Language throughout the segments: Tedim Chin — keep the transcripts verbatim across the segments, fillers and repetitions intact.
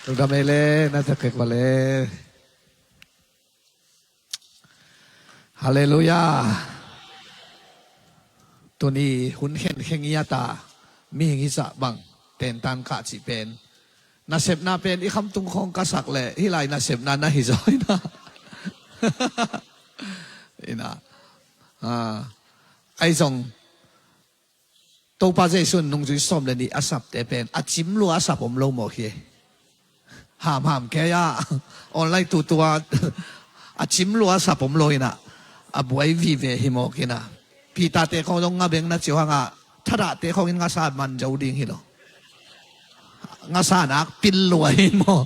Lungdam ei le, na takek va le. Halleluiah. Tuni hun khenkhen i a ta, mihing hi sah bang, tentan kah cih pen, nasepna pen i khamtung khawng ka sak leh hih lai nasepna na hi zaw hi na. Ina, ah, ahi zong Topa Jesu in nungzui sawm le nih a sapte pen a cim lua a sap om lo mawk hi. Hamham kei ah, online tutua a cim lua a sap om lo ina, a buai vive hi mawk ina. Peter-te khawng zong nga beng na ciu hanga, thadahte khawng in ngasa man zo ding hi lo. Ngasa nak pil lua hi maw?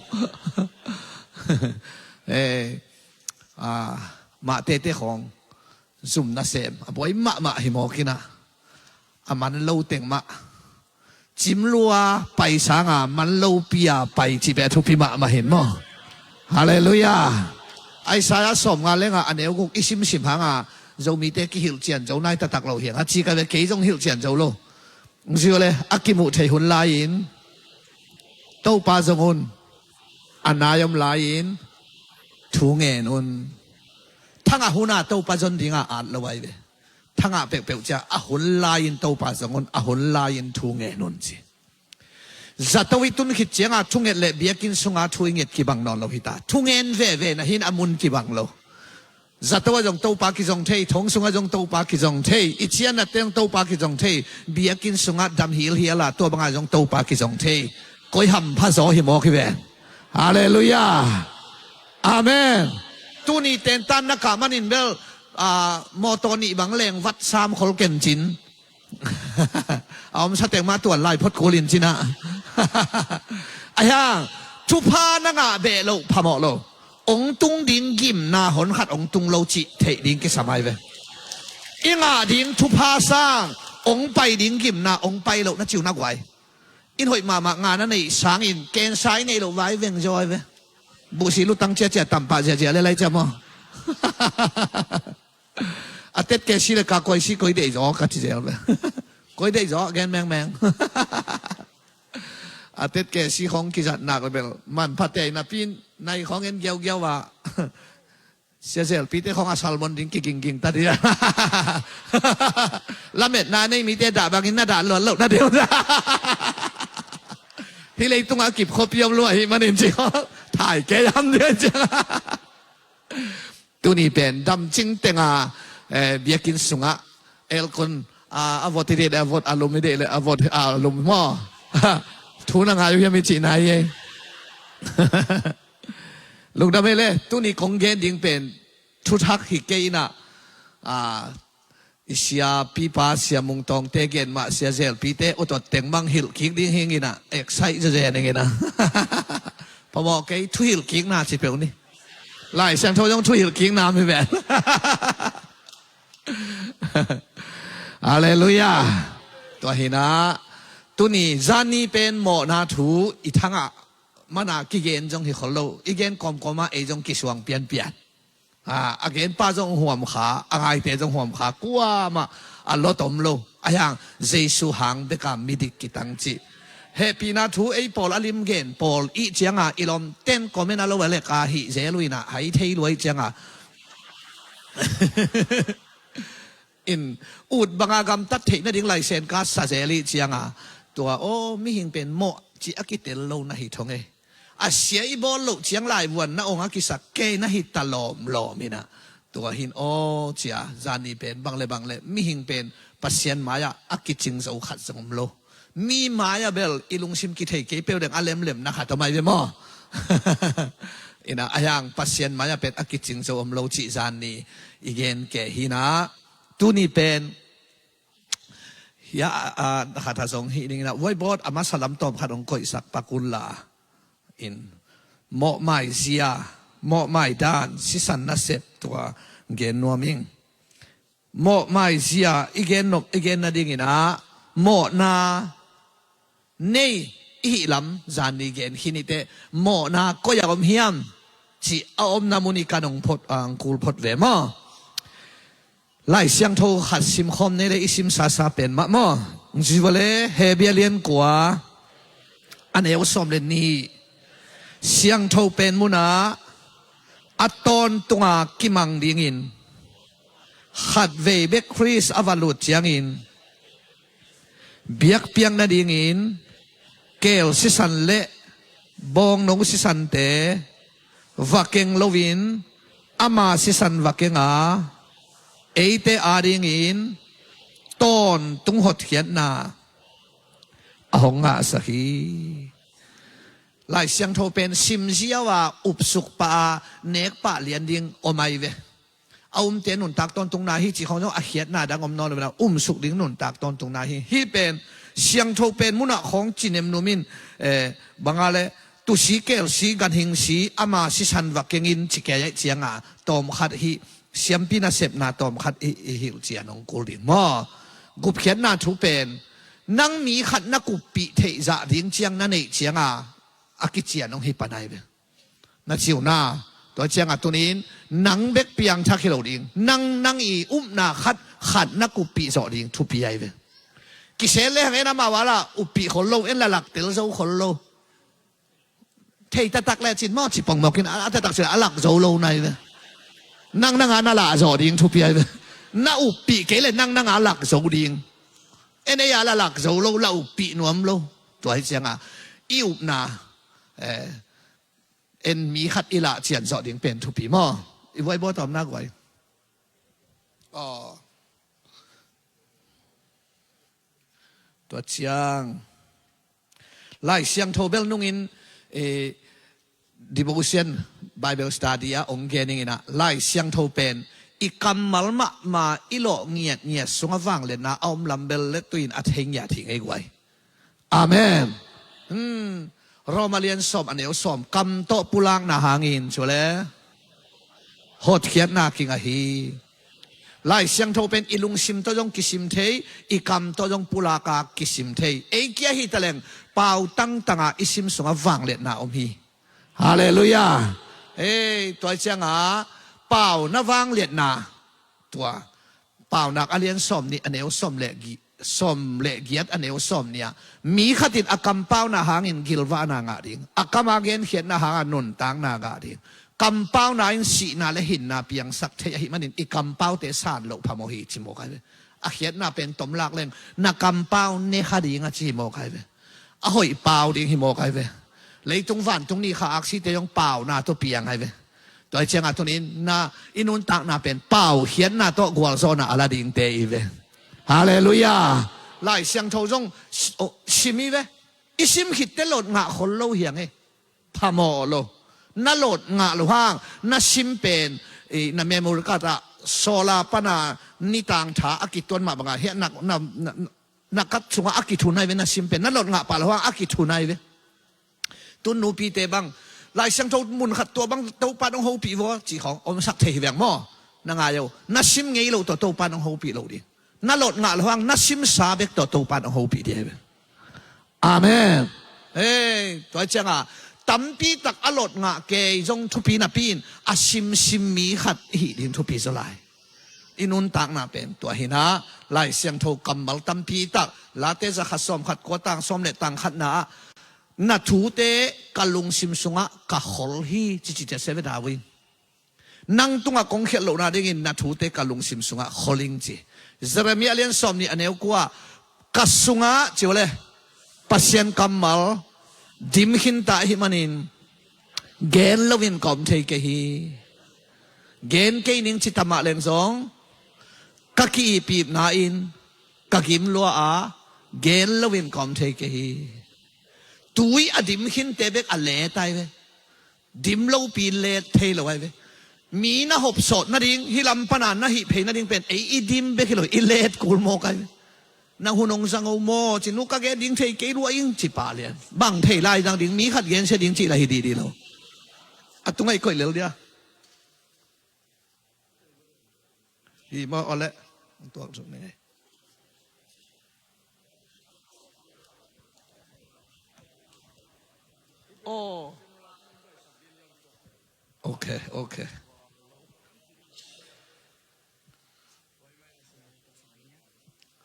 Eh, ah, Matthai-te khawng zum nasem a buai mahmah hi mawk ina, a man lo teng mah. Cim lua pai sanga man lo pi a pai cih pen thupi mahmah hi maw? Halleluiah. Isaiah sawmnga le nga a neu guk i simsim hanga, Zomite kihilh cian zo nai taktak lo hi hang a ci ka ve, kei zong hilh cian zo lo. Zio le a kimuh thei hun lai-in Topa zong un, a nai om lai-in thu ngen un. Thangah huna Topa zon dinga at lo ai ve. Thangah peuhpeuh cia a hun lai-in Topa zong un, a hun lai-in thu ngen un ci. Zato i tun khit cianga thunget le biakinn sunga thu i nget kibang nawn lo hita. Thungen veve na hin a mun kibang lo. Zato ah zong Topa kizong thei, thong sungah zong Topa kizong thei, i cianna teng Topa kizong thei, biakinn sungah dam hilhial a tua bangah zong Topa kizong thei. Koi hampha zaw hi mawk hi ven. Halleluiah. Amen. Tuni tentan na kah manin bel, ah, mawtaw nih bang leng vat sam khol kencin. A om sateng mah tuan lai phot kul in cina. Ahiang, thupha na ngah beh loh phamawh lo. Ong tung ding gimna hon khat ong tung lo cih theih ding kisam ai ve. I ngah ding thupha sang, ong pai ding gimna ong pai loh na ciu na guai. In hoih mahmah ngah na neih sangin kensa i neih loh vai veng zaw ai ve. Buhsi lutang ciacia tampah ziazia le lai cia maw? A tet kesi le ka koisi koi deih zaw ka ci zel ve. Koi deih zaw gen mengmeng. A tet kesi khong kizat nak le bel manpha tei napin nai khong en giaugiau a. Siazel pite khong a salmon ding kigingging ta dia. Lametna nei mite dah bangin na dah luat loh na deuh. Hih leitungah kip khuapi om luat hih manin ci khong thai kei am dia ci. Tuni pen damcing tenga, eh, biakinn sungah elkon, ah, a vot i deih le a vot, a lum i deih le a vot, a lum maw? Thu na ngai uh hiam i cihna hi ei. Lungdam ei le, tuni kong gen ding pen thuthak hi kei ina, ah, i sia pipa sia mungtawngte gen mah sia zelpite utot tengmang hilh kik ding hing ina, excite zazen ing ina. Phamawh kei thu hilh kikna ci peuh ni. Lai Siangtho zong thu hilh kikna mi ven. Halleluiah. Tua hina tuni zani pen mawhna thu i thangah mana kigen zong hi khol lo. I gen kawmkawmah ei zong kisuang pianpian. A, a genpa zong huam kha, a ngaite zong huam kha, kuamah a lot om lo. Ahiang Jesu hang beka midik kitang cih hehpihna thu ei pawl a lim gen pawl ih cianga i lom ten comment a lo a leka hih zel uh ina hai thei luai cianga in ut banga gamtat theih nading laisen ka sa zel ih cianga tua aw mihing pen mawh cih a kitel lo na hi thong ei. A sia i bawl loh ciang laivuan na ong a kisak kei na hi ta lawmlawm ina. Tua hin aw cia zani pen bang le bang le mihing pen Pasian mai-ah a kicing zo khat zong om lo. Mi mai-ah bel i lungsim kithei kei peuh deng a lemlemna khat om ai ve maw? Ina ahiang Pasian mai-ah pen a kicing zo om lo cih zani i gen ke hina. Tuni pen hia a, a, khat a zong hi ning ina whiteboard a masa lam tawm khat ong koihsak pakul la in mawhmai zia, mawhmai dan sisan nasep tua gen nuam ing. Mawhmai zia i gen nop i gen nading ina mawhna nei i hih lam zan ni gen khin i teh mawhna koi a om hiam cih a omna mun i kan ong phot ang kul phot ve maw? Lai Siangtho khat simkhawm nei le i simsasa pen mah maw? Ziva le Hebia lian kua a neu sawm le nih. Siangtho pen munah a tawntunga kimang dingin khatvei bek Khrist a va lut ciangin biakpiak nadingin keel sisan le bawngnong sisante va keng loin ama sisan va keng a, eite adingin tawntung hotkhiatna a hong ngahsak hi. Lai Siangtho pen simziau a upsuk pah a nekpah lian ding om ahi ve. A umte nuntak tawntungna hi cih khawng zong a khiatna dang om nawn lo, umsuk ding nuntak tawntungna hi. Hih pen siangtho pen munah khawng ci nemnum in, eh, banga le tusi kelsi ganhingsi ama sisan va keng in ci kei aih cianga tawmkhat hih siampi nasepna tawmkhat i, i hilh cian hong kul ding maw? Gupkhiatna thu pen nang mi khat na kuppih theih zah ding ciang na neih cianga a kician hong hi pan ahi ve. Na ciuna tua cianga tunin nang bek piangthak hi lo ding, nang nang i upna khat khat na kuppih zawh ding thupi ahi ve. Kisel le hang en amau a la uppih khol lo, en la lak tel zo khol lo. Thei taktak le cin maw ci pongmawk in a, a taktak cin a lak zo lo nai ve. Nang nanga na lah zawh ding thupi ahi ve. Na uppih kei le nang nanga lak zo ding. En ei a la lak zo lo, la uppih nuam lo. Tua hi cianga i upna, eh, en mi khat i lah cian zawh ding pen thupi maw? I vuai bawtawm nak vuai. Aw. Tua ciang Lai Siangtho bel nungin, eh, devotion, Bible study ah ong gening inah Lai Siangtho pen i kammal mahmah i lawh ngiatngiat sungah vangliatna a om lam bel le tuin a thei ngiat hi ngei guai. Amen. Hmm. Roma lian sawm a neu sawm, kam tawh pulakna hangin cu le hotkhiatna kinga hi. Lai Siangtho pen i lungsim tawh zong kisim thei, i kam tawh zong pulaka kisim thei. Ei kia hi taleng pau tangtanga i sim sungah vangliatna om hi. Halleluiah. Ei, tua cianga pau na vangliatna tua Paunak a lian sawm nih a neu sawm le gi, sawm le giat a neu sawm nih ah mi khatin a kampauna hangin gilvahna ngah ding, a kama genkhiatna hanga nuntakna ngah ding. Kampauna in sihna le hinna piangsak thei ahi manin i kampaute san loh phamawh hi ci mawk ahi ve. A khiatna pen tomlak leng na kampau ne kha ding a ci hi mawk ahi ve. A hoih pau ding hi mawk ahi ve. Leitung vantung ni kha aksite zong pauna tawh piang ahi ve. Tua hi cianga tunin na i nuntakna pen pau khiatna tawh gualzawhna a la dingte i ve. Halleluiah. Lai Siangtho zong si-, oh, sim i ve. I sim khitte lot ngah khol lo hiang e. Phamawh lo. Na lot ngah lo hang na sim pen, i, na memory card ah sawla pana nitang tha a kituan mah banga hiah na, na, na, na kat sungah a kithun ahi ve, na sim pen na lot ngah pah lo hang a kithun ahi ve. Tun nupite bang Lai Siangtho mun khat tua bang Topa nong hopih vua cih khawng omsak thei hi veng maw? Na ngai o, na sim ngei lo tawh Topa nong hopih lo ding. Na lot ngah lo hang na simsa bek tawh Topa nong hopih ding ahi ve. Amen. Hei, tua cianga tampi tak a lot ngah kei zong thupi napi in a simsim mi khat i hih ding thupi zaw lai. I nuntakna pen tua hi na, Lai Siangtho kammal tampi tak, Late zakhat sawmkhat kua tang sawm le tang khatna ah na thute ka lungsim sungah ka khol hi, cici cia se ve ta uh in. Nang tungah kong khialh lohna dingin na thute ka lungsim sungah khol ing ci. Jeremiah lian sawm nih a neu kua, ka sungah ci uh le Pasian kammal dim khinta ahi manin gen loin ka om thei kei hi. Gen kei ning ci tamah leng zong ka ki-ipipna in ka gim lua a gen loin ka om thei kei hi. Tui a dim khinte bek a let ai ve. Dim lopi let thei lo ai ve. Mi na hopsawt nading, hih lam pana na hih phei nading pen ei i dim bek hi lo, i let kul mawk ai ve. Nang hun hong zang o maw ci, nu ka gen ding thei kei lua ing ci pah lian. Bang thei lai zang ding, mi khat gensia ding cih la hi didi lo. A tungah i koih lel dia. Hi maw, awle. Tuak zuk ni. Oh. Okay, okay.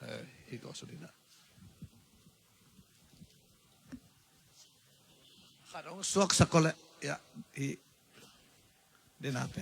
Eh, hi ko sulina. Khat hong suaksak ko le. Ya, i, den ape.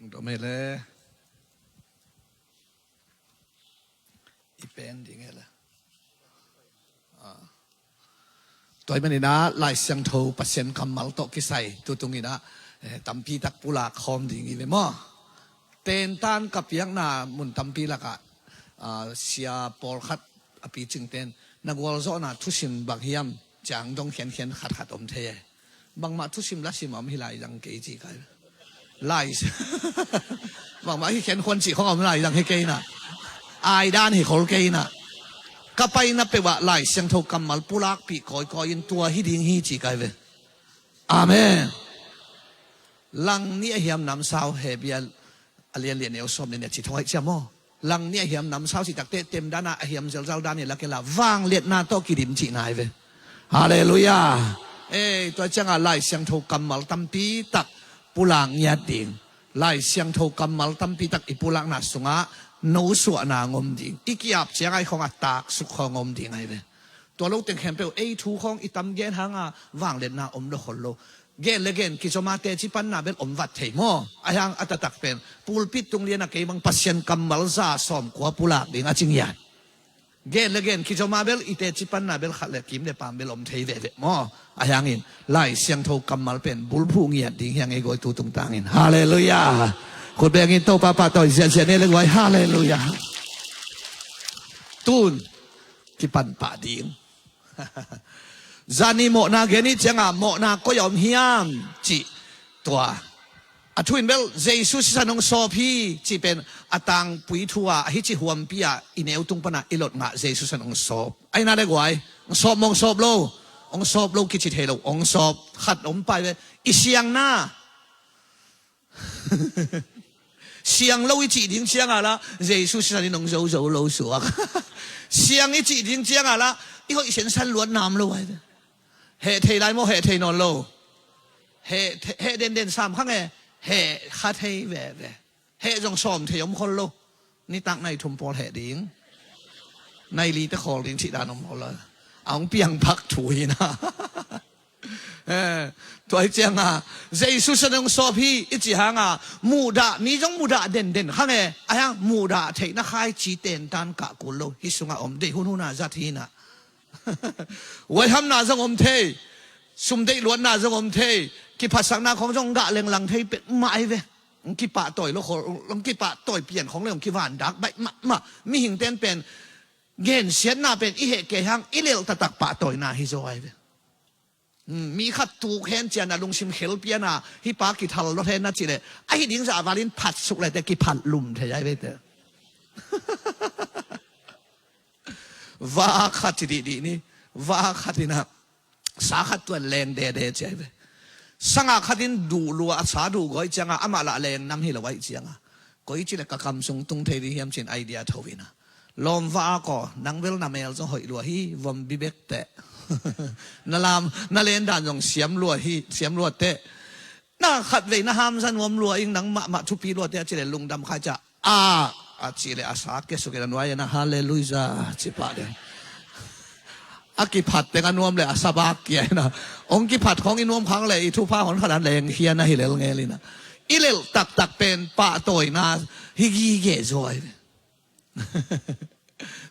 Dom e le. I pen ding e le. Ah. Tua ahih manin ah Lai Siangtho Pasian kammal tawh kisai tutung in ah, eh, tampi tak pulak khawm ding hi ve maw. Tentan ka piakna mun tampi lakah, ah, sia pawlkhat a picingten na gualzawhna thusim bang hiam ciang dong khiankhian khatkhat om thei e. Bangmah thusim lasim a om hi lai zang kei ci kai. Lai. Bangmah hi khiankhuan cih khong a om lai zang hi kei na. Ai dan hi khol kei na. Ka paina peuh ah Lai Siangtho kammal pulakpih kawikawi in tua hi ding hi ci kai ve. Amen. Lang nih a hiam namsau Hebru a lian li a neu sawm nih a ci thong aih ciam aw. Lang nih a hiam namsau cih takte temdan a hiam zelzal dan hi lak e la vangliatna tawh kidim cihna hi ve. Halleluiah. Ei, tua ciangah Lai Siangtho kammal tampi tak pulak ngiat ding. Lai Siangtho kammal tampi tak i pulakna sungah nosuahna ngom ding. I ki-ap ciangah i khong a taksuk khong ngom ding ahi ve. Tua lo teng khempeuh ei thu khawng i tam gen hanga vangliatna om lo khol lo. Gen le gen kizoma teci panna bel om vat thei maw? Ahi hang a taktak pen pulpit tung liana kei bang Pasian kammal za sawmkua pulak ding a ci ngiat. Gen le gen kizoma bel i teci panna bel khat le kim le pam bel om thei veve maw? Ahi hangin Lai Siangtho kammal pen bulphuh ngiat ding hi hang ei guai tu tungtangin. Halleluiah. Khut bengin Topa pahtawi ziahziah ni le guai. Halleluiah. Tun kipan pah ding. Zani mawhna gen i cianga mawhna koi a om hiam cih tua. A thu in bel Jesu sisan hong sawp hi cih pen a tangpui thu a hici huampi a i neu tung pana i lot ngah Jesu sisan hong sawp. Aina le guai, hong sawp maw hong sawp lo? Hong sawp lo kici thei lo, hong sawp khat om pai ve. I siangna. Siang lo i cih ding ciangah lah Jesu sisan in hong zozo lo suak. Siang i cih ding ciangah lah i hoih siansan luat nam lo ai ve. Heh thei lai maw, heh thei nawn lo? Heh, heh denden sam khang e. Heh kha thei veve. Heh zong sawm thei om khol lo. Nitak nai thum pawl heh ding. Nai li te khawl ding cih dan om khol lo. A hong piang phak thu hi na. Eh, tua hi cianga Jesu sisan hong sawp hi i cih hanga muhdah, mi zong muhdah denden khang e. Ahi hang muhdah theihna khaici tentan kah kul lo. Hih sungah om deih hunhun a zat hi na. Huaihamna zong om thei. Sum deih luatna zong om thei. Kiphatsakna khong zong gah lenglang thei pek mah ahi ve. Hong kipahtawi lo khol, hong kipahtawi pian khong le hong kivandak baih mahmah. Mihing ten pen gensiatna pen i heh kei hang i lelh taktak pahtawina hi zaw ahi ve. Hmm, mi khat tuk hen cian a lungsim khel piana hih pa kithal lawt hen na cih leh ahi ding zah valin phatsuk lete kiphat lum thei ahi ve te. Va khat ci dihdih ni. Va khat in ah sa khat tuan leng dede ci ahi ve. Sanga khat in duh lua a sa duh gawih cianga amah lah leng nam hi lo aih cianga koi ci le ka kam sung tung thei ding hiam cin idea tho in ah lawmva a kaw nang bel na mel zong hoih lua hi vom bibek teh. Na lam na len dan zong siam lua hi, siam lua teh. Na khatvei na hamza nuam lua ing nang mahmah thupi lua teh a ci le lungdam khai ca a, a ci le a sa kia suk in a nuai in a halleluiah ci pah ding. A kiphat teng a nuam le a sa bak kia in a hong kiphat khong i nuam khang le i thupha hon khat a leng hian a hi lel ngel in a i lelh taktak pen pahtawina hi gige zuai.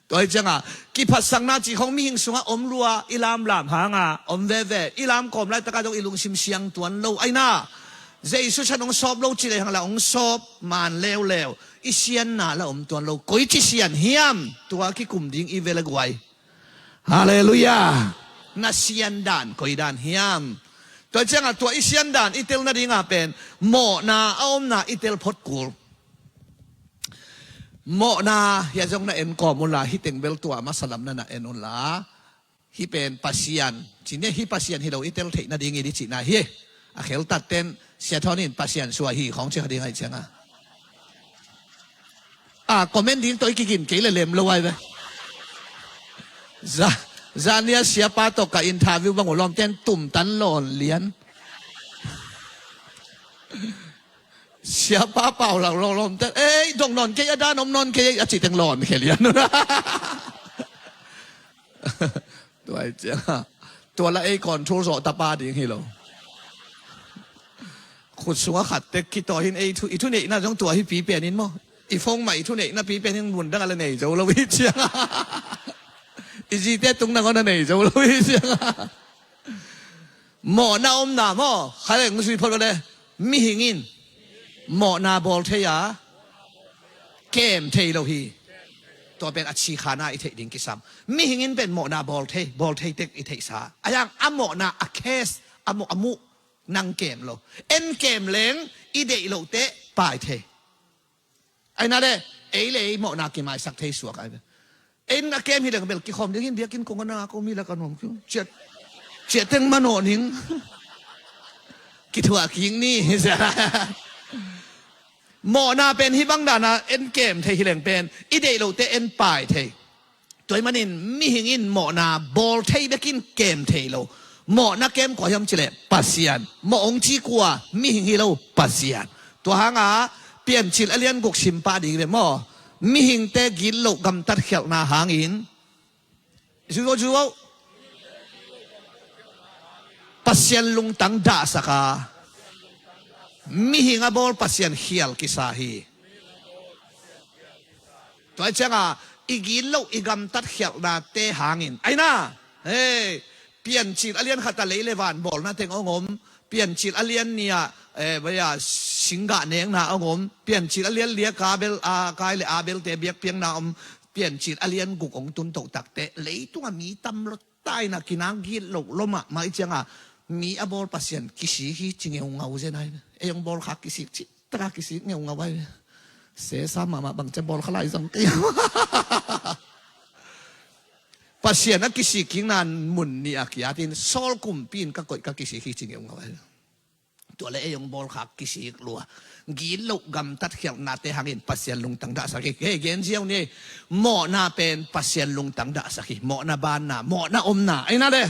Tua hi cianga kiphatsakna cih khong mihing sungah om lua i lamlam hanga om veve i lam kawm laitaka zong i lungsim siang tuan lo aina. Jesu san hong sawp lo ci lei hang la hong sawp man leuleu i sianna la om tuan lo. Koi ci sian hiam? Tua kikum ding i vele guai. Halleluiah. Na sian dan koi dan hiam? Tua cianga tua i sian dan i tel nadinga pen mawhna a omna i tel phot kul. Mawhna hia zong na en kawm unla hih teng bel tua masa lam na na en unla. Hih pen Pasian, ci ni, hih Pasian hi lo i tel theih nading i di cihna hi. A kheltat ten Sia Thawn in Pasian suah hi khawng ci kha ding ahih cianga, a comment ding tawh i kigin kei le lem lo ai ve. Za, zania siapa tawh ka interview bang uh lawmten tumtan lawn lian. Siapa pau lo lo lawmten, ei, dong nawn kei, a dan om nawn kei a cih teng lawn khia lian. Tua hi cianga, tua la ei control zawh tapa ding hi lo. Khut sunga khat tek khitaw hin ei thu, i thuneihna zong tua hi pi pen in maw? I phone mah i thuneihna pi pen hin mun dang a la nei zo lo hi cianga, i zite tung nang on a nei zo lo hi cianga. Mawhna omna maw? Kha leng zui phot le, mihing in mawhna bawl thei a, kem thei lo hi. Tua pen a cikhana i theih ding kisam. Mihing in pen mawhna bawl thei, bawl thei tek i theihsa. A yang a mawhna a case, a mawh, a muh nang kem lo. En kem leng i deih loh teh pai thei. Aina le, ei le ei mawhna kimaisak thei suak ai ve. En a kem hi leng bel kikhawm ding hin biakinn kong a na ko mi la ka nuam kiu. Ciat, ciat teng manawh ning. Kithuah king ni. Mawhna pen hih bang dana en kem thei hi leng pen i deih loh teh en pai thei. Tua ahih manin mihing in mawhna bawl thei bekin kem thei lo. Mawhna kem kua hiam cileh Pasian. Mawh hong ci kua? Mihing hi lo, Pasian. Tua hanga Piancil a lian guk sim pah ding ve maw? Mihingte gitloh gamtat khialhna hangin, zuau zuau, Pasian lungtang dahsak a, mihing a bawl Pasian khial kisa hi. Tua hi cianga i gitloh i gamtat khialhnate hangin, aina, hei, Piancil a lian khat a lei le van bawlna teng hong om. Piancil a lian nih a, eh, baya, singgah nekna hong om. Piancil a lian li a ka bel, a kai le a belte biakpiakna om. Piancil a lian guk hong tun toh takteh leitunga mi tam lo, taina kinak gitloh lo mahmah i cianga mi a bawl Pasian kisik hi ci ngeungau zen ai. Ei hong bawl khak kisik cih taka kisik ngeungau ai. Sesa mahmah bang ciang bawl kha lai zong kei. Pasian a kisik kikna mun nih a kiatin Saul kumpi in ka koih ka kisik hi ci ngeungau ai. Tua le ei hong bawl khak kisik lua. Gitloh gamtat khialhnate hangin Pasian lungtang dahsak hi. Hei, gen ziau ni. Mawhna pen Pasian lungtang dahsak hi. Mawhna banna, mawhna omna, aina le.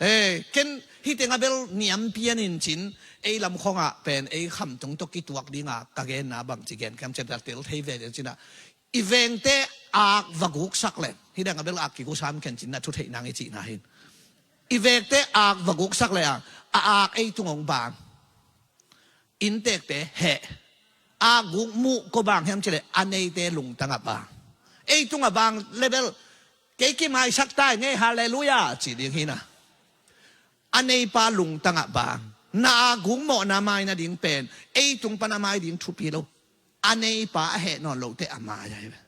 Hei, ken hih teng a bel niam pian in cin, ei lam khawngah pen ei khamtung tawh kituak dinga ka genna bangci gen khiam cian ta tel thei ve zen cinah, i vengte ak va guksak leng, hih dang a bel ak kigusa mah khen cin na thu theih nang i cihna hin. I vengte ak va guksak leng a, a ak ei tung hong bang. Inntekte heh. Ak guk muh kua bang hiam cileh a neite lungtang a bang. Ei tung a bang le bel, kei kimaisak tai ngei, halleluiah ci ding hi na. A neipa lungtang a bang. Na ak guk mawhna mai nading pen ei tung pan a mai ding thupi lo. A neipa a heh nawn lohteh a mai ai ve.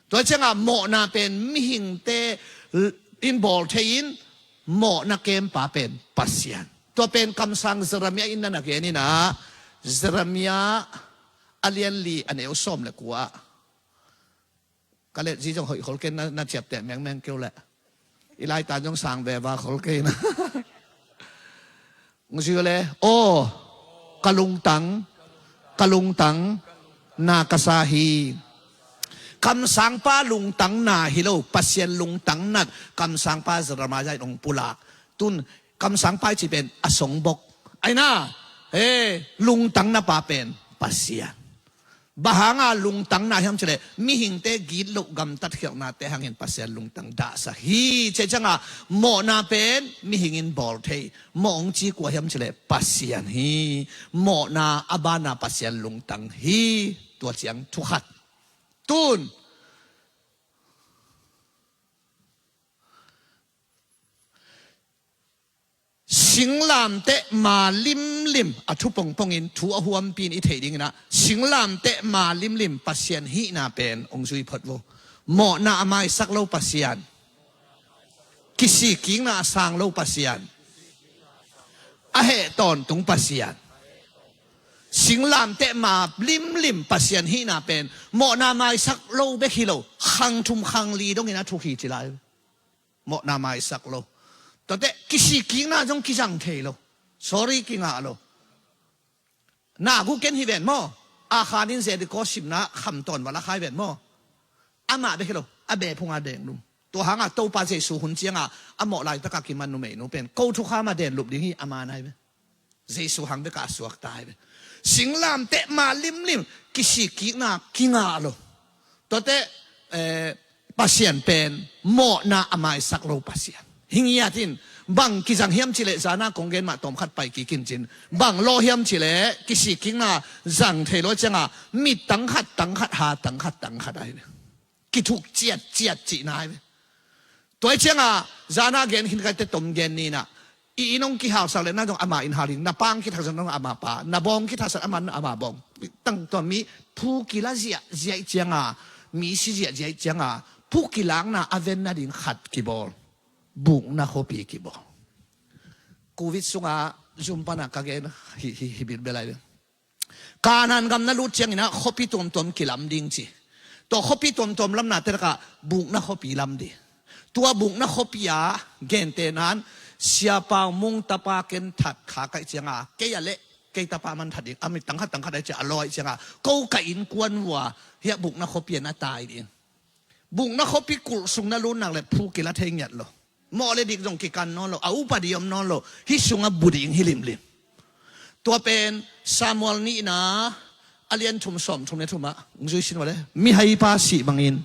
Tua cianga mawhna pen mihingte in bawl thei in, mawhna kempa pen Pasian. Tua pen kamsang Jeremiah in na na gen inah, Jeremiah a lian li a neu sawm le kua. Ka let zi zong hoih khol kei na, na ciapteh mengmeng keu leh. I laitan zong sang veva khol kei na. Ngzi le, aw, ka lungtang, ka lungtang na ka sa hi. Kamsangpa lungtang na hi lo, Pasian lungtang nat kamsangpa Jeremiah in hong pulak. Tun kamsangpa i ci pen a songbok. Aina, he, lungtang na pa pen Pasian. Bang hanga lungtang na hiam cileh, mihingte gitloh gamtat khialhnate hangin Pasian lungtang dahsak hi. Cih cianga mawhna pen mihing in bawl thei. Mawh hong ci kua hiam cileh, Pasian hi. Mawhna a bana Pasian lungtang hi. Tua ciang thu khat. Tun singlamteh ma limlim, a thu pongpongin thu a huampi in i theih dinginah, singlamteh ma limlim Pasian hihna pen hong zui phot vo. Mawhna a maisak lo Pasian. Kisik kikna a sang lo Pasian. A heh tawntung Pasian. Singlamteh ma limlim Pasian hihna pen mawhna maisak lo bek hi lo, khang thum khang li dongin a thuk hi ci lai. Mawhna maisak lo. Tuate kisikkikna zong kizang thei lo. Sorry, kingah lo. Na gu ken hi ven maw? A khan in Jericho simna kham tawn vala khai ven maw? Amah bek hi lo, a bephunga denglum. Tua hanga Topa Jesu hun cianga a mawh laitaka kiman numeinu pen ko thukhama denlup ding hi, ama nai ve. Jesu hang beka a suakta hi ve. Singlamteh ma limlim, kisikkikna kingah lo. Tuate, eh, Pasian pen mawhna a maisak lo Pasian. Hi ngiat in, bang kizang hiam cileh zana kong gen mah tawmkhat pai kikin cin. Bang law hiam cileh kisikkikna zang thei lo cianga mit tangkhat tangkhat ha tangkhat tangkhat ahi ve. Kithuk ciatciat cihna ahi ve. Tua hi cianga zana gen khin kaite tom gen nina. I inn hong kihausak le na zong ama inn hal ding, na pa hong kithaksak na zong ama pa, na bawng kithaksak ama, ama bawng. Tang tua mi phu kila ziahziah cianga, mi si ziahziah cianga, phu kilakna a ven nading khat kibawl. Bukna khuapi kibawl. Covid sunga zum pana ka gen hi, hi, hi bilbel ahi ve. Kanaan gam na lut cianginah khuapi tuamtuam kilam ding ci. Tua khuapi tuamtuam lamna te lakah bukna khuapi lam ding. Tua bukna khuapi ah gentenan siapa mung tapa ken that kha kaih cianga kei a leh kei tapa man that ding. A mit tangkhat tangkhat aih cianga a lawi cianga ko ka innkuan vua hiah bukna khuapi ah na tai ding. Bukna khuapi kulh sung na lut nak le phu kila thei ngiat lo. Mawh le dik zong kikan nawn lo, a upadi om nawn lo. Hih sungah bu ding hi limlim. Tua pen Samuel nihna a lian thum sawm thum le thumah hong zui sin vale. Mihaipa sih bangin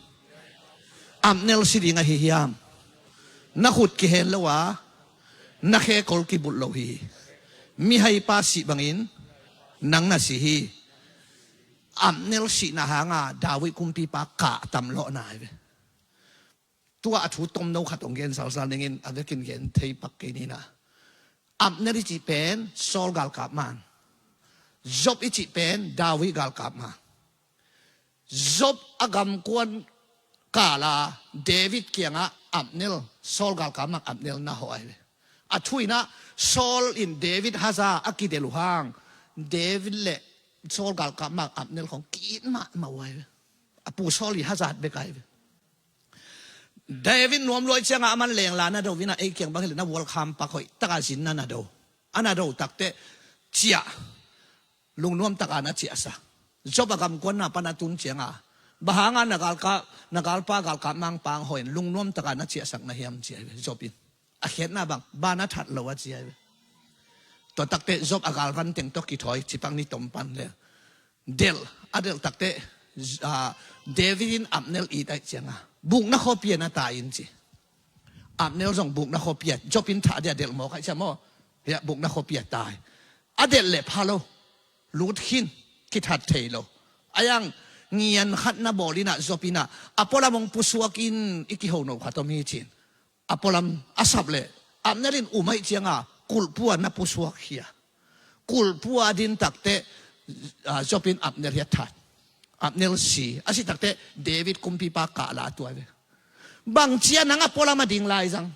Abner si ding ahi hiam? Na khut kihen lo a na khekol kibulh lo hi. Mihaipa sih bangin nang na si hi. Abner sihna hanga David kumpipa kah tam lawhna ahi ve. Tua a thu tomno khat hong gen salsal ningin a vekin gen thei pak kei nina. Abner i cih pen Saul galkap man. Job i cih pen David galkap man. Job a gamkuan kala David kiangah Abner, Saul galkap man Abner na hawh ahi ve. A thu inah Saul in David haza a kidelh uh hang David le Saul galkap man Abner khong ki-it mahmah uh ahi ve. A pu Saul i hazat bek ahi ve. David nuam luai cianga a man lengla na do inah ei kiang bang hileh na vualkham pak hoih taka zinna na do. A na do takteh ciah lungnuam taka na ciahsak. Job a gamkuanna pana tun cianga bang hanga na galkap, na galpa galkap mangpang hoin lungnuam taka na ciahsak na hiam ci ahi ve Job in. A khiatna bang bana that lo a ci ahi ve. Tua takteh Job a galvan teng tawh kithawi cipak ni tom pan le delh, a delh takteh, ah, David in Abner it aih cianga bukna khuapi ah na tai in ci. Abner zong bukna khuapi ah Job in thah dia delh mawk aih cia maw? Hiah bukna khuapi ah tai. A delh le pha lo. Lut khin, kithat thei lo. A yang ngian khat na bawl inah Job inah a pualam hong pusuak in i kiho no khat om hi cin. A pualam a sap le Abner in um aih cianga kulhpua na pusuak hi a. Kulhpua a din takteh, ah, Job in Abner hiat that. Abner si a si takteh David kumpipa kah la tua ve. Bang cia nang a pualam a ding lai zang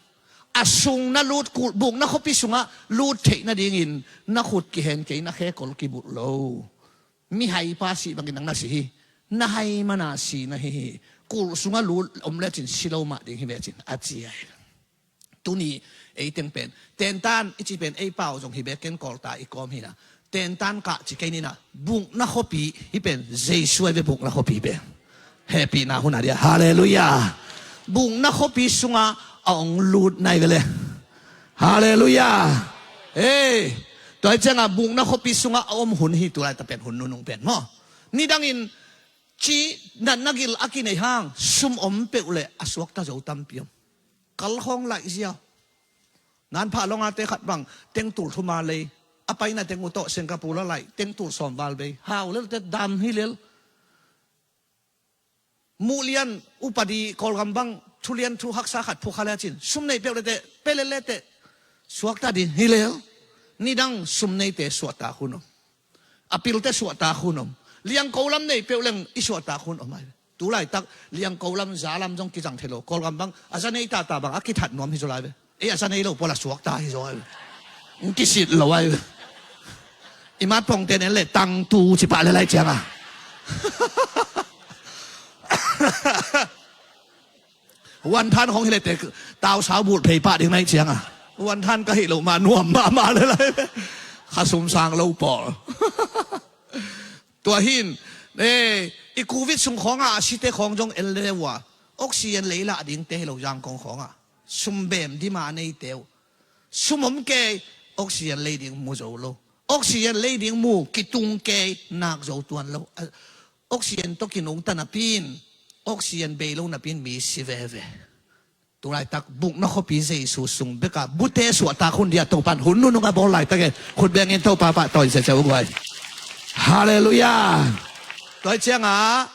a sung na lut kulh bukna khuapi sungah lut theih nadingin na khut kihen kei na khekol kibulh lo. Mihaipa sih bangin nang na si hi. Na hai mana si na hi hi. Kulh sungah lut om lecin si lo mah ding hi vecin a ci ahi. Tuni ei teng pen tentan i ci pen ei pau zong hi bek ken kawlta i kawm hina. Tentan kah ci kei nina bukna khuapi hi pen Jesu ahi ve bukna khuapi pen. Hehpihna hun a dia. Halleluiah. Bukna khuapi sungah a ong lut nai vele. Halleluiah. Ei, tua hi cianga bukna khuapi sungah a om hun hi tulai ta pen hun nunung pen maw? Nidangin ci natna gil a kinei hang sum om peuh le a suakta zo tampi om. Kalkhawng laih ziau. Nanphah longate khat bang tengtul thuma lei a paina teng uh tawh Singapore a laih tengtul sawm val bei hau lelte dam hi lel. Muhlian upadi Kawlgam bang thulian thu haksa khat phukha le cin sum nei peuh lete pelel lete suakta ding hi lel. Nidang sum neite suahtak hun om. A pilte suahtak hun om. Liangko lam nei peuh leng i suahtak hun om ai. Tulaitak liangko lam za lam zong kizang thei lo Kawlgam bang a za nei tata bang a kithat nuam hi zaw lai ve. Ei a za nei lo puala suakta hi zaw ai ve. Kisit lo ai ve. I mat pongte nen le tangtu cipah le lai cianga. Wan than hong hilete tausau bulh phei pah ding nai cianga. Tuan than ka hih loh mah nuam mahmah le lai. Kha sum sang lo pawl. Tua hin, eh, i covid sung khawngah a site khawng zong en le uh a, oxygen lei lah dingte hi lo, Zangkong khawngah sum bem dima a neite uh. Sum om kei, oxygen lei ding mu zo lo. Oxygen lei ding mu kitung kei, nak zo tuan lo. A, oxygen tawh kinungta napi in, oxygen bei lo napi in mi si veve. Tulaitak bukna khuapi Jesu sung bekah bute suahtak hun dia Topan hun nunung a bawl laitakin khut bengin Topa pahtawi ziahziah ung guai. Halleluiah. Tua hi ciangah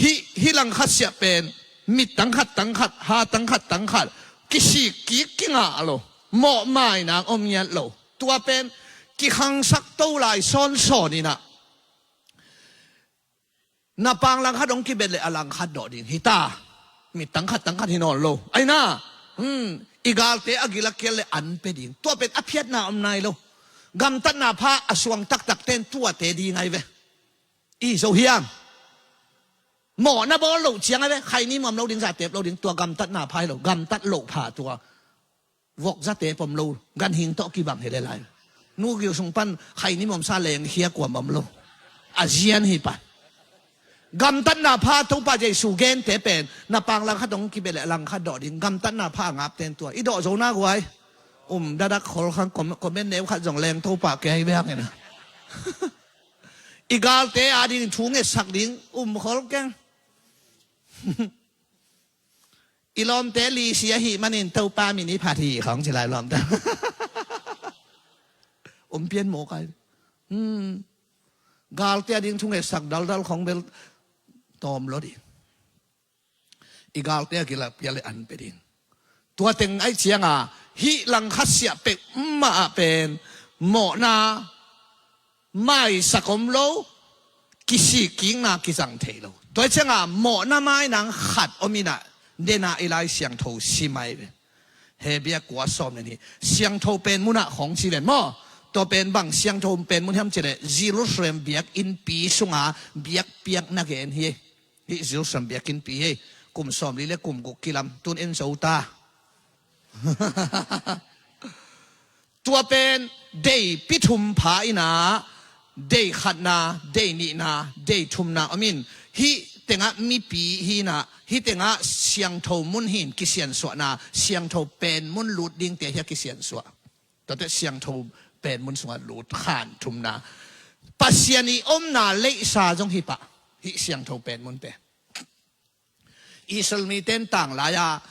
hih, hih langkhat siah pen mit tangkhat tangkhat, ha tangkhat tangkhat, kisik kik kingah lo, mawh mainang om ngiat lo. Tua pen kikhangsak to lai sawnsawn inah, na pang langkhat hong kibet le a langkhat dawh ding hi ta. Mit tangkhat tangkhat hi nawn lo. Aina, hmm, i galte a gil a kial le an pe ding. Tua pen a phiatna om nai lo. Gamtatna pha a suang taktak ten tuate ding ai ve. I zo hiam? Mawhna bawl loh ciang ai ve. Khaini muam lo ding, zatep lo ding. Tua gamtatna pha hi lo. Gamtat loh pha tua vok zate pom lo, ganhing tawh kibang hi le lai. Nugiu sung pan khaini muamsa lengkhia kuam om lo. A zian hi pan. Gamtatna pha Topa Jesu gente pen, na pang langkhat hong kibet le langkhat dawh ding, gamtatna pha a ngap ten tua. I dawh zo na guai. Um dadak khol khang kom-, comment neu khat zong leng Topa kei biak ina. I galte a ding thu ngetsak ding, um khol keng. I lawmte lisi ahih manin Topa min i phat hi khawng ci lai lawmte. Om pian mawk ai. Hmm. Galte a ding thungetsak daldal khawng bel tawm lo ding. I galte a gil a kial le an pe ding. Tua teng ai cianga hih langkhat siah pek mah ah pen mawhna maisak om lo, kisik kikna kizang thei lo. Tua hi cianga mawhna mainang khat om inah, dena i Lai Siangtho sim ai ve. Hebru kua sawm le nih, siangtho pen munah khawng ci ven maw? Tua pen bang siangtho pen mun hiam cileh Jerusalem biakinnpi sunga biakpiakna gen hi. Hih Jerusalem biakinnpi hi. Kum sawmli le kum guk kilam, tun en zo ta. Tua pen deipi thum pha inah, dei khatna, dei nihna, dei thumna om in, hih tengah mipi hi inah, hih tengah siangtho mun hin kisiansuahna, siangtho pen mun lut dingte hi a kisiansuah. Tuate siangtho pen mun sungah lut khan thumna. Pasian i omna leihsa zong hi pah, hih siangtho pen munte. Israel mite in tang lai-a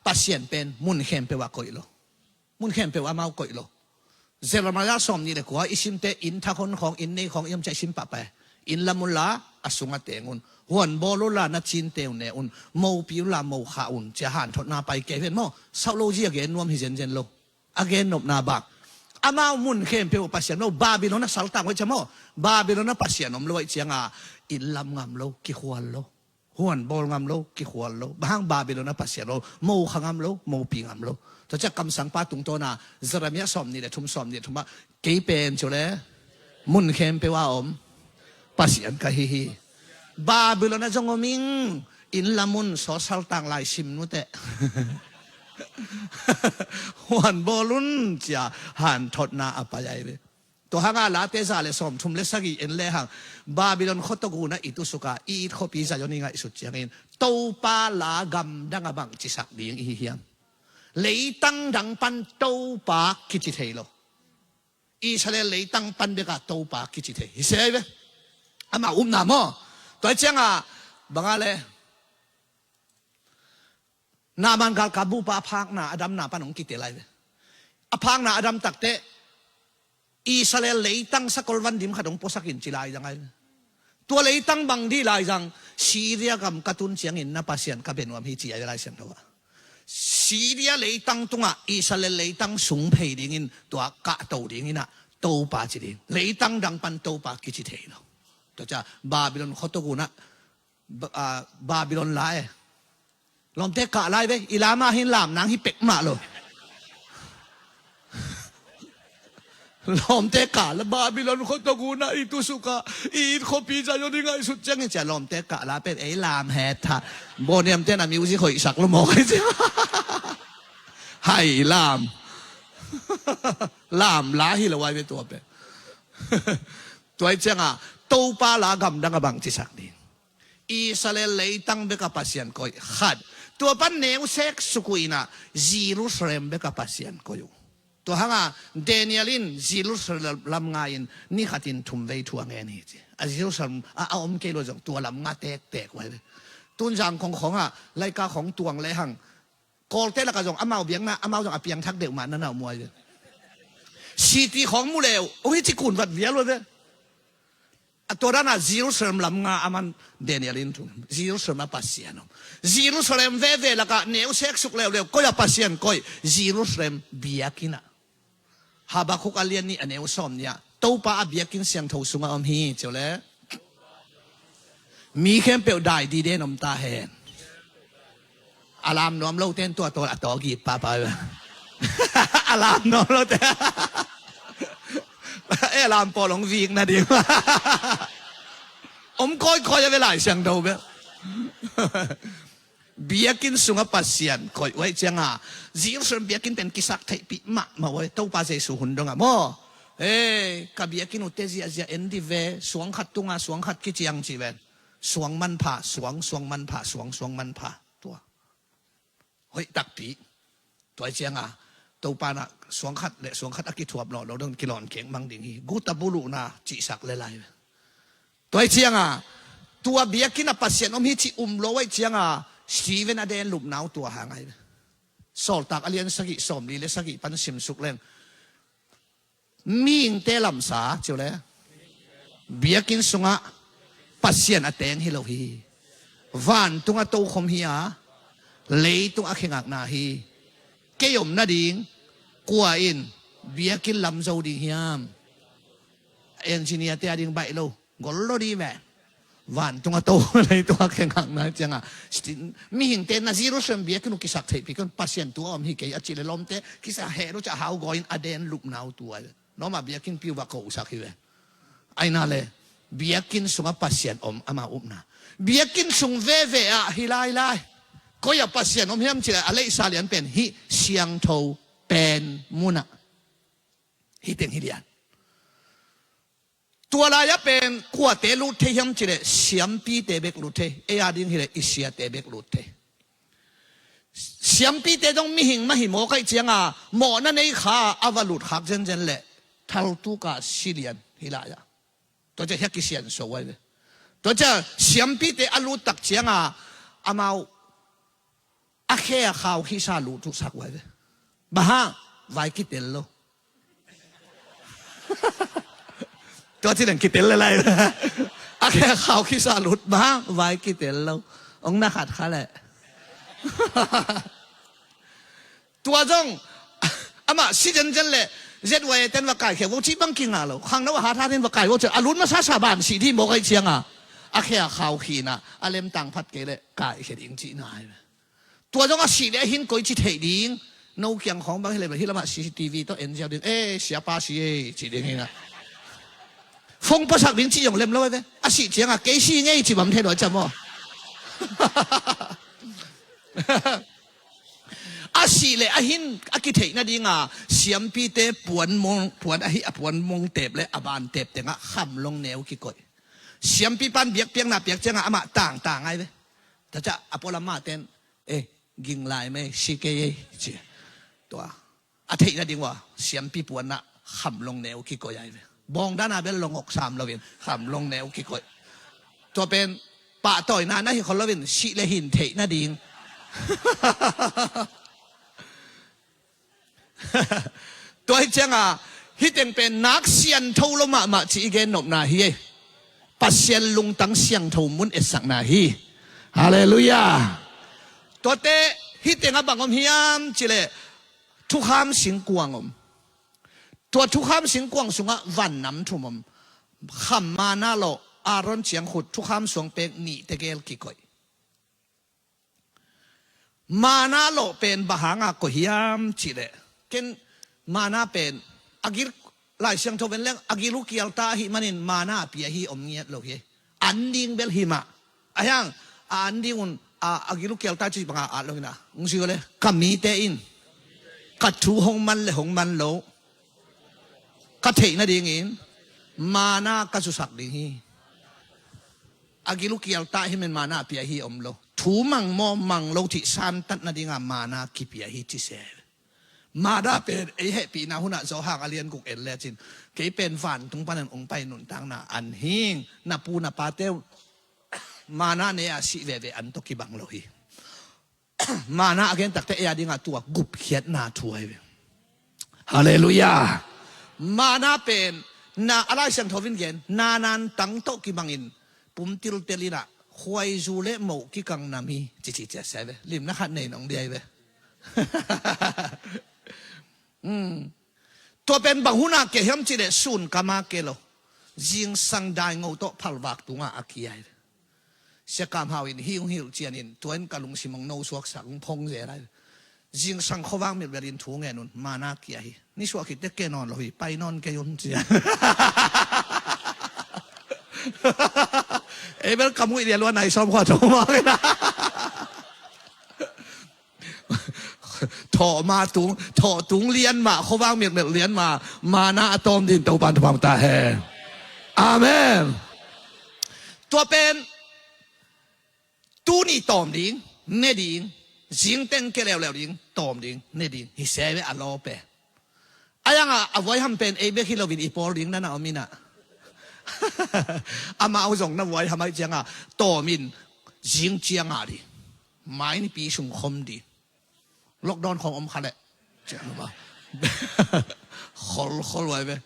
Pasian pen mun khempeuh ah koih lo. Mun khempeuh ah amau koih lo. Jeremiah sawm nih le kua i simte inn thak hon khawng, inn nei khawng i om ciah i sim pahpah e. Inn lam unla a sungah teng un. Huan bawl unla na cinte uh ne un. Mopi unla mokha un. Ciah hanthotna pai kei ven maw. Sauh lo zi a gen nuam hi zenzen lo. A gen nopna bak. Amau mun khempeuh Pasian lo. Babylon a saltang uh ciah maw. Babylon a Pasian om lo ahih cianga inn lam ngam lo, kikhual lo. Huan bawl ngam lo, kikhual lo. Bang hang? Babylon a Pasian lo. Mokha ngam lo, mopi ngam lo. Tua ciah kamsangpa tungtawna Jeremiah sawm nih le thum, sawm nih le thum ah, kei pen cu le mun khempeuh a om Pasian ka hi hi. Babylon a zong om ing, inn lam un, sawt saltang lai sim nuteh. Huan bawl un cia hanthotna a pai ai ve. Tua hanga Late za le sawmthum le sagih en lehang Babylon khuatuk unah i tusuka i it khuapi Zion i ngaihsut ciangin Topa la gamdang a bang cisak ding i hi hiam? Leitang dang pan Topa kici thei lo. Israel leitang pan beka Topa kici thei hi se ve. Ama upna maw? Tua cianga banga le Naaman galkap bupa a phakna a damna pan hong kite lai ve. A phakna a dam takteh Israel leitang sakol van dim khat hong puasakin ci lai zang ai ve. Tua leitang bang dih lai zang, Syria gam ka tun ciangin na Pasian ka bia nuam hi ci ai ve Lai Siangtho ah. Syria leitang tungah Israel leitang sung phei dingin tua kahto dinginah Topa ci ding. Leitang dang pan Topa kici thei lo. Tua ca Babylon khuatuk unah Ba-, ah, Babylon la e. Lawmte kah lai ve, i lam ah hin lam nang hi pek mah lo. Lawmte kah la Babylon khuatuk unah i tusuka i it khuapi Zion i ngaihsut ciangin cia lawmte kah la pen ei lam het tha. Boniamte na music hoihsak lo mawk ai cia. Hai lam. Lamla hi lo ai ve tua pen. Tua hi cianga Topa la gamdang a bang cisak ding. Israel leitang beka Pasian koih khat. Tua pan neu sek suk uh inah Jerusalem beka Pasian koih uh. Tua hanga Daniel in Jerusalem lam nga in ni khatin thum vei thu a ngen hi ci. A Jerusalem a, a om kei lo zong tua lam nga tektek uh ai ve. Tunzang khong khongah laika khong tuang lehang Kawlte lakah zong amau biakna amau zong a piangthak deuh mah na na om uh ai ve. City khong mu leu ong hi ci kun vat vial uh ai ve. A tua dana Jerusalem lam nga a man Daniel in thu Jerusalem a Pasian om. Jerusalem veve lakah neu sek suk leuleu koih a Pasian koih Jerusalem biakinn ah. Habakkuk a lian nih a neu sawm nih ah Topa a biakinn siangtho sungah om hi ci uh le. Mi khempeuh dai diden om ta hen. A lam nuam lo ten tua tawl a taw git papa. A lam nuam lo ten. E lam pawl hong vik na ding. Om kawikawi a ve Lai Siangtho bel. Biakinn sungah Pasian koih uh ai cianga Jerusalem biakinn pen kisak theihpih mahmah uh ai Topa Jesu hun dongah maw. Ei ka biakinn uh te ziahziah en di ve suang khat tunga suang khat kiciang ci ven. Suang manpha suang suang manpha suang suang manpha tua. Hoih takpi. Tua hi cianga Topa na suang khat le suang khat a kithuap lawh lo dong kilawn keng mang ding hi guta buluhna cihsak le lai. Tua hi cianga tua biakinn a Pasian om hi ci um lo aih cianga Stephen a den lupnau tua hang ai. Sawltak a lian sagih sawmli le sagih pan simsuk leng. Mihingte lamsa ciu le biakinn sungah Pasian a teng hi lo hi. Vantung a tokhom hi a leitung a khengakna hi. Kei om nading kua in biakinn lam zo ding hiam? Engineer te a ding baih lo gol lo ding ve. Vantung a to leitung a khengakna cianga mihingte na Jerusalem biakinn uh kisak theihpih kei un Pasian tua om hi kei a cih le lawmte kisa heh lo ciah hau gawi in a den lupnau tua. Noma biakinn piu va kosak hi ve. Aina le biakinn sungah Pasian om ama upna biakinn sung veve ah hi lailai. Koi a Pasian om hiam cih le a leihsa lian pen hih siangtho pen munah. Hih teng hi lian. Tua lai-ah pen kuate lut thei hiam cih leh siampite bek lut thei. Ei a ding hi leh i siate bek lut thei. Siampite dong mihing mah hi mawk aih cianga mawhna nei kha a va lut khak zenzen leh thaltuka si lian hi lai-ah. Tua ciah hiah kisianso uh ai ve. Tua ciah siampite a lut tak cianga amau a khe a khau khisa lut uh sak uh ai ve. Bang hang vai kitel lo. Tua ci leng kitel le lai. A khe a khau khisa lut bang hang vai kitel lo. Ong na khat kha leh. Tua zong amah si zenzen leh Z Y A ten va kaikhek vo cih bang kinga lo. Khangno a hathat in va kai vo cih a lut masa sa ban si dih mawk aih cianga a khe a khau khina a lemtang phat kei leh kaikhek ding cihna ai ve. Tua zong a sih le a hin koi ci theih ding. No kiang khawng bang hi le hi lamah C C T V tawh en ziau ding. Eh siapa si ei ci ding hi na. Phone pasak ding ci zong lem lo ve. A sih cianga kei si ngei ci bam thei lo a cam aw. A sih le a hin a kitheih nadinga siampite puan mong puan ahi a puan mong tep le a ban tep tengah khamlong neu kikoih. Siampi pan biakpiakna piak cianga amah tangtang ai ve. Taca a pualam mahten eh ging lai mei si kei ei ci. Tua a theih nading ua siampi puanah khamlong neu kikoih ai ve. Bawng dana bel longok sam loin khamlong neu kikoih. Tua pen pahtawina na hi khol loin sih le hin theih nading. Tua hi cianga hiteng pen nak siantho lo mahmah ci i gen nopna hi ei. Pasian lungtang siangtho mun etsakna hi. Halleluiah. Tuate hiteng a bang om hiam cileh thukham singkuang om. Tua thukham singkuang sungah vannam thum om. Kham mana lawh Aaron ciangkhut thukham suang pek nih tegel kikoih. Mana lawh pen bang hanga koih hiam cihleh ken mana pen a gil Lai Siangtho ven leng a gil uh kialta ahi manin mana a pia hi om ngiat lo hi. An ding bel hi mah a hiang a an ding un a gil uh kialta ci banga at lo hina ung si le ka mite in ka thu hong man le hong man lo ka theih nadingin mana ka zusak ding hi. A gil uh kial ta hi men mana pia hi om lo. Thu mang maw mang lo cih santat nadinga mana kipia hi ci se. Mana pen ei hehpihna hunah Johan a lian guk en lecin, kei pen vantung panin ong pai nuntakna an hing, na pu na pate uh mana ne a sih veve an tawh kibang lo hi. Mana a gen takte ei a dingah tua gupkhiatna thu ahi ve. Halleluiah. Mana pen na a Lai Siangtho in gen, nanan tang tawh kibangin pum tiltel inah khuaizu le moh kikang nam hi, cici cia sia ve. Limna khat nei nong dia hi ve. Hmm. Tua pen bang hunah kia hiam cih leh sun kama kia lo. Zingsang daingo tawh phalvak tungah a kia hi. Sia Kam Hau in hi hong hilh cianin tua in ka lungsim hong no suaksak hong phong zel lai. Zingsang khuavak milbelin thu ngen un, mana kia hi. Nisuah khit teh kia nawn lo hi, pai nawn kei un cia. Ei bel ka muih lian lua nai sawm khua tho mah. Thawh ma tung, thawh tung lian mah, khuavak milmelh lian mah, mana a tawm din Topan thupha ta hen. Amen. Tua pen tuni tawm ding, ne ding, zingteng kia leuleu ding, tawm ding, ne ding hi se ve a law pen. A yangah a vuaiham pen ei bek hi loin i pawl ding nana om inah. Amau zong na vuaiham aih ciangah tawm in zing ciangah ding. Mai nipi sung khom ding. Lockdown khong om kha leh. Kholkhol vai ve.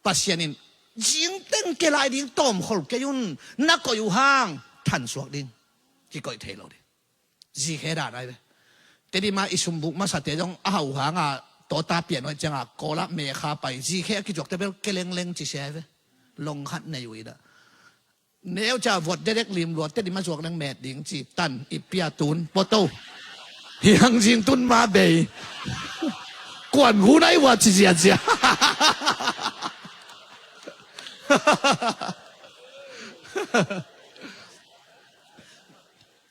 Pasian in zingteng kia lai ding tawmkhol kei un, na koih uh hang thansuak ding. Kikoih thei lo ding. Zikhe dan ai ve. Tedim ah i sumbuk masate zong a hau hanga tawta pian hoih cianga Kawlah mekha pai zikhe a kizuakte bel kelengleng ci sia ai ve. Long khat nei uh ina. Neuca vuat dedek limlua Tedim a zuak leng met ding ci tan i pia tun poto. Hiang zing tun ma bei. Kuan hu nai ua ci ziazia.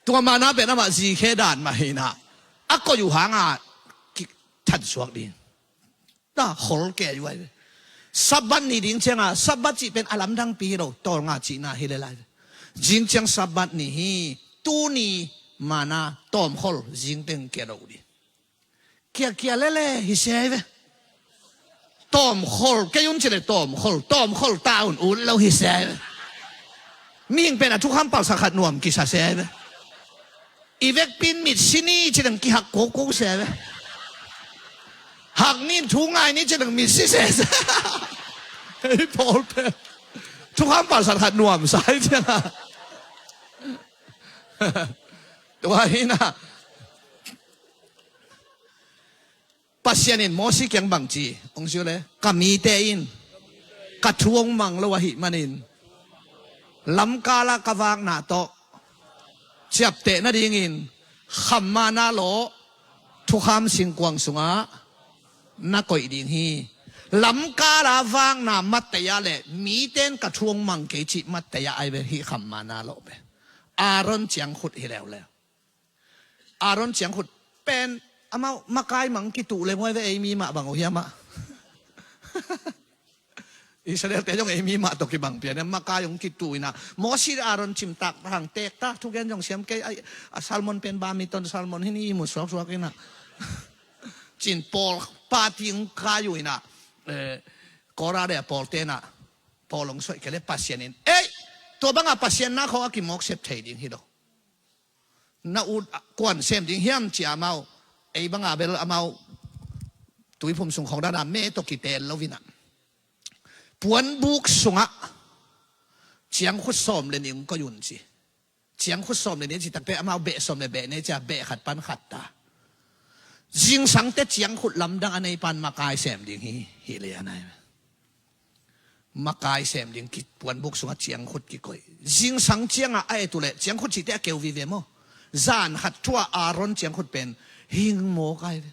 Tua mana pen amah zikhe dan mah hina. A koih uh hanga ki thansuak ding. Na khol kei uh ai ve. Sabbath ni ding cianga Sabbath cih pen a lamdangpi hi lo, tawlnga cihna hi le lai ve. Zing ciang Sabbath ni hi. Tuni mana tawmkhol zingteng kia lo ding. Kiakia lele hi sia ai ve. Tawmkhol kei un ci le tawmkhol, tawmkhol ta un ut lo hi sia ai ve. Mihing pen a thukham palsat khat nuam kisa sia ai ve. I vekpin mitsi ni ci leng kihak koko sia ai ve. Hak nin thu ngai ni ci leng mitsi sia sia. Hei pawl pen thukham palsat khat nuam sai cianga. Tua hina. Pasian in Mosi kiang bangci hong ziu le, ka mite in ka thu hong mang lo ahih manin lamkala ka vakna tawh ciapteh nadingin khammana lawh thukham singkuang sungah na koih ding hi. Lamkala vakna matteia le miten ka thu hong mang kei cih matteia ai ve hih khammana lawh ve. Aaron ciangkhut hi leuleu. Aaron ciangkhut pen amau makai mang kituh le muai ve ei mi mah bang uh hiamah. Israel te zong ei mi mah tawh kibang pian makai hong kituh ina Mosi le Aaron cimtak hang tekta thugen zong siam kei a salmon pen bamiton salmon hini imu suaksuak ina. Cin pawl pati hong kai uh ina Kora le a pawl tena pawl hong suaih kei le Pasian in ei tua banga Pasian na khawng a kimawk sep thei ding hi lo. Na ut kuan sem ding hiam ci amau ei banga bel amau tuiphum sung khong dana me tawh kitel lo ina puanbuk sungah ciangkhut sawm le ning koih un ci. Ciangkhut sawm le ning ci takte amau beh sawm le beh ne cia beh khat pan khat ta. Zingsangte ciangkhut lamdang a nei pan makai sem ding hi hi le a nai. Makai sem ding ki puanbuk sungah ciangkhut kikoih. Zingsang ciangah a et uh leh ciangkhut cihte a keu vive maw? Zan khat thu-ah Aaron ciangkhut pen hing mawk ai ve.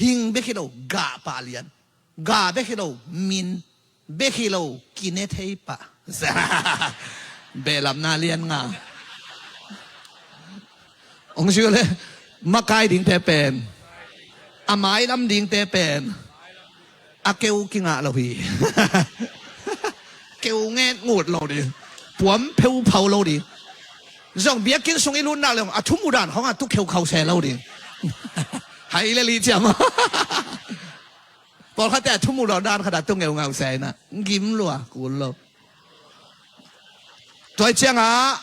Hing bek hi lo gah pah lian. Gah bek hi lo min bek hi lo kine thei pah. Behlamna lian nga. Hong si uh leh makai dingte pen a mailam dingte pen A keu kingah lo hi. Keu nget ngut lo ding. Puam pheu phau lo ding. Zong biakinn sung i lut nak le zong a thu mu dan khawng a tu kheu khau se lo ding. Hai le li ciam. Pawlkhatte a thu mu lo dan khat a tu ngeu ngau se na. Gim lua kul lo. Tua ciangah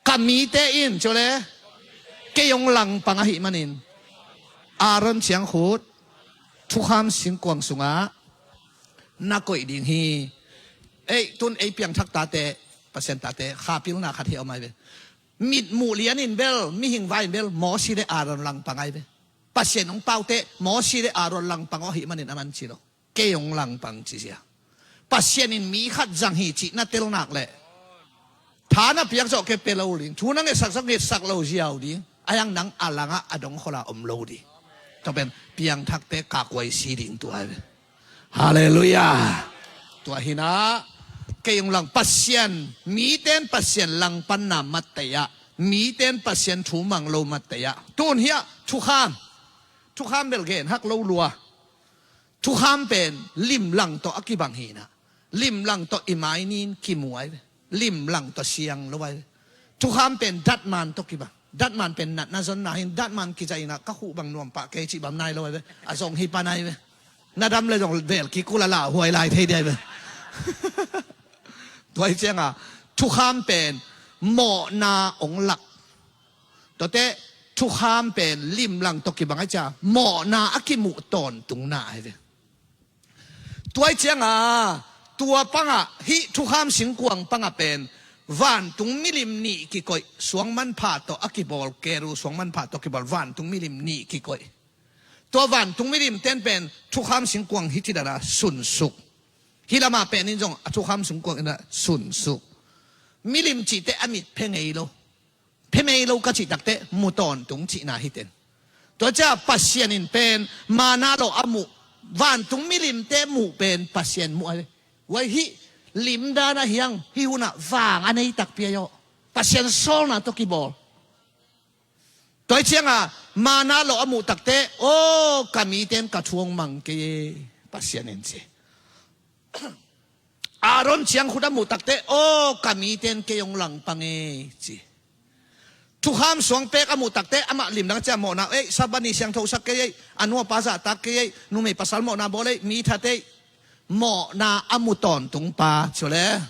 ka mite in, cule, kei hong langpang ahih manin, Aaron ciangkhut thukham singkuang sungah na koih ding hi. Ei, tun ei piangthak tate, Pasian tate, kha pilna khat hi a om ai ve. Mitmuh lianin bel, mihing vai in bel, Mosi le Aaron langpang ai ve. Pasian hong paute, Mosi le Aaron langpang aw ahih manin a man ci lo. Kei hong langpang ci zia. Pasian in mi khat zang hi cih na tel nak leh, tha na piak zawh kei pe lo ding. Thu na ngetsak zawh ngetsak lo ziau ding. A hiang nang a langah a dong kholh a om lo ding. Tua pen piangthakte kah kuai si ding tua hi ve. Halleluiah. Tua hinah kei hong lang Pasian, miten Pasian langpanna mattei ah, miten Pasian thu mang lo mattei ah. Tun hiah thukham, thukham bel gen hak lo lua. Thukham pen limlang tawh a kibang hinah. Limlang tawh i mainin kimu ai ve. Limlang tawh siang lo ai ve. Thukham pen datman tawh kibang. Datman pen natna zonna hin datman kiza inah ka khuh bang nuam pah kei cih bang nai lo ai ve. A zong hi pan ai ve. Na dam le zong vel kikul a lauhuai lai thei ding ai ve. Tua hi cianga thukham pen mawhna hong lak. Tuate thukham pen limlang tawh kibang ai cia mawhna a kimuh tawntungna ai ve. Tua hi cianga tua pangah hih thukham singkuang pangah pen vantung milim nih kikoih, suang manpha tawh a kibawl, keru suang manpha tawh kibawl vantung milim nih kikoih. Tua vantung milim ten pen thukham singkuang hih ci dana sunsuk. Hih lamah pen in zong a thukham singkuang ina sunsuk. Milim cihte a mit phe ngei lo. Phe ngei lo ka cih takte mu tawntung cihna hi ten. Tua cia Pasian in pen mana lo a muh, vantung milimte muh pen Pasian muh ai ve. Huai hih limdan a hiang hih hunah vang a nei takpi ai aw. Pasian sawlna tawh kibawl. Tua hi cianga mana lo a muh takte, aw ka miten ka thu hong mang kei e, Pasian in ci. Aaron ciangkhut a muh takte, aw ka miten kei hong langpang e, ci. Thukham suang pek a muh takte amah limdang cia mawhna, ei, Sabbath ni siangthosak kei ei, a nu a pa zahtak kei ei, numei pasal mawhna bawl ei, mi that ei. Mawhna a mu tawntung pa, cule.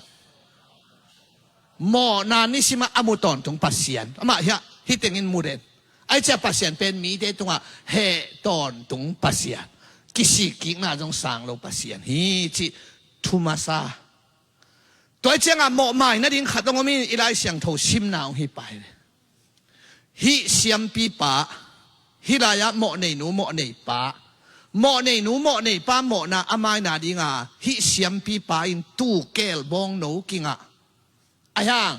Mawhna nisimah a mu tawntung Pasian. Amah hiah, hih tengin mu den. Ai cia Pasian pen mite tungah heh tawntung Pasian. Kisikkikna zong sang lo Pasian hi cih thu masa. Tua hi ciangah mawhmai nading khat hong om in i Lai Siangtho simna hong hi pai. Hih siampipa, hih lai-ah mawhneinu mawhneipa, mawhneinu mawhneipa mawhna a maina dinga hih siampipa in tuu keel bawngno kingah. A hiang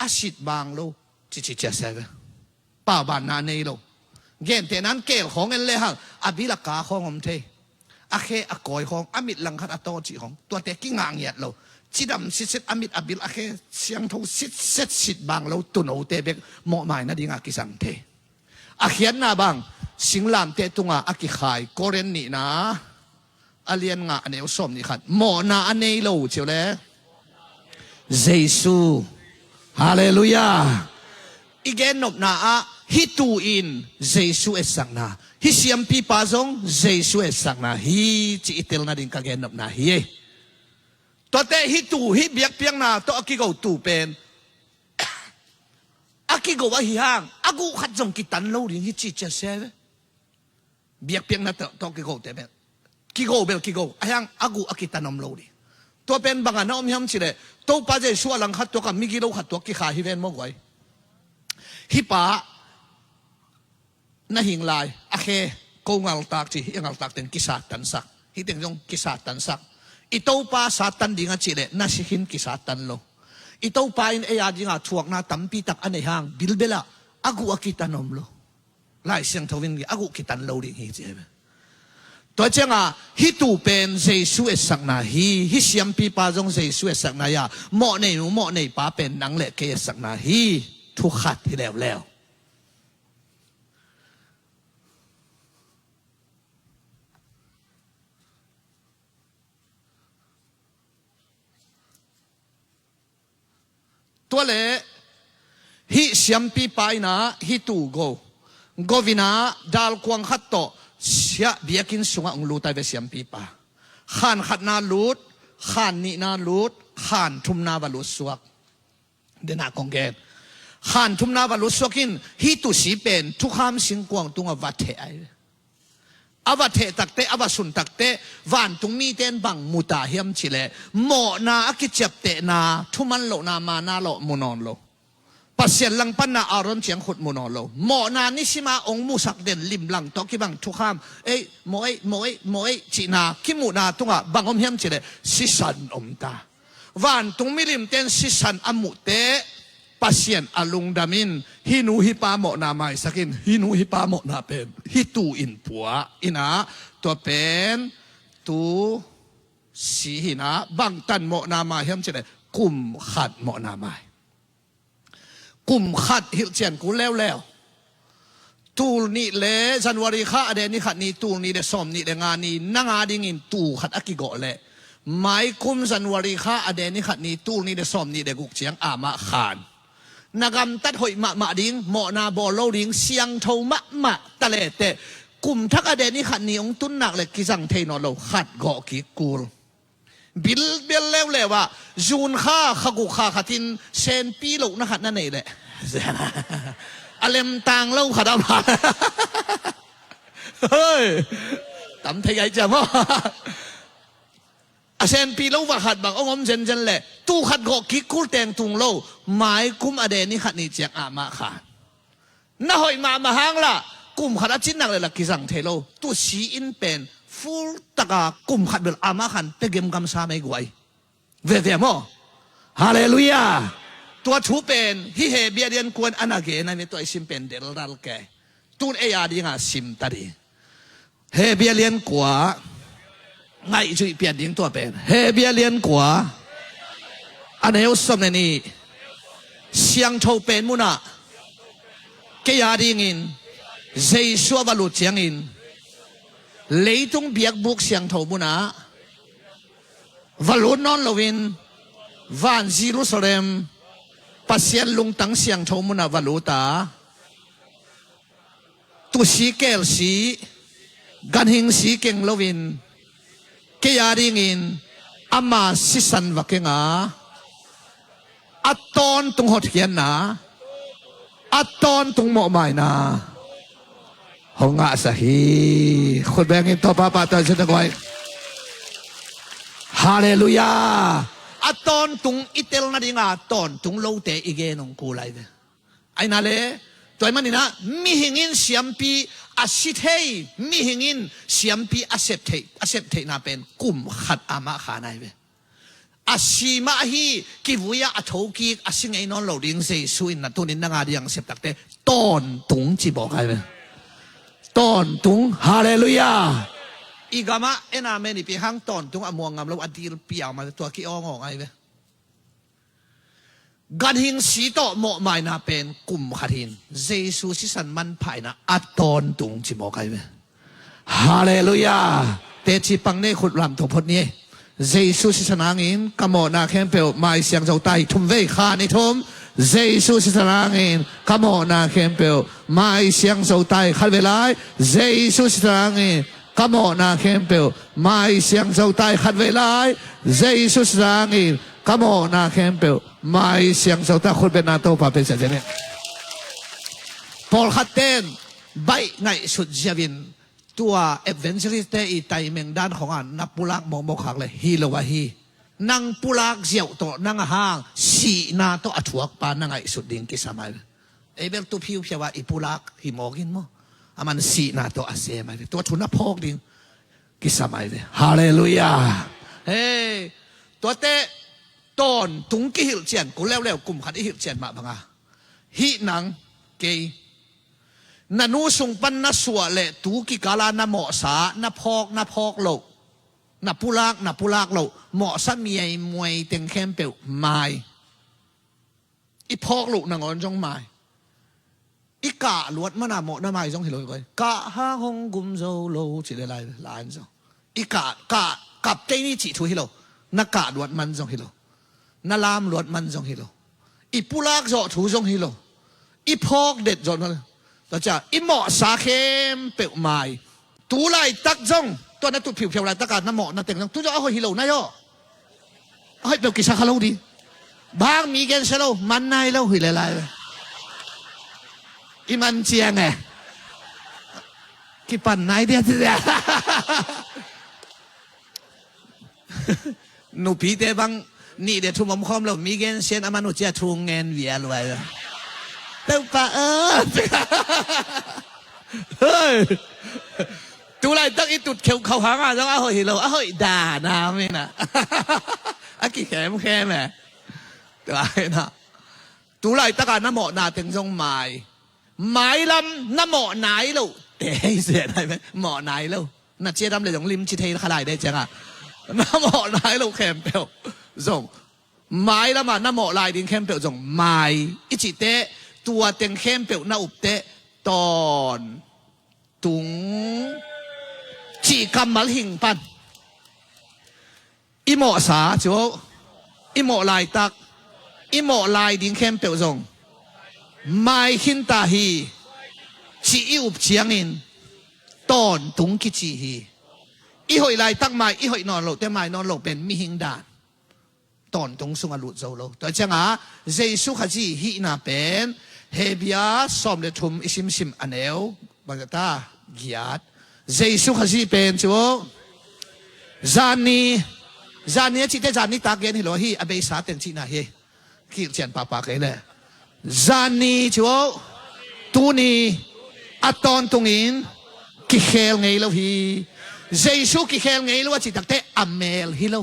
a sit bang lo, cici cia sia ve. Paubanna nei lo. Gentehnan keel khawng en lehang a bil a ka khawng om thei. A khe a kawi khawng, a mit langkhat a taw cih khawng, tuate kingah ngiat lo. Cidam sitset a mit a bil a khe siangtho sitset sit bang lo tunote bek mawhmai nadinga kisang thei. A khiatna bang singlamteh tunga a kikhai Korin nihna a lian nga a neu sawm nih khat mawhna a nei lo ciu le Jesu. Halleluiah. I gennopna ah hih tuu in Jesu etsakna, hih siampipa zong Jesu etsakna hi ci i telna ding ka gennopna hi ei. Tuate hih tuu, hih biakpiakna tawh a kigo tuu pen a kigo ahi hang a guh khat zong kitan lo ding hi ci cia se ve. Biakpiakna tawh, tawh kigote bel kigo bel kigo a hiang a guh a kitan om lo ding. Tua pen bangah na om hiam cileh Topa Jesu a langkhat tuakah migilo khat tuak kikhai hi ven maw guai. Hih pa na hing lai a khe ko ngaltak ci, hih a ngaltak teng kisattansak, hih teng zong kisattansak. I Topa sattan ding a cihleh na sikhin kisattan lo. I Topa in ei a dinga thuakna tampi tak a nei hang bilbelah a guh a kitan om lo. Lai Siangtho in a guh kitan lo ding hi ci hi ve. Tua cianga hih tuu pen Jesu etsakna hi, hih siampipa zong Jesu etsakna hi a, mawhnei nu mawhnei pa pen nang le kei etsakna hi. Thu khat hi leuleu. Tua le hih siampipa in ah hih tuu go, go in ah dalkuang khat tawh siah biakinn sungah hong lut ai ve siampipa. Khan khatna lut, khan nihna lut, khan thumna va lut suak. Denah kong gen. Khan thumna va lut suak in hih tuusi pen thukham singkuang tungah va theh ai ve. A va theh takteh, a va sun takteh, vantung mite in bang mu ta hiam cih leh, mawhna a kiciaptehna, thuman lohna, mana lawh mu nawn lo. Pasian langpanna Aaron ciang khut mu nawn lo. Mawhna nisima hong musak den limlang tawh kibang thukham, ei, mawh ei, mawh ei, mawh ei, cihna, kimuhna tungah bang om hiam cih leh, sisan om ta. Vantung milimte in sisan a muhteh, Pasian a lungdam in, hih nu hih pa mawhna maisak in, hih nu hih pa mawhna pen hih tuu in pua in ah, tua pen tuusi hi in ah, bangtan mawhna mai hiam cih leh, kum khat mawhna mai. Kum khat hilhcian kul leuleu. Tul nih le January kha a deh ni khat ni, tul nih le sawm nih le nga ni, nang a dingin tuu khat a kigawh leh, maikum January kha a deh ni khat ni, tul nih le sawm nih le guk ciang amah khan. Na gamtat hoih mahmah ding, mawhna bawl lo ding, siangtho mahmah ta leteh, kum thak a deh ni khat ni hong tun nak le kizang thei nawn lo, khat gawh kik kul. Bilbel leuleu ah, June kha, kha guk kha khat in senpi lohna khat na neih leh, a lemtang lo khat a ma. Hoi. Tam thei ai ciam aw. A senpi lo va khat bang hong om zenzen leh, tuu khat gawh kik kul teng tung lo, maikum a deh ni khat ni ciang amah khan. Na hoih mahmah hang lah, kum khat a cin nak le lah kizang thei lo. Tuusi in pen full taka kum khat bel amah khan pia gemgam sa mei guai. Veve maw. Halleluiah. Tua thu pen hih Hebru a lian kuan a na gen a mi tua i sim pen deldal ke. Tun ei a dinga sim ta di. Hebru a lian kua, ngaihzuih pian ding tua pen. Hebru a lian kua, a neu sawm le nih, siangtho pen munah, kei a dingin, Jesu a va lut ciangin, leitung biakbuk siangtho munah, va lut nawn loin, van Jerusalem, Pasian lungtang siangtho munah va lut a, tuusi kelsi, ganhingsi keng loin, kei a dingin ama sisan va keng a, a tawntung hotkhiatna, a tawntung mawhmaina hong ngahsak hi. Khut bengin Topa pa tawntung guai. Halleluiah. A tawntung i tel nadinga tawntung lote i gen hong kul ai ve. Aina le, tua ahih manin ah, mihing in siampi a si thei, mihing in siampi a sep thei, a sep theihna pen kum khat amah khan ai ve. A si mah ahi, kivui ah a thokik, a si ngei nawn lo ding Jesu in na tunin nang a ding a sep takte, tawntung ci mawk ai ve. Tawntung, halleluiah. I gamah, en amen i pi hang tawntung a muang ngam lo, a dil piau mah tua ki awng awng ai ve. Ganhing si tawh mawhmaina pen kum khat hin Jesu sisan manpha in ah a tawntung ci mawk ai ve. Halleluiah. Teci pang nei khut lamto phot ni. Jesu sisan hangin ka mawhna khempeuh mai siang zo tai, thum vei khan i thum. Jesu sisan hangin ka mawhna khempeuh mai siang zo tai, khat vei lai. Jesu sisan hangin ka mawhna khempeuh mai siang zo tai, khat vei lai. Jesu sisan hangin ka mawhna khempeuh mai siang zo tai. Khut betna Topa pe sia sia ni. Pawlkhat ten baih ngaihsut ziau in tua evangelist te i taimeng dan khong a na pulak mawkmawk khak le hi lo ahi. Nang pulak ziau tawh nang a hang sihna tawh a thuakpa na ngaihsut ding kisam ai. Ei bel tu phiuphiau a i pulak hi mawk in maw? A man sihna tawh a sem ai ve. Tua thu na phawk ding kisam ai ve. Halleluiah. Hei, tuate tawntung kihilh cian, kul leuleu kum khat i hilh cian mah banga, hih nang kei, na nu sung pan na suah le tu kikala na mawhsa, na phawk, na phawk loh, na pulak, na pulak loh, mawhsa miaimuai teng khempeuh mai. I phawk loh nangawn zong mai. I kah luat mana mawhna mai zong hi lo hi koi. Kah hang hong gum zo lo cih le lai, lai zong. I kah, kah, kap tei ni cih thu hi lo. Na kah luat man zong hi lo. Na lam luat man zong hi lo. I pulak zawh thu zong hi lo. I phawk det zawh na lo. Tua ciah i mawhsa khempeuh mai. Tu laitak zong tua na tut phiuphiau laitak a na mawh na teng zong tu zong a hoih hi lo nai aw. A hoih peuh kisa kha lo ding. Bang mi gensia lo man nai lo hi le lai. I man ciang e. Kipan nai dia ci dia. Nupite bang nih le thum om khawm lo mi gensia in a man uh cia thu ngen vial vai. Topa aw. Hei. Tu laitak i tut kheuh khauh hang a zong a hoih hi lo a hoih dan a mi na. A kikhemkhem e. Tua hi na. Tu laitak a na mawhna teng zong mai. Mailam na mawh nai lo te hi se nai ve mawh nai lo. Na ciadam le zong lim ci thei kha lai de cianga na mawh nai lo khempeuh zong. Mailam a na mawh lai ding khempeuh zong mai. I cihte tua teng khempeuh na upte tawn tung cih kammal hing pan. I mawhsa cu i mawh laitak i mawh lai ding khempeuh zong mai khinta hi. Cih i up ciangin tawntung kici hi. I hoih laitak mai i hoih nawn lote mai nawn lo pen mihing dan. Tawntung sungah lut zo lo. Tua ciangah Jesu Khazih hihna pen Hebia sawm le thum i simsim a neu bangzata giat. Jesu Khazih pen cu zanni, zanni a cihte zanni tak gen hi lo hi a beisa teng cihna hi. Kilhcian pahpah kei le zanni cu tuni a tawntungin kikhel ngei lo hi. Jesu kikhel ngei lo a cih takte a mel hi lo.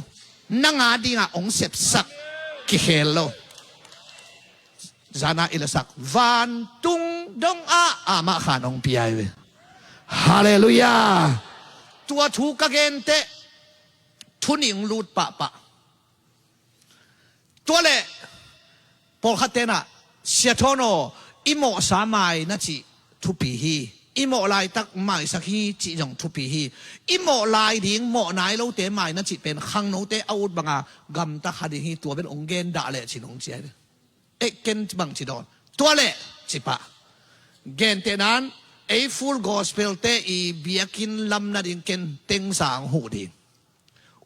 Nang a dingah hong sepsak kikhel lo. Zana i lasak vantung dongah amah khan hong piai ve. Halleluiah. Tua thu ka genteh thuning lut pahpah. Tua le pawlkhat tenah sia thawn aw i mawhsa mai na cih thupi hi. I mawh laitak maisak hi cih zong thupi hi. I mawh lai ding mawh nai lote mai na cih pen khangnote a ut banga gamta kha ding hi. Tua pen hong gen dah leh cin hong ciai. Ei ken bang ci dawn tua le cipah. Gentehnan ei Full Gospel te i biakinn lam nading ken tengsa hong huh ding.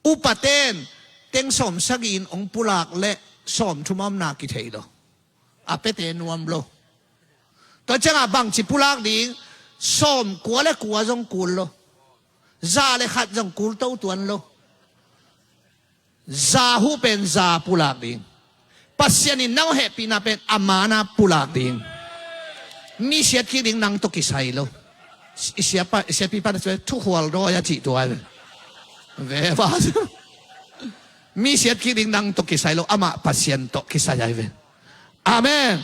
Upaten teng sawm sagih in hong pulak le sawm thum a omna kithei lo. A pete nuam lo. Tua ciangah bangci pulak ding sawm kua le kua zong kul lo. Za le khat zong kul to tuan lo. Za huh pen za pulak ding. Pasian in nang hehpihna pen a mana pulak ding. Mi siat kik ding nang tawh kisai lo. I siapa, i siapipa na thuhual dawi a cih tua ve. Ve va. Mi siat kik ding nang tawh kisai lo amah Pasian tawh kisai ai ve. Amen.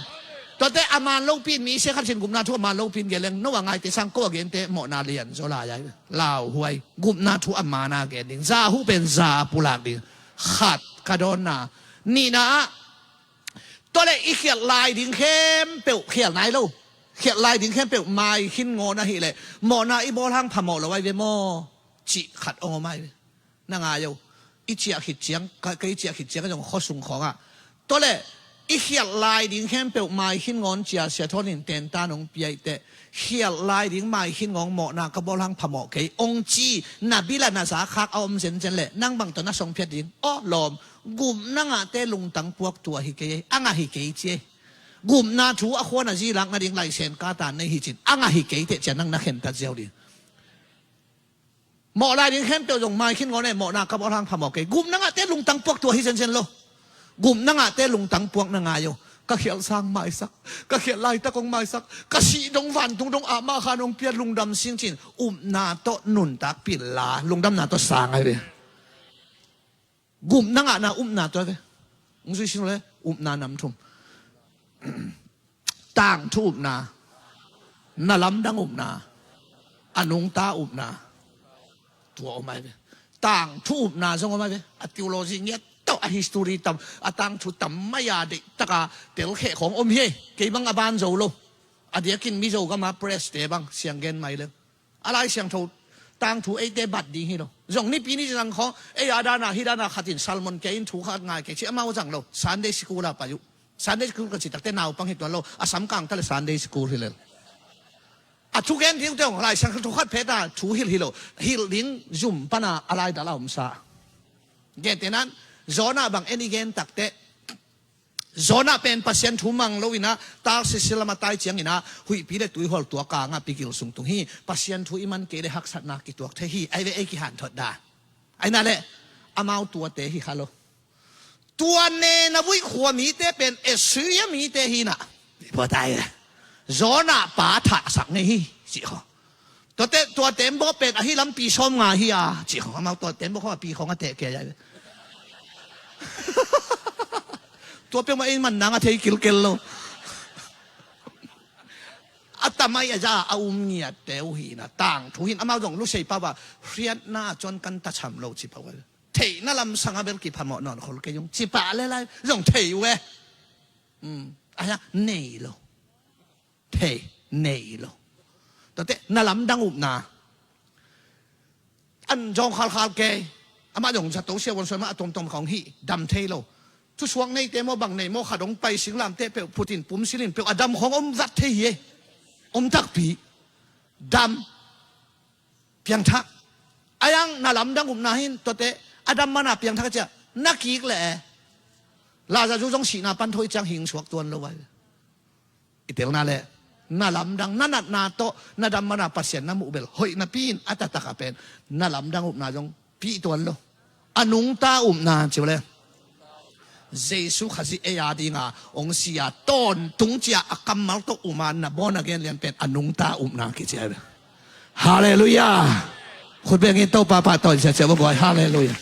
Tuate a man lopi in mi sia khat sin gupna thu a man lopi in geleng no a ngaite sang ko a gente mawhna lian zaw lai ai ve. Lauhuai gupna thu a mana gen ding za huh pen za pulak ding. Khat ka dawnna. Nihna ah tua le i khialh lai ding khempeuh khialh nai lo. Khialh lai ding khempeuh mai khin ngawn ahileh mawhna i bawl hang phamawh lo ai ve maw? Cih khat ong om ai ve. Na ngai o. I ciah khit ciang ka, ka i ciah khit ciang zong khuasung khawngah tua le i khialh lai ding khempeuh mai khin ngawn cia sia thawn in tentan ong piaih teh. Khialh lai ding mai khin ngawng mawhna ka bawl hang phamawh kei ong ci na bila na za khak a om zencen leh nang bang tawh na song phiat ding aw lawm. Gupna ngahte lungtang puak tua hi kei a ngah hi kei ci ei. Gupna thu a khuan a zi lak nading laisen ka tan nei hi cin a ngah hi kei teh cia nang na khentat ziau ding. Mawh lai ding khempeuh zong mai khin ngawn e mawhna ka bawl hang phamawh kei. Gupna ngahte lungtang puak tua hi zenzen lo. Gupna ngahte lungtang puak na ngai o. Ka khialh sang maisak, ka khialh laitak ong maisak, ka sih dong vantung dong amah khan ong piat lungdam sing cin upna tawh nuntak pil la lungdamna tawh sang ai ve. Gupna ngahna upna tua ve. Ung zui sin le upna nam thum. Tangthu upna, na lamdang upna, a nungta upna. Tua om ai ve. Tangthu upna zong om ai ve. A theology ngiat tawh a history tam a tangthu tam mai a deih taka telkheh khawng om hi. Kei bang a ban zo lo. A diakin Mizo gama press te bang sianggen mai leng. A Lai Siangtho tangthu eite bat ding hi lo. Zong nipi ni zang khawng ei a dana hi dana khatin sermon kei in thu khat ngai kei ci amau zang lo. Sunday school a pai uh. Sunday school ka cih takte naupang hi tuan lo, a samkang ta le Sunday school hi lel. A thugen ding teng Lai Siangtho thu khat phet a thu hilh hi lo, hilh ding zum pana a laidal a omsa. Gentehnan Jonah bang en i gen takte, Jonah pen Pasian thu mang lo inah Tarsis lam a tai ciang inah huihpi le tuihual tua kangah pi gil sung tung hi. Pasian thu i man kei le haksatna kituak thei hi. Ai ve ei kihanthot dan. Ai na le amau tuate hi kha lo. Tua nena vuih khua mite pen Assyria mite hi na. Pua tai le. Jonah pa thahsak ngei hi. Cih kho. Tuate, tua tembaw pen ahi lam pi sawm nga hi a. Cih kho. Amau tua tembaw kho a pi khong a teh kei a. Tua peuhmah ei man nang a thei kilkel lo. A tamai a za a um ngiatte uh hi na tangthu hin amau zong lusei pau a hriatna a cuan kan tacham lo ci pau a. Theihna lamsang a bel kiphamawh nawn khol kei ung. Cipah le lai zong thei uh e. Um, a hiang nei lo. Thei, nei lo. Tuate, na lamdang upna. An zong khalkhal kei. Amah zong zato siavuan suan mah a tomtom khong hi. Dam thei lo. Thusuak neite maw bang nei maw kha dong pai singlamte peuh phutin pumsilin peuh a dam khong om zat thei hi e. Om takpi. Dam. Piangthak. A yang na lamdang upna hin tuate a dam mana piangthak a cia na kik le e. Lazarus zong sihna pan thawi ciang hing suak tuan lo vai. I telna le na lamdang na natna tawh na dam mana Pasian na muh bel hoih napi in a taktak a pen na lamdang upna zong pih tuan lo. A nungta upna ciu le Jesu Khazih ei a dinga ong sia tawntung cia a kammal tawh uma na bawn a gen lian pen a nungta upna kicia ve. Halleluiah. Khut bengin Topa pahtawi cia cia va buai. Halleluiah.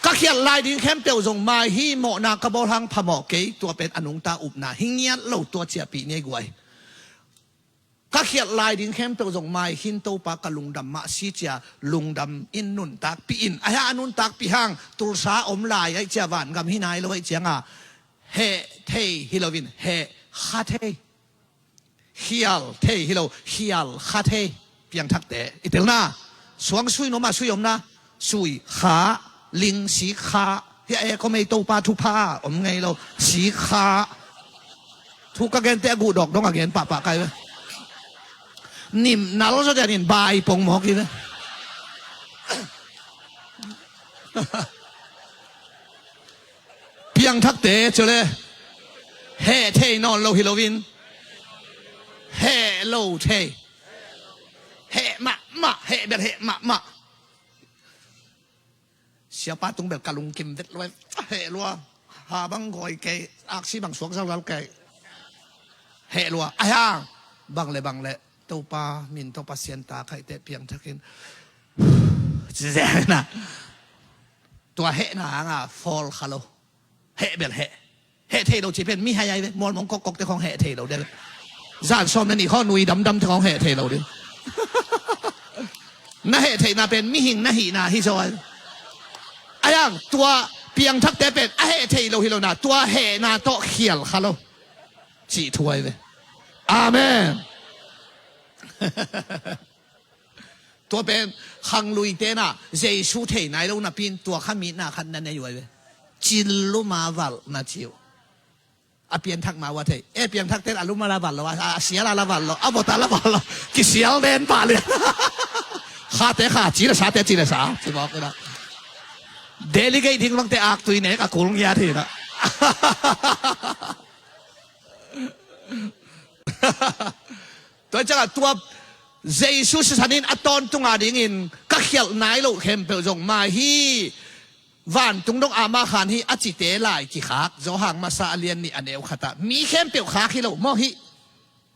Ka khialh lai ding khempeuh zong mai hi, mawhna ka bawl hang phamawh kei, tua pen a nungta upna hi ngiat lo tua ciapih ni ei guai. Ka khialh lai ding khempeuh zong mai hin Topa ka lungdam mah si cia lungdam in nuntakpih in a hia a nuntakpih hang Tulsa om lai aih cia vangam hi nai lo aih cianga heh thei hi loin heh kha thei. Khial thei hi lo, khial kha thei. Piangthakte i telna suang sui noma sui omna sui kha ling sik kha. Hia e komei Topa thupha om ngei lo sik kha. Thu ka gente a guh dawk dong a gen pahpah kai ve. Nim nal zaw dianin bai pong mawk hi ve. Piangthakte cu le heh thei nawn lo hi loin heh lo thei. Heh mahmah, heh bel heh mahmah. Siapa tung bel ka lungkim vet luai. Heh lua. Ha bang goi kei, aksi bang suak zauzau kei. Heh lua. Ai hang. Bang le bang le. Topa min tawh Pasian ta khaihte piangthakin. Ci zena. Tua hehna hanga fawl kha lo. Heh bel heh. Heh thei lo ci pen mi hai ai ve. Mualmong kokkokte khong heh thei lo de. Zan sawm na nih khong nui damdamte khong heh thei lo de. Na heh theihna pen mihing na hihna hi zaw ai. Ayang tua piangthakte pen a heh thei lo hi lo na tua hehna tawh khial kha lo. Cih thu ai ve. Amen. Tua pen khangluite na Jesu thei nai lo napi in tua kha mitna khat na nei uh ai ve. Cil luma valh na ci uh. A pianthak ma ua thei. E piangthakte a luma la valh lo, a, a sia la la valh lo, a bota la valh lo. Kisial den pah lian. Khate kha, ci le sate ci le sa. Ci mawk ina. Delegate ding bangte aktui nek a kul ngiat hi na. Tua ciangah tua Jesu sisan in a tawntung a dingin ka khialh nai loh khempeuh zong mai hi. Vantung dong ama khan hi a cite lai kikhak Johan masa a lian nih a neu khatah mi khempeuh khak hi lo maw hi.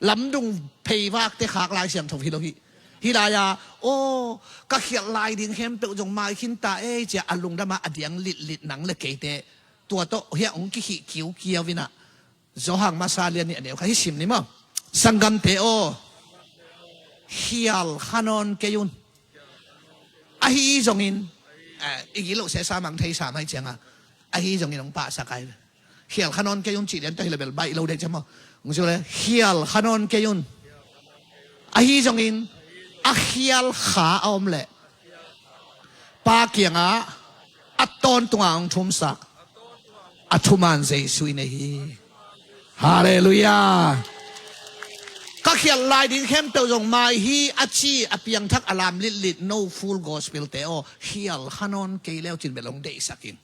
Lamdung pheivakte khak Lai Siangtho hi lo hi. Hi lai-a aw ka khialh lai ding khempeuh zong mai khin ta ei cia a lungdamah a diang litlit nang le keite tua tawh hiah hong kikhih kiukiau inah Johan masa lian nih a neu kha hi sim ni maw? Sanggamte aw, khial kha nawn kei un. Ahi zongin, eh, i gilo sesa mang thei sa mai cianga ahi zongin hong pahsak ai. Khial kha nawn kei un cih lian tawh hi le bel baih lo dek ciang maw? Hong ci le khial kha nawn kei un. Ahi zongin a khial kha a om leh Pa kiangah a tawntunga hong thumsak A thuman Jesu i nei hi. Halleluiah. Ka khialh lai ding khempeuh zong mai hi a ci a piangthak a lam litlit no full gospel te aw, khial kha nawn kei leu cin bel hong deihsak in.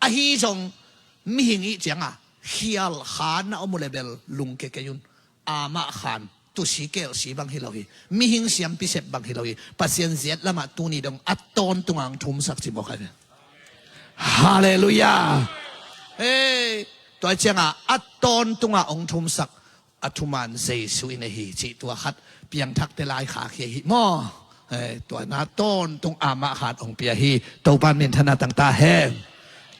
Ahi zong mihing ih cianga khial kha na om uh le bel lungke kei un. Amah khan tusi kelsi bang hi lo hi. Mihing siampi sep bang hi lo hi. Pasian ziat lamah tuni dong a tawntunga hong thumsak ci mawk ahi ve. Halleluiah. Hei, tua cianga a tawntunga hong thumsak a thuman Jesu i nei hi cih tua khat piangthakte lai kha khia hi maw? Hei, tua na tawntung amah khan hong pia hi. Topan minthanna tangta hen.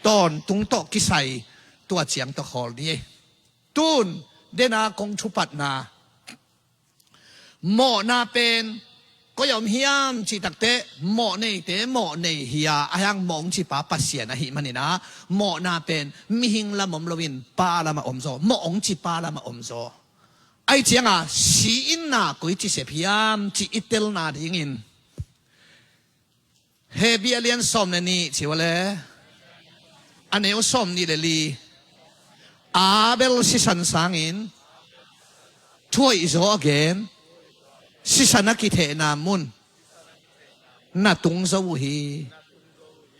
Tawntung tawh kisai tua ciang tawh khawl ni ei. Tun dena kong thupatna mawhna pen koi a om hiam cih takteh mawh neite mawh nei hi a, a hiang mawh hong cipa Pasian ahih manina mawhna pen mihing lam om loin pa lamah om zaw, mawh hong cipa lamah om zaw. Ahi cianga si inna koi ci sep hiam cih i telna dingin Hebru a lian sawm le nih ci ua le a neu sawm nih le li. Abel sisan sangin thuhoih zaw a gen sisan a kithehna mun na tung zo uh hi.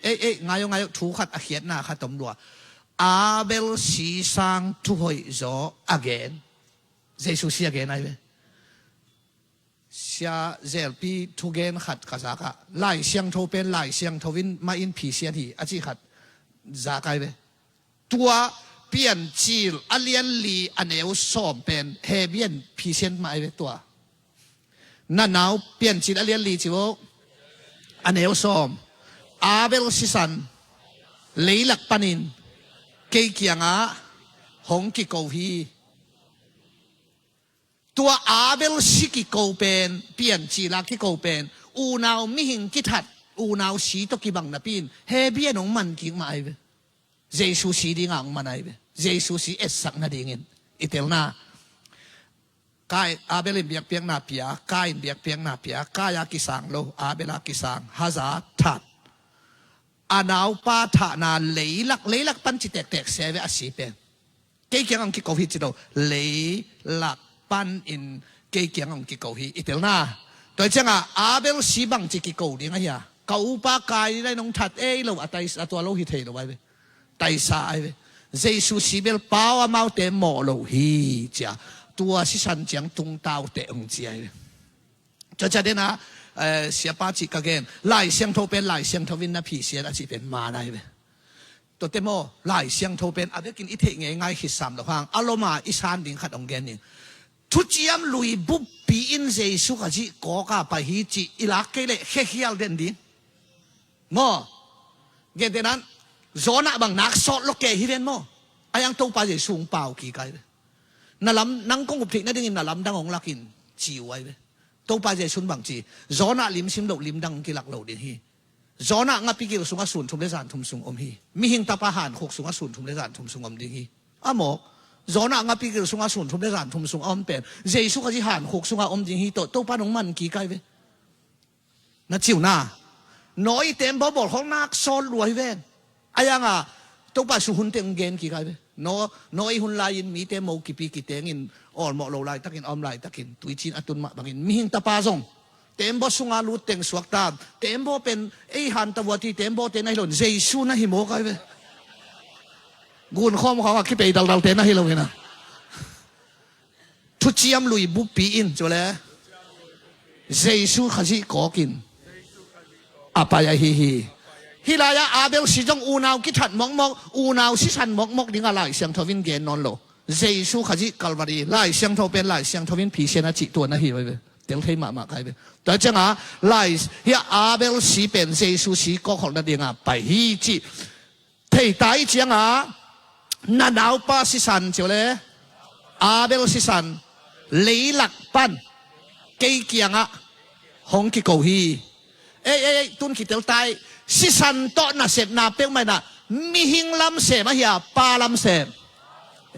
Ei ei, ngai aw ngai aw, thu khat a khiatna khat om lua. Abel si sang thuhoih zaw a gen. Jesu si a gen ai ve. Sia zelpi thugen khat ka zakah Lai Siangtho pen Lai Siangtho in mah in phisian hi a cih khat zak ai ve. Tua Piancil a lian li a neu sawm pen Hebru in phisian mah ai ve tua. Na nau Piancil a lian li ci vo a neu sawm. Abel sisan leilak panin kei kiangah hong kiko hi. Tua Abel si kiko pen, Piancil a kiko pen, unau mihing kithat, unau si tawh kibang napi in Hebru in hong man kik mah ai ve. Jesu si dinga hong man ai ve. Jesu si etsak nadingin i telna. Kain, Abel in biakpiakna pia, Kain biakpiakna pia, Kain a kisang lo, Abel a kisang, haza that. A naupa thahna leilak, leilak pan ci tektek se ve a si pen. Kei kiang hong kiko hi ci lo, leilak panin kei kiang hong kiko hi i telna. Tua cianga Abel si bang ci kiko ding ahi a, ka upa Kain in nong that ei lo a, taisa tua lo hi thei lo ai ve. Taisa ai ve. Jesu si bel pau amaute mawh lo hi cia. Tua sisan ciang tungtaute hong ci ai ve. Tua cia dena, eh, siapa cih ka gen Lai Siangtho pen Lai Siangtho in na phisian a cih pen man ai ve. Tuate maw Lai Siangtho pen a vekin i theih ngeingai khitsam lo hang a loma i san ding khat hong gen ding. Thuciam lui buppi in Jesu Khazih kawka pai hi cih i lak kei leh khekhial den ding. Maw? Gentehnan Jonah bang nak sawt lo kei hi ven maw? A yang Topa Jesu hong pau kik ai ve. Na lam nang kong up theih nadingin na lamdang hong lakin ci uh ai ve. Topa Jesu in bang ci, Jonah limsim loh limdang hong kilak lo ding hi. Jonah ngapi gil sungah sun thum le zan thum sung om hi. Mihing tapa hankhuk sungah sun thum le zan thum sung om ding hi. A mawk Jonah ngapi gil sungah sun thum le zan thum sung a om pen Jesu Khazih hankhuk sungah om ding hi tawh Topa in hong man kik ai ve. Na ci uh na. Noah i tembaw bawlkhawk nak sawt lua hi ven. A yanga Topa Jesu hun teng gen kik ai ve. Noah, Noah i hun lai-in mite mo kipi kitengin awlmawh lo laitakin a om laitakin tuiciin a tun mah bangin mihing tapa zong tembaw sunga lut teng suakta. Tembaw pen ei hanta vuati tembaw te na hi lo in Jesu na hi mawk ai ve. Gunkhawm khawngah kipei daldal te na hi lo hina. Thuciam lui buppi in cu le Jesu Khazih kawkin a pai ahi hi. Hih lai-ah Abel si zong unau kithat mawkmawk, unau sisan mawkmawk dingah Lai Siangtho in gen nawn lo. Jesu Khazih Kalvari Lai Siangtho pen Lai Siangtho in phisian a cih tuan ahi ve. Tel thei mahmah kai ve. Tua cianga Lai hiah Abel si pen Jesu si kawkholh nadinga pai hi cih thei ta i cianga na naupa sisan cio le Abel sisan leilak pan kei kiangah hong kiko hi. Ei ei ei, tun kitel tai. Sisan tawh nasepna peuhmah inah mihing lam sem ahi a pa lam sem?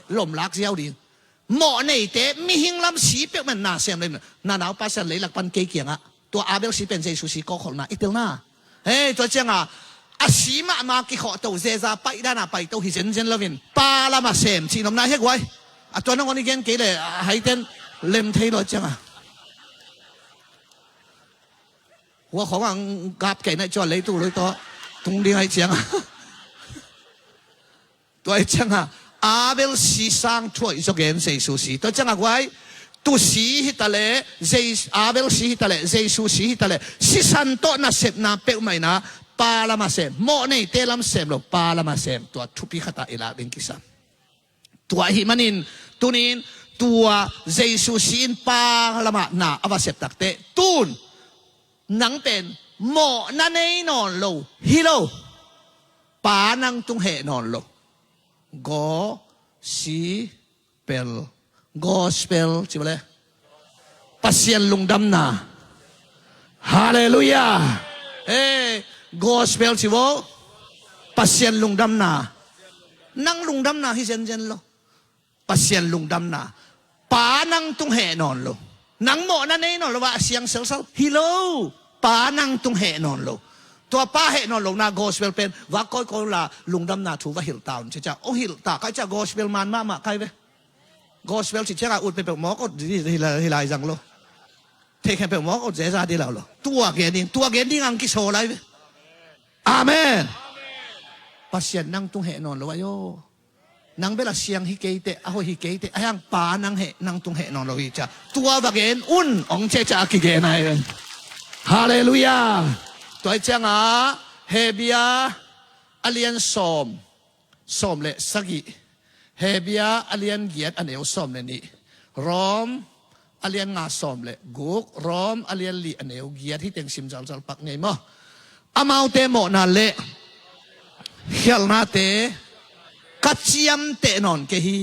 Lomlak ziau ding. Mawh neite mihing lam si peuhmah na sem le na naupa sisan leilak pan kei kiangah. Tua Abel si pen Jesu si kawkholhna i telna. Hei tua cianga A si mahmah kikhawhto, zeza paih dana paito hi zenzen loin pa lamah sem cih nopna hi a guai. A tua nangawn i gen kei le a haiten lem thei lo cianga. Hua khawng ang gap kei naih cua leitu lui tawh tung ding aih cianga. Tua aih cianga Abel si sang thuaih zaw gen Jesu si. Tua cianga guai, tu si hitaleh, Abel si hitaleh, Jesu si hitaleh, sisan tawh nasepna peuhmah inah pa lamah sem, mawh neite lam sem lo, pa lamah sem, tua thupi khatah i lak ding kisam. Tua ahih manin tunin tua Jesu si-in pa lamah na a va sep takteh tun nang pen mawhna nei nawn lo hi lo, pa nang tung heh nawn lo. Go si pel. Gospel ci bale. Pasian lungdamna. Halleluiah. Hey, gospel ci vo. Pasian lungdamna. Nang lungdamna hi zenzen lo. Pasian lungdamna. Pa nang tung heh nawn lo. Nang mawhna nei nawn lo a siang selsal hi lo. Pa nang tung heh nawn lo. Tua pa heh nawn lo na gospel pen va kawikawi la lungdamna thu va hilh ta un cicia. Ong hilh ta kai cia gospel man mahmah kai ve. Gospel ci cianga ut peuhpeuh mawk ut hi lai zang lo. Thei khempeuh mawk ut zeza di lau lo. Tua gen ding, tua gen ding ang kisaw lai ve. Amen. Pasian nang tung heh nawn lo ayo. Nang bela siang hi keite, a hoih hi keite, a hiang pa nang heh, nang tung heh nawn lo hi cia. Tua va gen un, ong cia cia a kigen ai. Halleluiah. Tua hi cianga Hebia a lian sawm sawm le sagih. Hebia a lian giat a neu sawm le nih. Rom a lian nga sawm le guk. Rom a lian li a neu giat. Hih teng sim zalzal pak ngei maw? Amaute mawhna le khialhnate ka ciamteh nawn kei hi.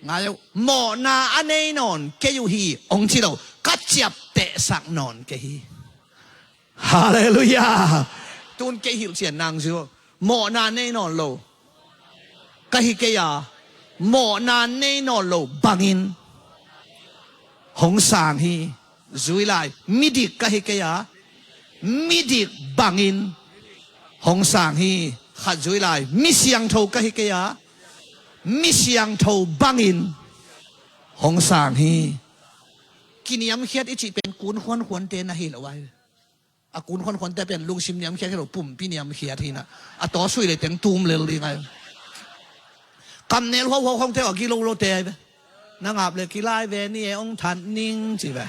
Ngai uh, mawhna a nei nawn kei uh hi ong ci lo, ka ciaptehsak nawn kei hi. Halleluiah. Tun kei hilhcian nang zio. Mawhna nei nawn lo ka hi kei a, mawhna nei nawn lo bangin hong sang hi. Zui lai, midik ka hi kei a, midik bangin hong sang hi. Khat zui lai, mi siangtho ka hi kei a, mi siangtho bangin hong sang hi. Kiniamkhiat i cih pen kun khuankhuante na hi lo ai. A kun khuankhuante pen lungsim niamkhiat hi lo, pumpi niamkhiat hi na. A tawsui le teng tum lel ding ai. Kamnel huauhuau khawngte a gilo lote ai ve. Na ngap le kilai ve ni e ong that ning ci ve.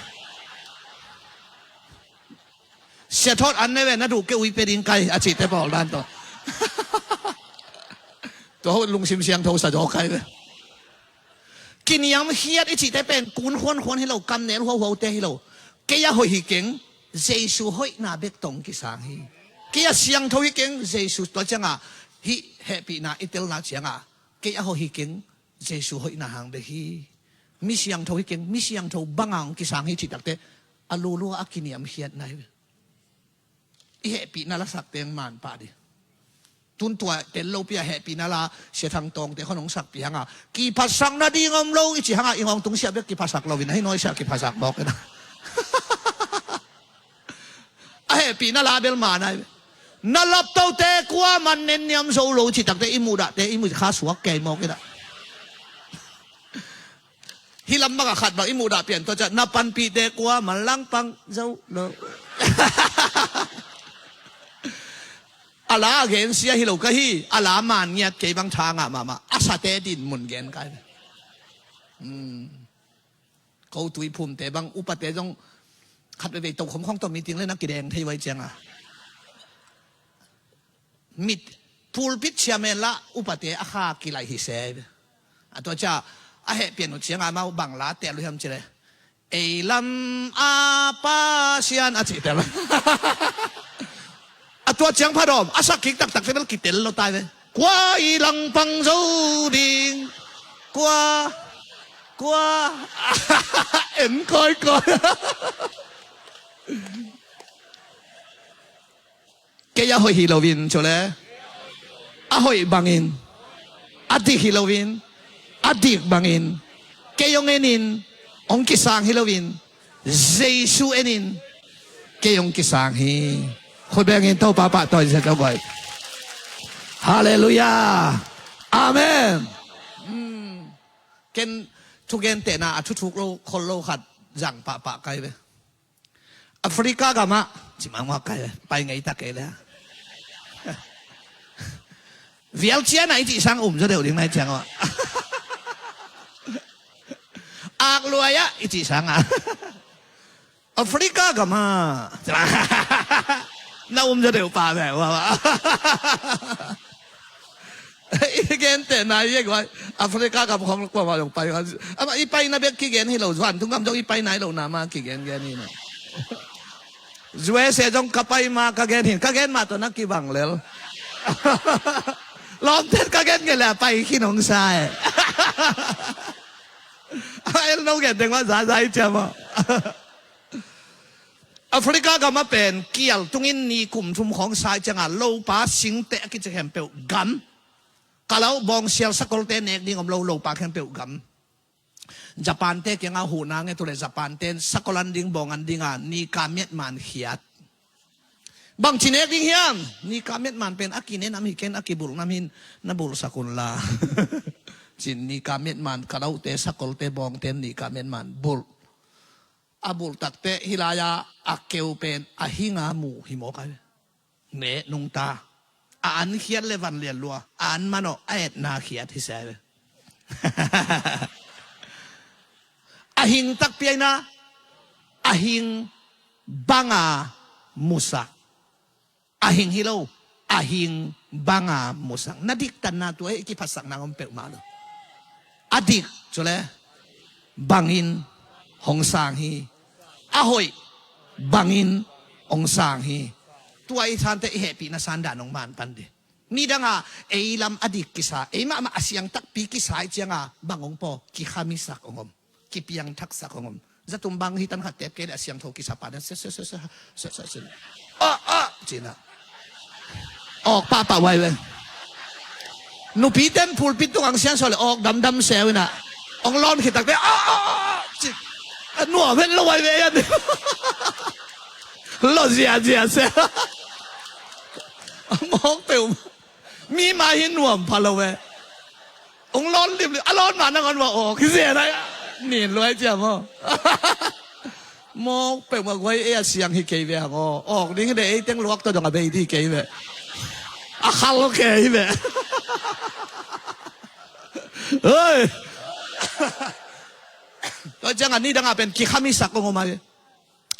Sia thawt an ne ve na duh ke ui pe ding kai a cihte pawl dan tawh. Tua ho lungsim siangtho sa zaw kai ve. Kiniamkhiat i cihte pen kun khuankhuan hi lo, kamnel huauhuaute hi lo. Kei a hoih hi keng, Jesu hoihna bek tong kisang hi. Kei a siangtho hi keng, Jesu tua cianga hih hehpihna i telna cianga kei a hoih hi keng, Jesu hoihna hang bek hi. Mi siangtho hi keng, mi siangtho banga hong kisang hi cih takte a lulua a kiniamkhiatna hi ve. I hehpihna lasak teng man pah di. Tun tua tel lopi a hehpihna la Sia Thang Tawngte khon hong sakpih hanga kiphatsak nading om lo i ci hanga i ngawng tungsiah bek kiphatsak loin ahi nawisiah kiphatsak mawk ina. A hehpihna la bel man ai. Na laptote kuaman nenniam zo lo cih takte i muhdahte i muhkha suak kei mawk ina. Hih lam bangah khat bang i muhdah pian tua ciah na panpihte kuaman langpang zo lo. A la a gensia hi lo ka hi, a la man ngiat kei bang tha ngah mahmah, a sate din mun gen kai. Hmm. Ko tuiphumte bang upate zong khat veivei tokhom khawng tawh meeting le na kideng thei vai cianga. Mit pulpit chairman lah upate a kha kilaih hi se. A tua cia a heh pian uh cianga mau bang la tel uh hiam cile. Ei lam a Pasian a cihtel. A tua ciang phadawm a sak kik taktak te bel kitel lo tai ve. Kua i langpang zo ding. Kua. Kua. En kawikawi. Kei a hoih hi loin cule a hoih bangin, a dik hi loin a dik bangin, kei hong enin hong kisang hi loin Jesu enin kei hong kisang hi. Khut bengin Topa pahtawi zia tawh guai. Halleluiah. Amen. Hmm. Ken thugentehna a thuthuk lo khol lo khat zang pahpah kai ve. Africa gamah ci mangmang kai ve. Pai ngei ta kei le. Vial ciana i cih sang um zaw deuh ding nai ciang ah. Akluai ah i cih sang ah. Africa gamah na um zaw deuh pah ve. I gente nai ye guai. Africa gam khong kuamah zong pai. Amah i paina bek kigen hi lo, vantung gam zong i paina hi lo na ma kigen gen hi na. U S A zong ka pai ma ka gen hin, ka gen ma tawh na kibang lel. Lawmten ka gen gen le a pai khin hong sa e. A el no gen teng ma za za i ciam a. Africa gam a pen kial tungin ni kum thum khawng sa i cianga lopa singte a kici khempeuh gam. Kalau bawngsial sakolte nek ding om lo, lopa khempeuh gam. Japan te kianga huhna nge tu le Japan ten sakol an ding bawng an dinga ni ka miat man khiat. Bangci nek ding hiam? Ni ka miat man pen a kinen am hi ken a kibulh nam hin na bulhsak unla. Cin ni ka miat man kalaute sakolte bawngten ni ka miat man bulh. A bulh takte hih lai-a a keu pen a hinga mu hi mawk a ve. Ne nungta a an khiat le van lian lua a an manawh a etna khiat hi se a ve. A hing takpi aina a hing banga musak. A hing hi lo, a hing banga musak. Na diktanna tua i kiphatsak nang om peuhmah lo. A dik cule bangin hong sang hi. A hoih bangin hong sang hi. Tua i sante i hehpihna sandan hong man pan di. Nidanga ei lam a dik kisa, ei mahmah a siang takpi kisa i cianga bang hong paw, kikhamisak hong om. Kipiangthaksak hong om. Zatum bang hi tan khat tep kei le a siangtho kisa pa dan se se se se se se se. Ah ah cina. Awk pahpah wai ve. Nupi ten pulpit tung ang siangtho le awk damdam seu ina. Ong lawn khitak te ah ah ah ci. A nuam hen lo wai ve yan. Lo zia zia se. A mawk peuh. Mi mai hi nuam pha lo ve. Ong lawn limlim a lawn ma nang on va awk hi zen ai. Nin luai cia maw? Mawk peuhmah guai ei a siang hi kei ve hang aw. Awk ding hi de ei teng luak tawh dong a bei di kei ve. A khal kei hi ve. Hei. Tua ciang a ni dangah pen kikhamisak ong om ai.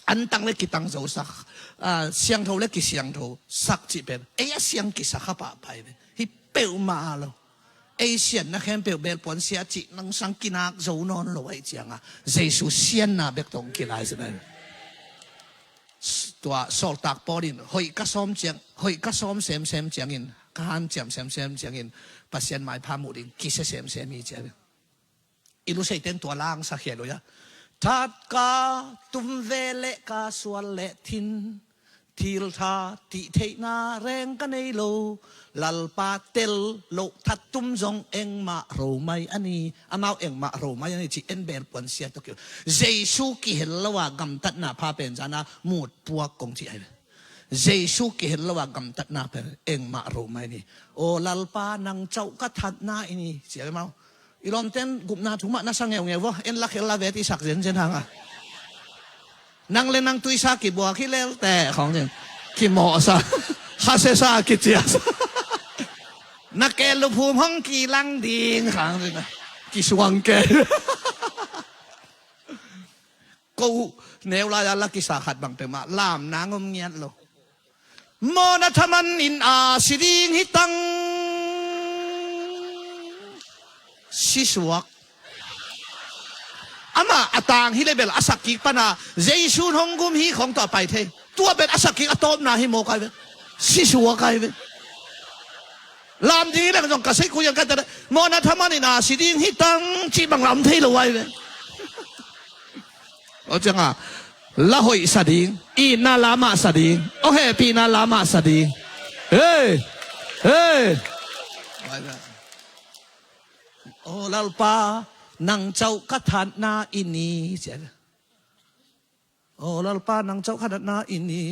Antang le kitang zosak, ah, siangtho le kisiangtho sak cih pen ei a siang kisak kha pahpah hi ve. Hi peuhmah a lo. Ei siatna khempeuh belpuan sia cih nang sang kinak zo nawn lo aih cianga Jesu sianna bek tong kilai sin ai. Tua sawltak Paul in hoih ka sawm ciang, hoih ka sawm semsem ciangin, ka hanciam semsem ciangin Pasian maipha muh ding kisia semsem hi ciang. I luseiten tua langsa khia lo ia. That ka tum ve le ka sual le thin, thil tha tih theihna reng ka nei lo. Lalpa tel lo that tum zong engmah ro mai a ni. Amau engmah ro mai a ni ci en belpuan sia tawh kio. Jesu kihel lo a gamtatna pha pen zana mut puak kong ci ai ve. Jesu kihel lo a gamtatna pen engmah ro mai ni. Aw Lalpa nang cauh ka thatna i ni. Cia ve mau. I lawmten gupna thu mah na sa ngeungeu vaw, en lak hel la vet i sak zenzen hanga. Nang le nang tuisa kibuak hi lelte khawng zin. Kimawhsa. Khasesa kiciasa. Na ke luphum hong kilang ding khang zin. Kisuang ke. Ko uh neu lai-a la kisa khat bang peuhmah lam nang om ngiat lo. Mawhna thaman in a si ding hi tang. Sisuak. Amah a tang hi le bel a sak kik pana Jesu hong gum hi khong tawh a pai thei. Tua bel a sak kik a tawpna hi mawk ai ve. Sisuak ai ve. Lam ding hi leng zong ka sei khuyan ka ta mawhna thaman in a si ding hi tang cih bang lam thei lo ai ve. Aw cianga la hoih sa ding, itna la mah sa ding, aw hehpihna la mah sa ding. Hei, hei. Aw Lalpa nang cauh ka thatna i ni. Aw Lalpa nang cauh ka thatna i ni.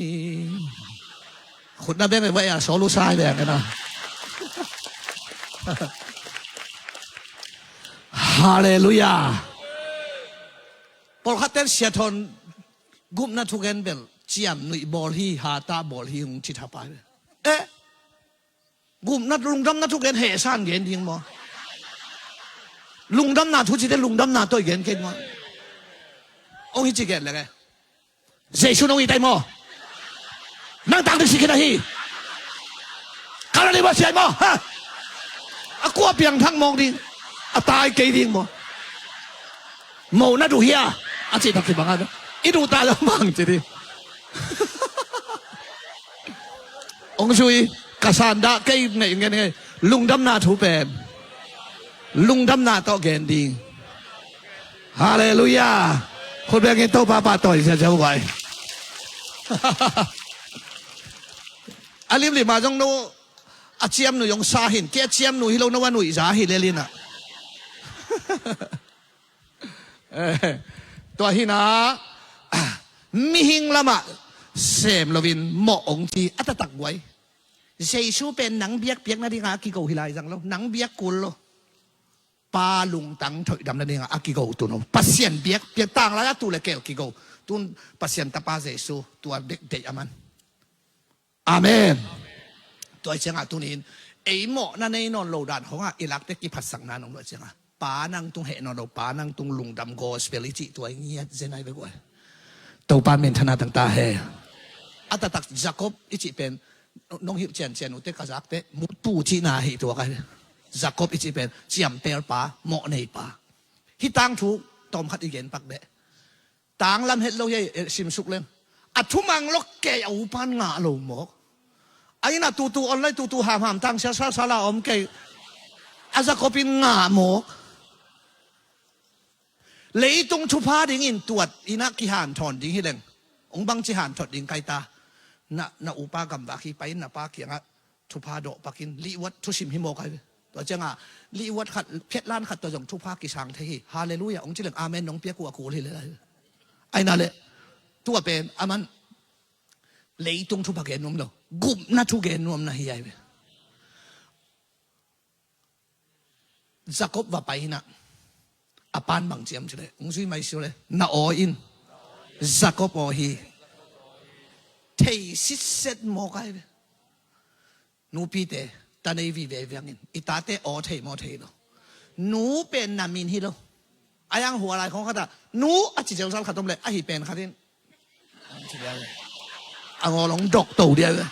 Khutna beng e, vai a solu sai beng e na. Halleluiah. Pawlkhat ten siathon gupna thugen bel ciam nuih bawl hi, hata bawl hi hong ci thapai. Eh, gupna lungdamna thugen hehsan gen ding maw? Lungdamna thu cite lungdamna tawh i gen kei maw? Hong hi ci gen lenge. Jesu nong i tai maw? Nang tang ding si khin ahi. Kalani ba siai maw? Ha? A kua piang thang mawng ding. A tai kei ding maw? Mo na duh hia? A ci tak ci bang a. I duh ta lo mang ci ding. Ong sui ka san dah kei ngei ngei ngei. Lungdamna thu pen lungdamna tawh gen ding. Halleluiah. Khut bengin Topa pahtawi ziaziau guai. A limlim ah zong no a ciamnu zong sa hin, kei a ciamnu hi lo, no a nuihza hi lel inah. Eh, tua hinah mihing lamah sem loin mawh ong ci a taktak guai. Jesu pen nang biakpiak nadingah a kigo hi lai zang lo, nang biak kul lo. Pa lungtang thoihdam nadingah a kigo tun lo. Pasian biakpiak tanglai a tu le kel kigo. Tun Pasian Tapa Jesu tua bek deih a man. Amen. Tua ciangah tunin ei mawhna nei nawn lo dan khongah i lakte kiphatsakna nong luah ciangah Pa nang tung heh nawn lo, Pa nang tung lungdam gospel i cih tua i ngiat zen ai bek uai. Topa min thana tangta he. A taktak Jacob i cih pen nong hilh ciancian uhte ka zakte mutu cihna hi tua ka hi. Jacob i cih pen ciampelpa, mawhneipa. Hih tangthu tawmkhat i genpak deh. Tanglam het lo hi a, eh, simsuk leng. A thumang lok kei a upan ngah lo mawk. A inn a tutu online tutu hamham tang sia sasala om kei. A Jacob in ngah mawk. Leitung thupha dingin tuat inah kihanthawn ding hi leng. Ong bangci hanthot ding kaita. Na, na upa gamvak hi pai in na pa kiangah thupha dawh pakin lihwat thusim hi mawk ai ve. Tua cianga lihwat khat, phetlan khat tua zong thupha kisang thei hi. Halleluiah ong ci leng amen nong piak uh a kul hi le lai ve. Aina le tua pen aman leitung thupha gen nuam lo, gupna thu gen nuamna hi ai ve. Jacob va pai hinah a pan bang ciam ci le ong zui mai si le na aw in Jacob aw hi. Thei sitset mawk ai ve. Nupite ta nei vive viangin i tate aw thei maw thei lo. Nu pen na min hi lo. A yang hua lai khong khata nu a ci zeusal khat om le ahi pen khatin a ngawlong dok to dia ve.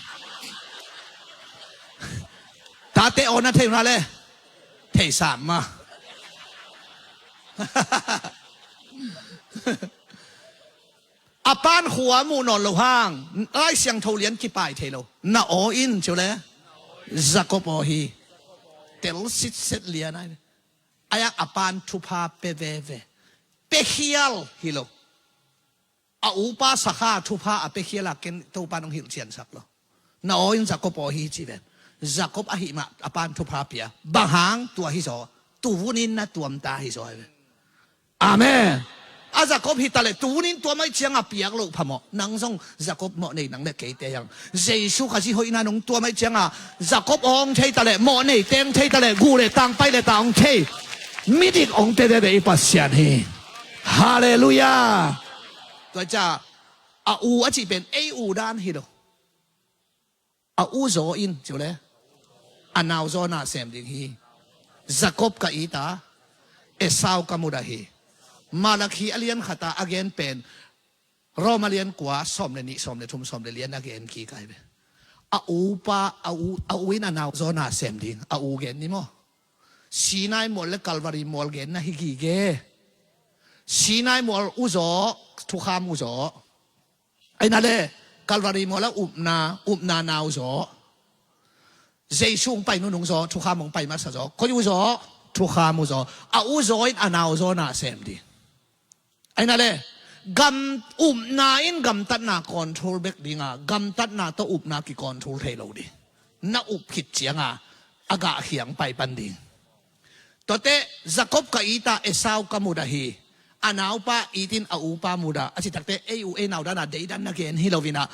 Tate aw na thei huna le thei sam ma. A pan khua muh nawn lo hang Lai Siangtho lian kipai thei lo. Na aw in ciu le Jacob aw hi. Tel sitset lian ai ve. Ayak a pan thupha pe veve. Pe khial hi lo. A upa sakha thupha a pe khial a ken Topa nong hilh ciansak lo. Na aw in Jacob aw hi ci ven. Jacob ahi mah a pan thupha pia. Bang hang tua hi zaw. Tuvunin na tuamta hi zaw ai ve. Amen. A Jacob hi taleh tunin tua mai cianga piak loh phamawh nang zong Jacob mawh nei nang le keite yang Jesu Khazih hoihna nong tua mai cianga Jacob awng thei taleh mawh nei teng thei taleh gu le tang pai le ta awng thei midik awng tete de i Pasian hi. Halleluiah. Tua cia a u a cih pen ei u dan hi lo. A u zaw in ciu le a nau zaw na sem ding hi. Jacob ka ita Esau ka muda hi. Malakhi a lian khata a gen pen Roma lian kua sawm le nih sawm le thum sawm le lian a gen kik ai ve. A upa a u a u in a nau zaw na sem ding a u gen ni maw? Sinai mual le Kalvari mual gen na hi gige. Sinai mual u zaw thukham u zaw. Aina le Kalvari mual a upna upna nau zaw. Jesu hong pai nunung zaw thukham hong pai masa zaw koi u zaw thukham u zaw a u zaw in a nau zaw na sem ding. Aina le gam upna in gamtatna control bek dinga gamtatna tawh upna kicontrol thei lo ding. Na up khit cianga a gah khiang pai pan ding. Tuate Jacob ka ita Esau ka muda hi. A naupa itin a upa muda a citakte ei u ei nau dana deidan na gen hi lovinah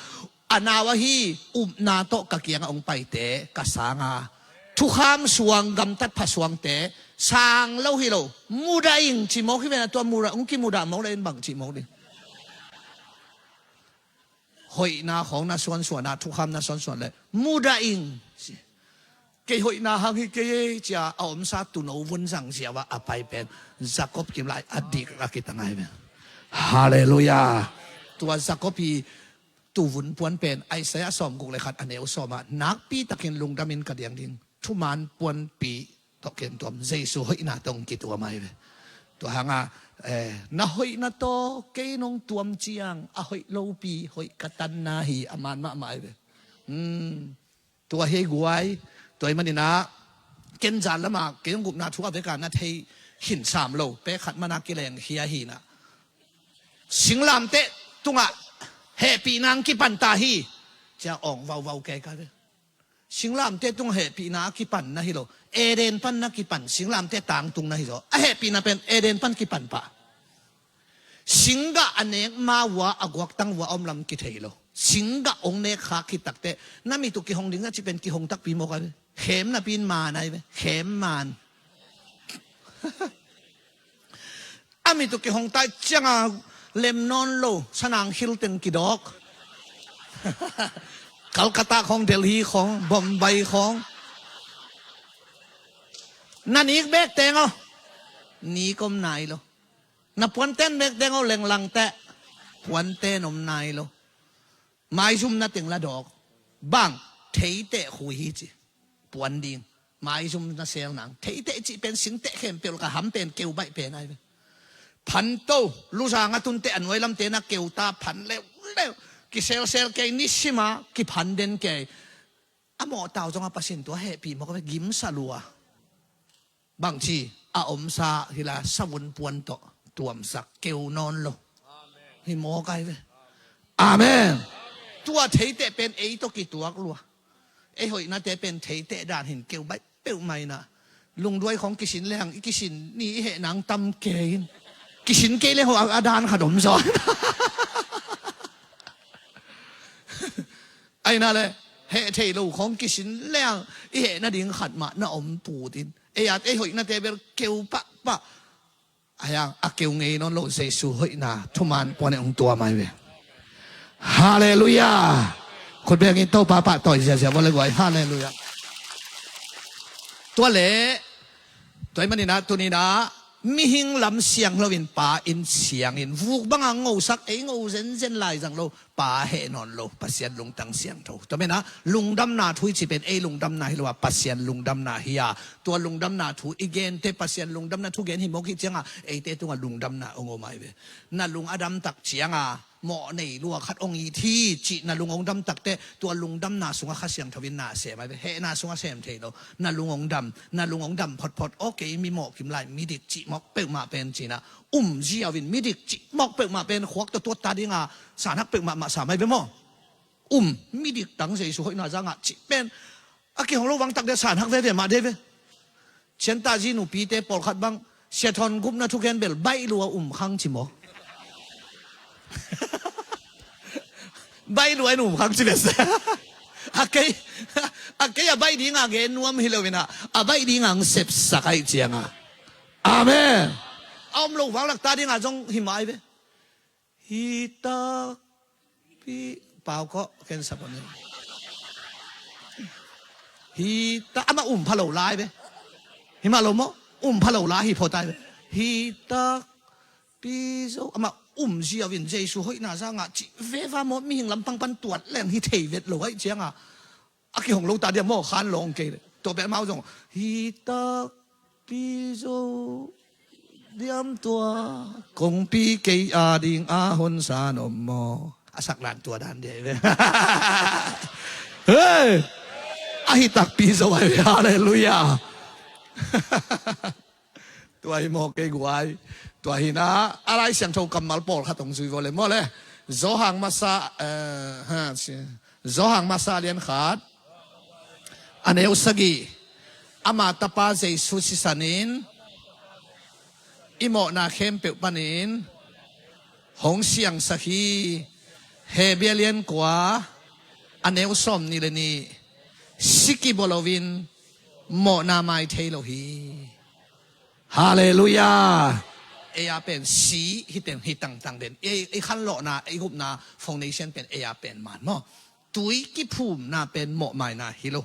a nau ahi upna tawh ka kiangah hong paite ka sanga thukham suang gamtat pha suangte sang lo hi lo. Mudah ing ci mawk hi ve na, tua mudah, hong kimudah mawk le in bang ci mawk ding. Hoihna khawng na suansuan a, thukham na suansuan le mudah ing. Kei hoihna hang hi kei ei cia a omsa tuuno vun zang ziau a a pai pen Jacob kim lai a dik a kitang ai ve. Halleluiah. Tua Jacob i tuuvun puan pen Isaiah sawmguk le khat a neu sawm ah nakpi takin lungdamin ka diang ding. Thuman puanpi tawh ken tuam, Jesu hoihna tawh kituam ai ve. Tua hanga eh, na hoihna tawh kei nong tuam ciang a hoih lopi hoih ka tanna hi a man mahmah ai ve. Hmm. Tua hi guai, tua hi maninah ken zan lama kei hong gupna thu a veka na thei hinsam lo, pek khat mana kileng hi a hinah singlamteh tungah hehpihna ang kipan ta hi. Cia awng vauvau kei ka ve. Singlamteh tungah hehpihna a kipan na hi lo. Eden pan na kipan, singlamteh tangtung na hi zaw. A hehpihna pen Eden pan kipan pah. Singgah a nek ma uh a, a guaktang uh a om lam kithei lo. Singgah hong nek kha khit takteh na mit uh kihong ding a cih pen kihong takpi mawk ai ve. Khem napi in maan ai ve. Khem maan. A mit uh kihong tai cianga lem nawn lo, sanang khil teng kidawk. Calcutta khawng, Delhi khawng, Bombay khawng. Na nik bek teng aw. Nik om nai lo. Na puanten bek teng aw, lenglangteh. Puanten om nai lo. Maizum na teng la dawk. Bang, theiteh khui hi ci. Puan ding. Maizum na sel nang. Theiteh cih pen singteh khempeuh ka ham pen keu baih pen ai ve. Phan to, luzang a tunteh a nuai lamte na keu ta phan leuleu. Kiselsel kei nisima, kiphan den kei. A mawhtau zong a Pasian tua hehpih mawk a ve gimsa lua. Bangci a omsa hila savun puan tawh tuamsak keu nawn lo. Hi mawk ai ve. Amen. Tua theiteh pen ei tawh kituak lua. Ei hoihnate pen theiteh dan hin keu baih peuhmah inah. Lungduai khawng kisin leng i kisin ni i heh nang tam kei in. Kisin kei leng ho a dan khat om zaw. Aina le heh thei lo khawng kisin leng i heh nading khat mah na om put in. Ei at ei hoihnate bel keu pahpah. A hiang a keu ngei nawn lo Jesu hoihna thuman puan e hong tuam ai ve. Halleluiah. Khut bengin Topa pahtawi ziazia vua le guai. Halleluiah. Tua le tua i maninah tuninah mihing lam siang loin pa in siangin vuk banga ngosak ei ngo zenzen lai zang lo. Pa heh nawn lo, Pasian lungtang siangtho. Tua menah lungdamna thu i ci pen ei lungdamna hi lo a, Pasian lungdamna hi a, tua lungdamna thu i gente Pasian lungdamna thu gen hi mawk hi cianga eite tungah lungdamna hong om ai ve. Na lung a damtak cianga mawh nei lua khat hong it hi cih na lung hong damtakteh tua lungdamna sungah Kha Siangtho in na sem ai ve. Hehna sungah sem thei lo. Na lung hong dam, na lung hong dam photphot. Aw kei mi mawh kim lai, midik cih mawk peuhmah pen cinah um ziau in, midik cih mawk peuhmah pen khuak tawh tuat ta dinga sanhak peuhmah mah sam ai ve maw? Um, midik tang Jesu hoihna zangah cih pen a kihong lo vangtak dia sanhak veve mah de ve. Ciantazi nupite pawlkhat bang Sia Thawn gupna thugen bel baih lua um khang ci maw? Baih lua in um khang ci ve se. A kei a kei a baih dinga gen nuam hi lo inah a baih dinga ang sepsak aih cianga. Amen. A om lo vanglak ta dinga zong hi mai ve. Hi takpi pau kawh ken sap a mi. Hi tak ama um pha lo lai ve. Hi mah lo maw? Um pha lo lai hi phaw tai ve. Hi takpi zo ama um ziau in Jesu hoihna zangah cih veva maw? Mihing lampang pan tuat leng hi thei vet lo aih cianga a kihong lo ta dia maw? Khan lawng kei le tua peh amau zong hi takpi zo diam tua kongpi kei a ding a honsa nom maw? A sak dan tua dan dia ve. Hei, a hi takpi zo ai ve. Halleluiah. Tua hi maw kei guai. Tua hinah a Lai Siangtho kammal pawlkhat hong zui vawle maw le. Zohang masa eh, ha, si. Zohang masa lian khat a neu sagih. Ama tapa Jesu sisanin i mawhna khempeuh panin hong siangsak hi. Hebia lian kua a neu sawm nih le nih, si kibaw loin mawhna mai thei lo hi. Halleluiah. Ei a pen si hi teng hi tangtang den. Ei, ei khanlawhna, ei gupna foundation pen ei a pen man maw. Tui kiphumna pen mawhmaina hi lo.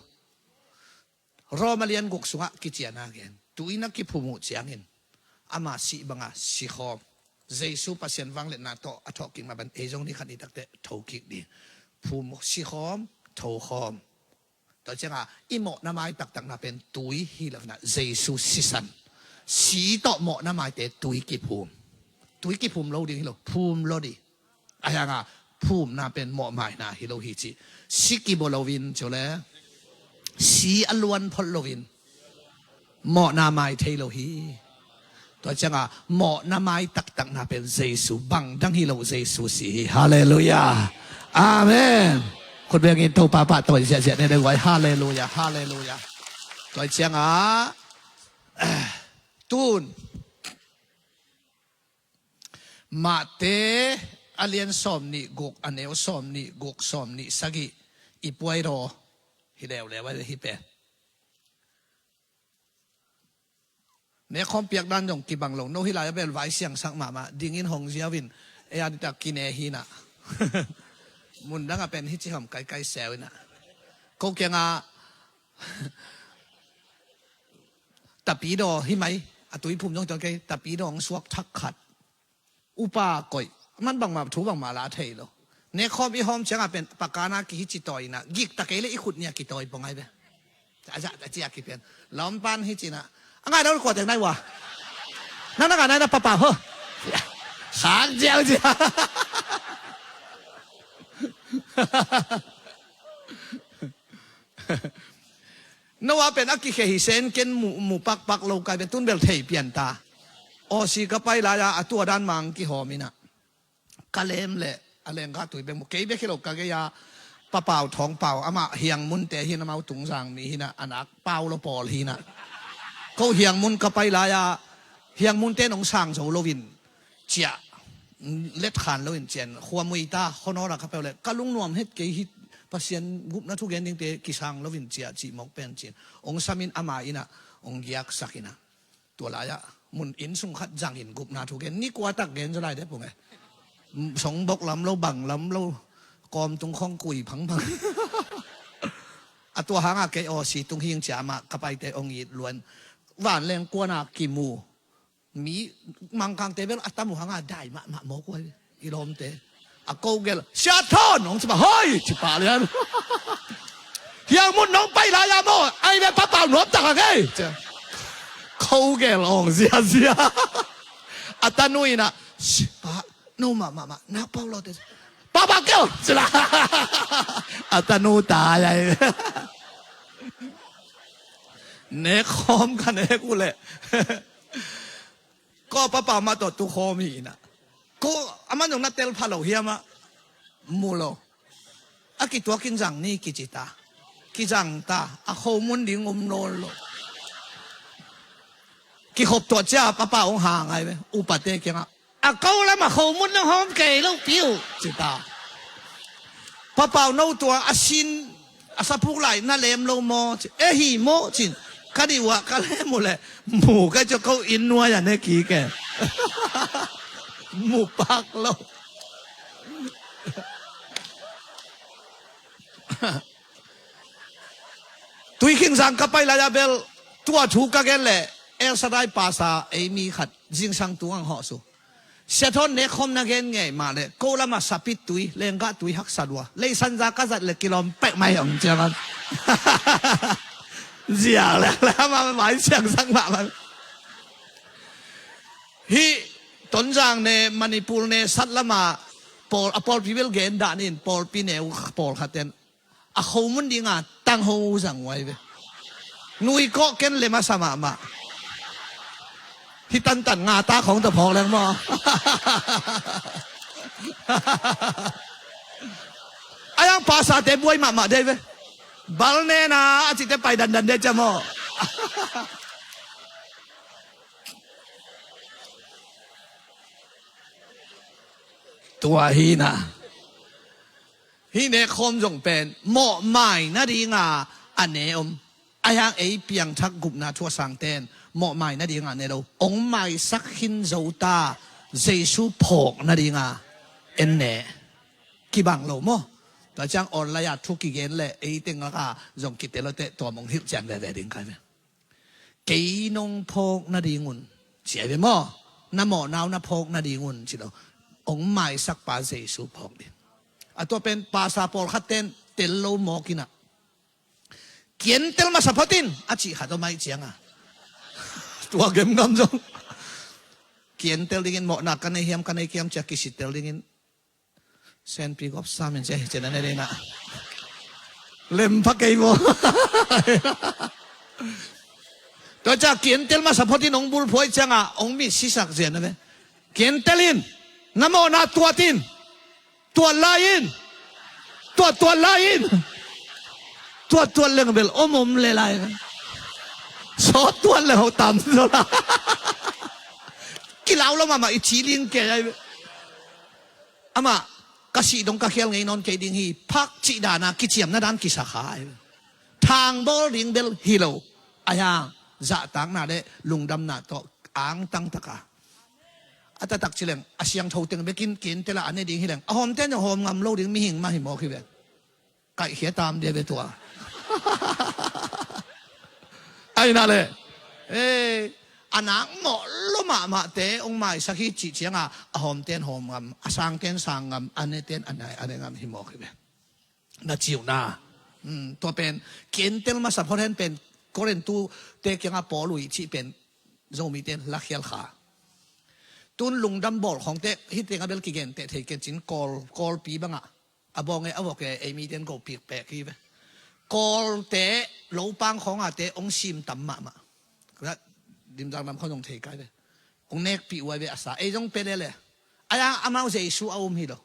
Roma lian guk sungah kiciana gen. Tui na kiphum uh ciangin ama sih banga sikhawm. Jesu Pasian vangliatna tawh a thawhkik mah bang ei zong ni khat ni takte thokik ding. Phum sikhawm, thokhawm. Tua cianga i mawhna mai taktakna pen tui hi lo hina Jesu sisan. Si tawh mawhna maite tui kiphum. Tui kiphum lo ding hi lo, phum lo ding. Ahi hanga phumna pen mawhmaina hi lo hi ci. Si kibaw loin ci le si a luan phot loin mawhna mai thei lo hi. Tua cianga mawhna mai taktakna pen Jesu, bang dang hi lo Jesu si hi. Halleluiah. Amen. Khut bengin Topa pahtawi ziahziah ne deuh vai. Halleluiah. Halleluiah. Tua cianga tun Mate a lian sawm nih guk, a neu sawm nih guk, sawm nih sagih i puai raw hi leuleu a hi pen. Nekhawm piak dan zong kibang lo, no hi lai a bel vai siangsak mahmah, dingin hong ziau in, ei a dita kine hi na. Mundang a pen hi ci hom kaikai seu ina. Ko kianga Tapidaw hi mai, a tuiphum zong tuan kei, tapidaw hong suak thak khat. Upa koih, man bangmah, thu bangmah la thei lo. Nekhawm i hawm ciangah pen, pakana ki hi ci tawi ina, gik ta kei le i khut nia kitawi pong ai be. A zah, a ciah ki pen. Lawmpan hi ci na. A ngai lo kua teng nai wa. Nang na ngai nai na papa ho. Sang ziau ziau. Noah pen a kikhia hi sen ken mu, mu pakpak lo kai pen tun bel thei pian ta. Aw si ka pai lai-a a tua dan mang kihawm ina. Ka lem le a lengka tui bek mu kei bek hi lo ka gei-a papau thawngpau amah hiangmunte hi na mau tungzang mi hi na a nak pau lo pawl hi na. Ko hiangmun ka pai lai-a hiangmunte nong sang zo lo in ciah, let khan lo in cian, khuamui ta, honor a ka peuh le, ka lungnuam het kei hi, Pasian gupna thu gen dingte kisang lo in ciah, cih mawk pen cin. Ong samin ama ina, ong giaksak ina. Tua lai-ah, mun inn sung khat zangin gupna thu gen, ni kua tak gen zaw lai de pung e. Song bok lam lo, bang lam lo, kawm tung khong kui phangphang. A tua hanga kei aw si tung hing ciah amah, ka paite ong it luan. Vanleng kuana kimu. Mi Mangkangte bel a tam uh hanga dai mahmah mawk uh ahi ve. I lawmte a ko gel, "Sia Thawn!" hong ci pah, "Hoi!" ci pah lian. "Hiangmun nong pai lai-a maw, ai ve papau nuam tak a kei," ci a ko gel hong ziazia. A tanu ina, "Si pa, no mahmah mah, nak pau lo te." "Papa keu!" ci la. A tanu tai ai. Nek khawm ka nek uh leh. Ko papa mah tawh tu khawm hi ina. Ko amah nong na tel pha lo hiam ah. Mu lo. A kituakin zang ni kici ta. Kizang ta. A khomun ding um nawn lo. Kikhop tuah cia papa hong hang ai ve. Upate kiangah. A ko lam a khomun na hawm kei lo piu. Ci ta. Papau no tua a sin a sapuk lai na lem lo maw? Ci. E hi maw? Cin. Ka dih uah ka lem uh leh mu ka cia ko inn nuai a ne kik e. Mu pak lo. Tuikhing zang ka pai lai-a bel tua thu ka gen leh El Shaddai pasa ei mi khat zingsang tungang hawh su. Sia Thawn nek khawm na gen ngei mah leh ko lamah sapit tui, lenggah tui haksa lua. Leisanza ka zat leh kilawm pek mai hong ciang an. Ziak leh leh amah mai siangsak mahmah. Hih Tonzang ne, Manipur ne, sat lamah pawl, a pawlpi bel gen dah nin, pawlpi neu pawlkhat ten a khomun dinga tangho zang uh ai ve. Nui kawh ken le masa mahmah. Hi tantan nga ta khong ta phawk leng maw? A yang pasate buai mahmah dei ve. Bal nena a cite pai dandan de cia maw? Tua hi na. Hih nekkhawm zong pen mawhmai nadinga a ne om. Ahi hang ei piangthak gupna thu a sangten mawhmai nadinga ne lo. Hong maisak khin zo ta, Jesu phawk nadinga en ne. Kibang lo maw? Tua ciang online ah thu kigen le ei teng laka zong kitel lo teh tua mong hilh cian veve ding kai ve. Kei nong phawk nadingun ci ai ve maw? Na mawhna uh na phawk nadingun ci lo. Hong maisak pa Jesu phawk ding. A tua pen pasa pawlkhat ten tel lo mawk inah, kientel masa phot in a cih khat om ahih cianga, tua gemgam zong kientel dingin, mawhna ka nei hiam ka nei kiam cia kisitel dingin, senpi gop samin cia hi cian a ne dingin ah lem pha kei maw? Tua cia kientel masa phot in hong bulphuai cianga hong mit sisak zian a ve. Kientel in, na mawhna tuat in. Tuat lai in. Tuat, tuat lai in. Tuat, tuat leng bel om om le lai. Sawt tuat leng ho tam zo la. Kilau lo mahmah i ci ling kei ai. Amah, ka sih dong ka khial ngei nawn kei ding hi. Phak cih dana kiciamna dan kisa kha ai. Thangbawl ding bel hi lo. Ahi hang zahtakna le lungdamna tawh angtang taka a taktak ci leng, a siangtho teng bekin kientel a a ne ding hi leng, a hawmten zong hawm ngam lo ding mihing mah hi mawk hi ve. Kaihkhia tam dia ve tua. Ahi na le, eh, a nak mawh lo mahmahte hong maisak hi cih cianga, a hawmten hawm ngam, a sangten sang ngam, a neten a nai, a ne ngam hi mawk hi ve. Na ciuhna. Hmm, tua pen kientel masa phot hen pen Korintu te kianga Paul uh i cih pen Zomite in lakhial kha. Tun lungdam bawl khawngte hih tengah bel kigenteh thei kei cin, Kawl, Kawlpi bangah a bawng e a vok e, ei mite in go pikpek hi ve. Kawlte lopang khawngate hong sim tam mahmah. Dimzang lam khawng zong thei kai ve. Hong nekpih uh ai ve a sa. Ei zong pe lele. Ahi hang amau Jesu a um hi lo.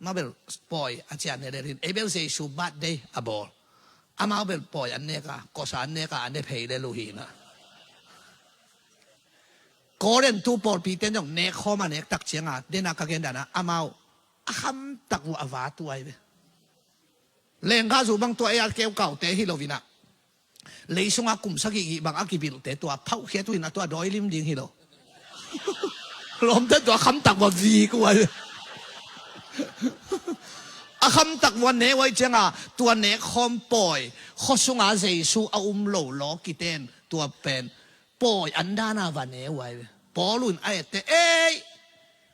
Amau bel pawi a cian ne lel hin. Ei bel Jesu birthday a bawl. Amau bel pawi an neka, kosa an neka, an ne phei lel uh hi na. Korintu pawlpi ten zong nek khawm a nek tak cianga, dena ka gen dana, amau a khamtak uh a vat uh ai ve. Lengga zu bang tua ei a keukaute hi lo vina. Lei sunga kum sagih gih bang a kibilhte tua phauhkhiat uh in a tua dawi lim ding hi lo. Lawmte tua khamtak uh a vik uh ai. A khamtak uh a ne uh ai cianga, tua nek khawm pawi, khua sunga Jesu a um lo law kiten, tua pen pawi an dana va ne uh ai ve. Paul un a ette, ei,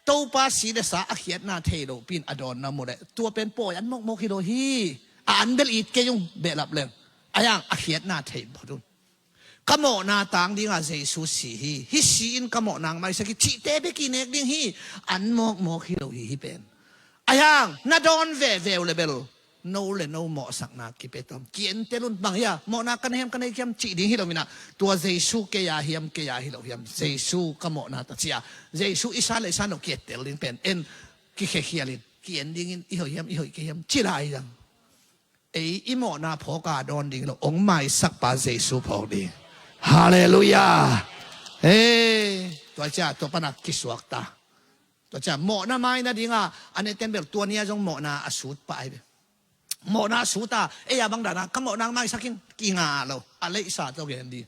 Topa si le sa a khiatna thei lo pin a dawnna mu le. Tua pen pawi an mawkmawk hi lo hi. A an bel it kei ung behlap leng. Ahi hang a khiatna thei phot un. Ka mawhna tang dinga Jesu si hi. Hih si in ka mawhna hong maisak hi cihte bek i nek ding hi. An mawkmawk hi lo hi hih pen. Ahi hang na dawn veve uh le bel no le no mawhsakna kipia tawm. Kientel un bang hia, mawhna ka nei hiam ka nei kiam cih ding hi lo minah. Tua Jesu kei a hiam kei a hi lo hiam. Jesu ka mawhna ta cia. Jesu i sa le i sa no kiettel ding pen. En kikhiakhial in. Kien dingin i hoih hiam i hoih kei hiam. Ci lai dang. Ei i mawhna phawk a dawn ding hi lo. Hong maisak pa Jesu phawk ding. Halleluiah. Hei. Tua cia tua pana kisuak ta. Tua cia mawhna mai nadinga a neten bel tua nia zong mawhna a sut pah ai ve. Mawhna a sut a, ei a bang dana ka mawhna maisak in kinga lo. A leihsa tawh gen di.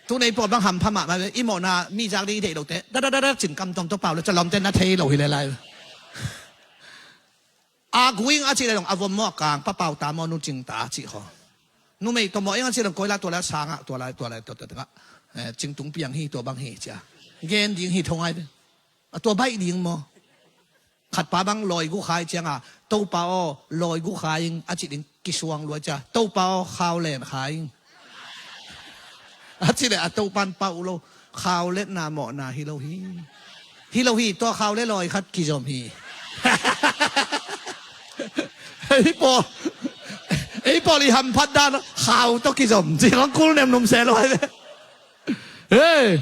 Tu nei pawl bang hampha mahmah ve, i mawhna mi zak ding i deih lote. Da da da da cin kam tawng tawh pau lo, ca lawmte na thei lo hi le lai. A guing a cih le dong a vom maw a kang, pa pau ta maw nu cing ta a cih khaw. Numei tawh mawh ing a cih le dong koi la tua la sangah, tua la, tua la, tua, tua, tua, eh, cing tung piang hi, tua bang hi cia. Gen ding hi thong ai ve. A tua baih ding maw? Khatpa bang lawi gu khai cianga, Topa aw, lawi gu khai ing, a cih ding kisuang luai cia. Topa aw, khau len khai ing. A cih le a Topan pau lo, khau letna mawhna hi lo hi. Hi lo hi, tua khau le lawi khat kizom hi. Ei pawl, ei pawl i hamphat dan khau tawh kizom. Ci hong kul nem num se lo ai ve. Hei!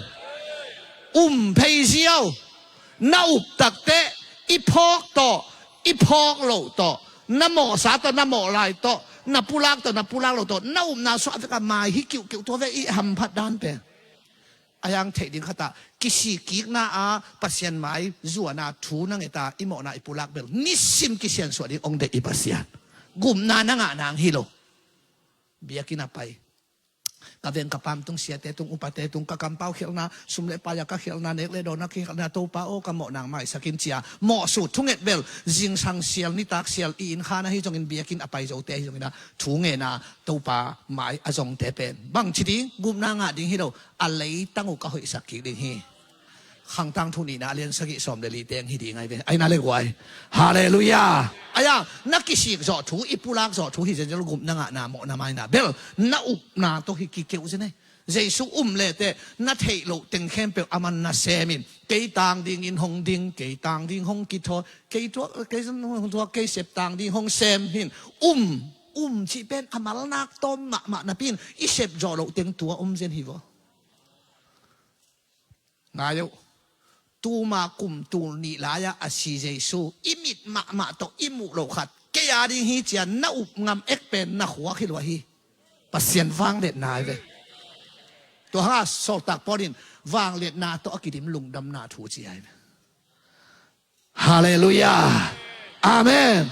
Um phei ziau. Na up takte i phawk tawh, i phawk loh tawh, na mawhsa tawh, na mawh lai tawh, na pulak tawh, na pulak loh tawh, na upna suah veka mai hi kiuhkiuh tua ve i hamphat dan pen. A hiang theih ding khatah kisikkikna a Pasian mai zuana thu na ngeta i mawhna i pulak bel nisim kisiansuah ding ong deih i Pasian. Gupna na ngah nang hi lo. Biakinn a pai, ka veng ka pam tung, siate tung, upate tung, ka kampau khialhna, sum le paia ka khialhna, nek le dawnna ka khialhna, Topa aw ka mawh nang maisak in cia mawhsut thunget bel, zingsang sial nitak sial i inn khan ahi zongin biakinn a pai zote ahi zongin a thu ngena Topa mai a zongte pen bangci ding gupna ngah ding hi lo. A leitang uh ka hoihsak kik ding hi. Khangtang thu nihna a lian sagih sawm le li teng hi ding ai ve. Aina le guai. Halleluiah. Aia na kisik zawh thu, i pulak zawh thu hi zenzel gupna ngahna mawhna maina bel na upna tawh hi kikeuh zen ei. Jesu um lete na theih loh teng khempeuh aman na semin, kei tang dingin hong ding, kei tang ding hong kithawi, kei tuak, kei zon hong tuak, kei sep tang ding hong sem hin. Um, um cih pen a malnak tawm mahmah napi in i sep zawh loh teng tua um zen hi vaw. Ngai uh. Tuma kum tul nih lai-ah a si Jesu i mit mahmah tawh i muh loh khat kei a ding hi cia na up ngam ek pen na khuak hi lua hi. Pasian vangliatna ai ve. Tua hanga sawltak Paul in vangliatna tawh a kidim lungdamna thu ci ai ve. Halleluiah. Amen.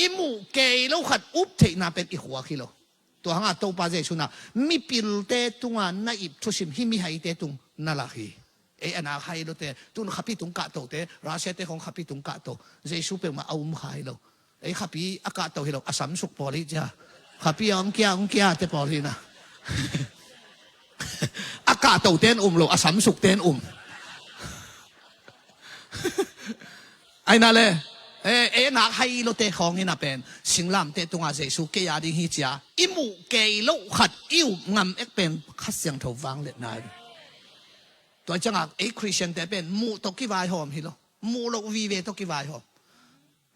I muh kei lo khat up theihna pen i khuak hi lo. Tua hanga Topa Jesu na mipilte tunga na ip thusim hi mihaite tung na lak hi. Ei a nak hai lote tun khapi tung kahtote, Russia te khong khapi tung kahto, Jesu peuhmah a um kha hi lo. Ei khapi a kahto hi lo, a samsuk pawl hi cia. Khapi a ong kia ong kia te pawl hi na. A kahto ten um lo, a samsuk ten um. Aina le, e, e nak hai lote khawng hi na pen singlamte tunga Jesu kei a ding hi cia i muh kei lo khat i up ngam ek pen Kha Siangtho vangliatna ai. Tua cianga ei Khristiante pen muh tawh kivaihawm hi lo. Muh loh vive tawh kivaihawm.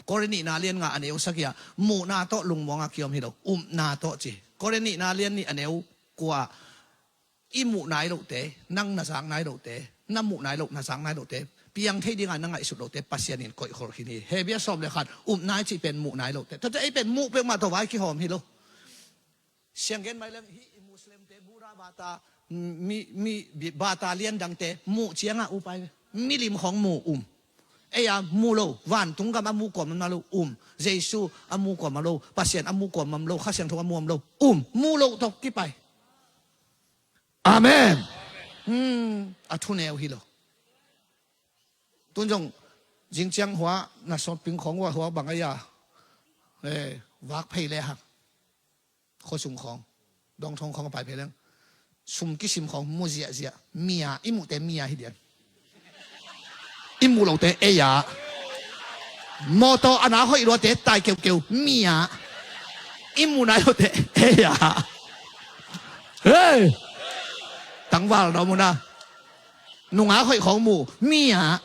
Korin nihna lian nga a neu sagih ah muhna tawh lungmuanga kiom hi lo, upna tawh ci. Korin nihna lian nih a neu kua, i muh nai lohte, nang na zak nai lohte, na muh nai loh na zak nai lohte, piang thei dinga na ngaihsut lohte Pasian in koihkhol khin hi. Hebru sawm le khat, upna i cih pen muh nai lohte. Tua teh ei pen muh peuhmah tawh vai kihawm hi lo. Sianggen mai leng hih i Muslimte Buddha bata, mi, mi, bata lian dangte muh cianga upai ve. Milim khawng mu um. Ei a mu lo, vantung gam a mu kuamah lo um. Jesu a mu kuamah lo, Pasian a mu kuamah lo, Kha Siangtho a mu om lo um. Mu lo tawh kipai. Amen. Hmm, a thuneu hi lo. Tun zong zingciang hua na sawt ping khawng hua hua bang a ia, eh, vak phei le hang. Khuasung khawng, dawngthawng khawng a pai phei leng. Sum kisim khawng mu ziahziah. Mia, i muhte mia hi dian. I muh lote ei a. Mawtaw a na hoih luate tai keukeu mia. I muh nai lote ei a. Hei. Tangval dawm una. Nunga hoih khawng mu mia.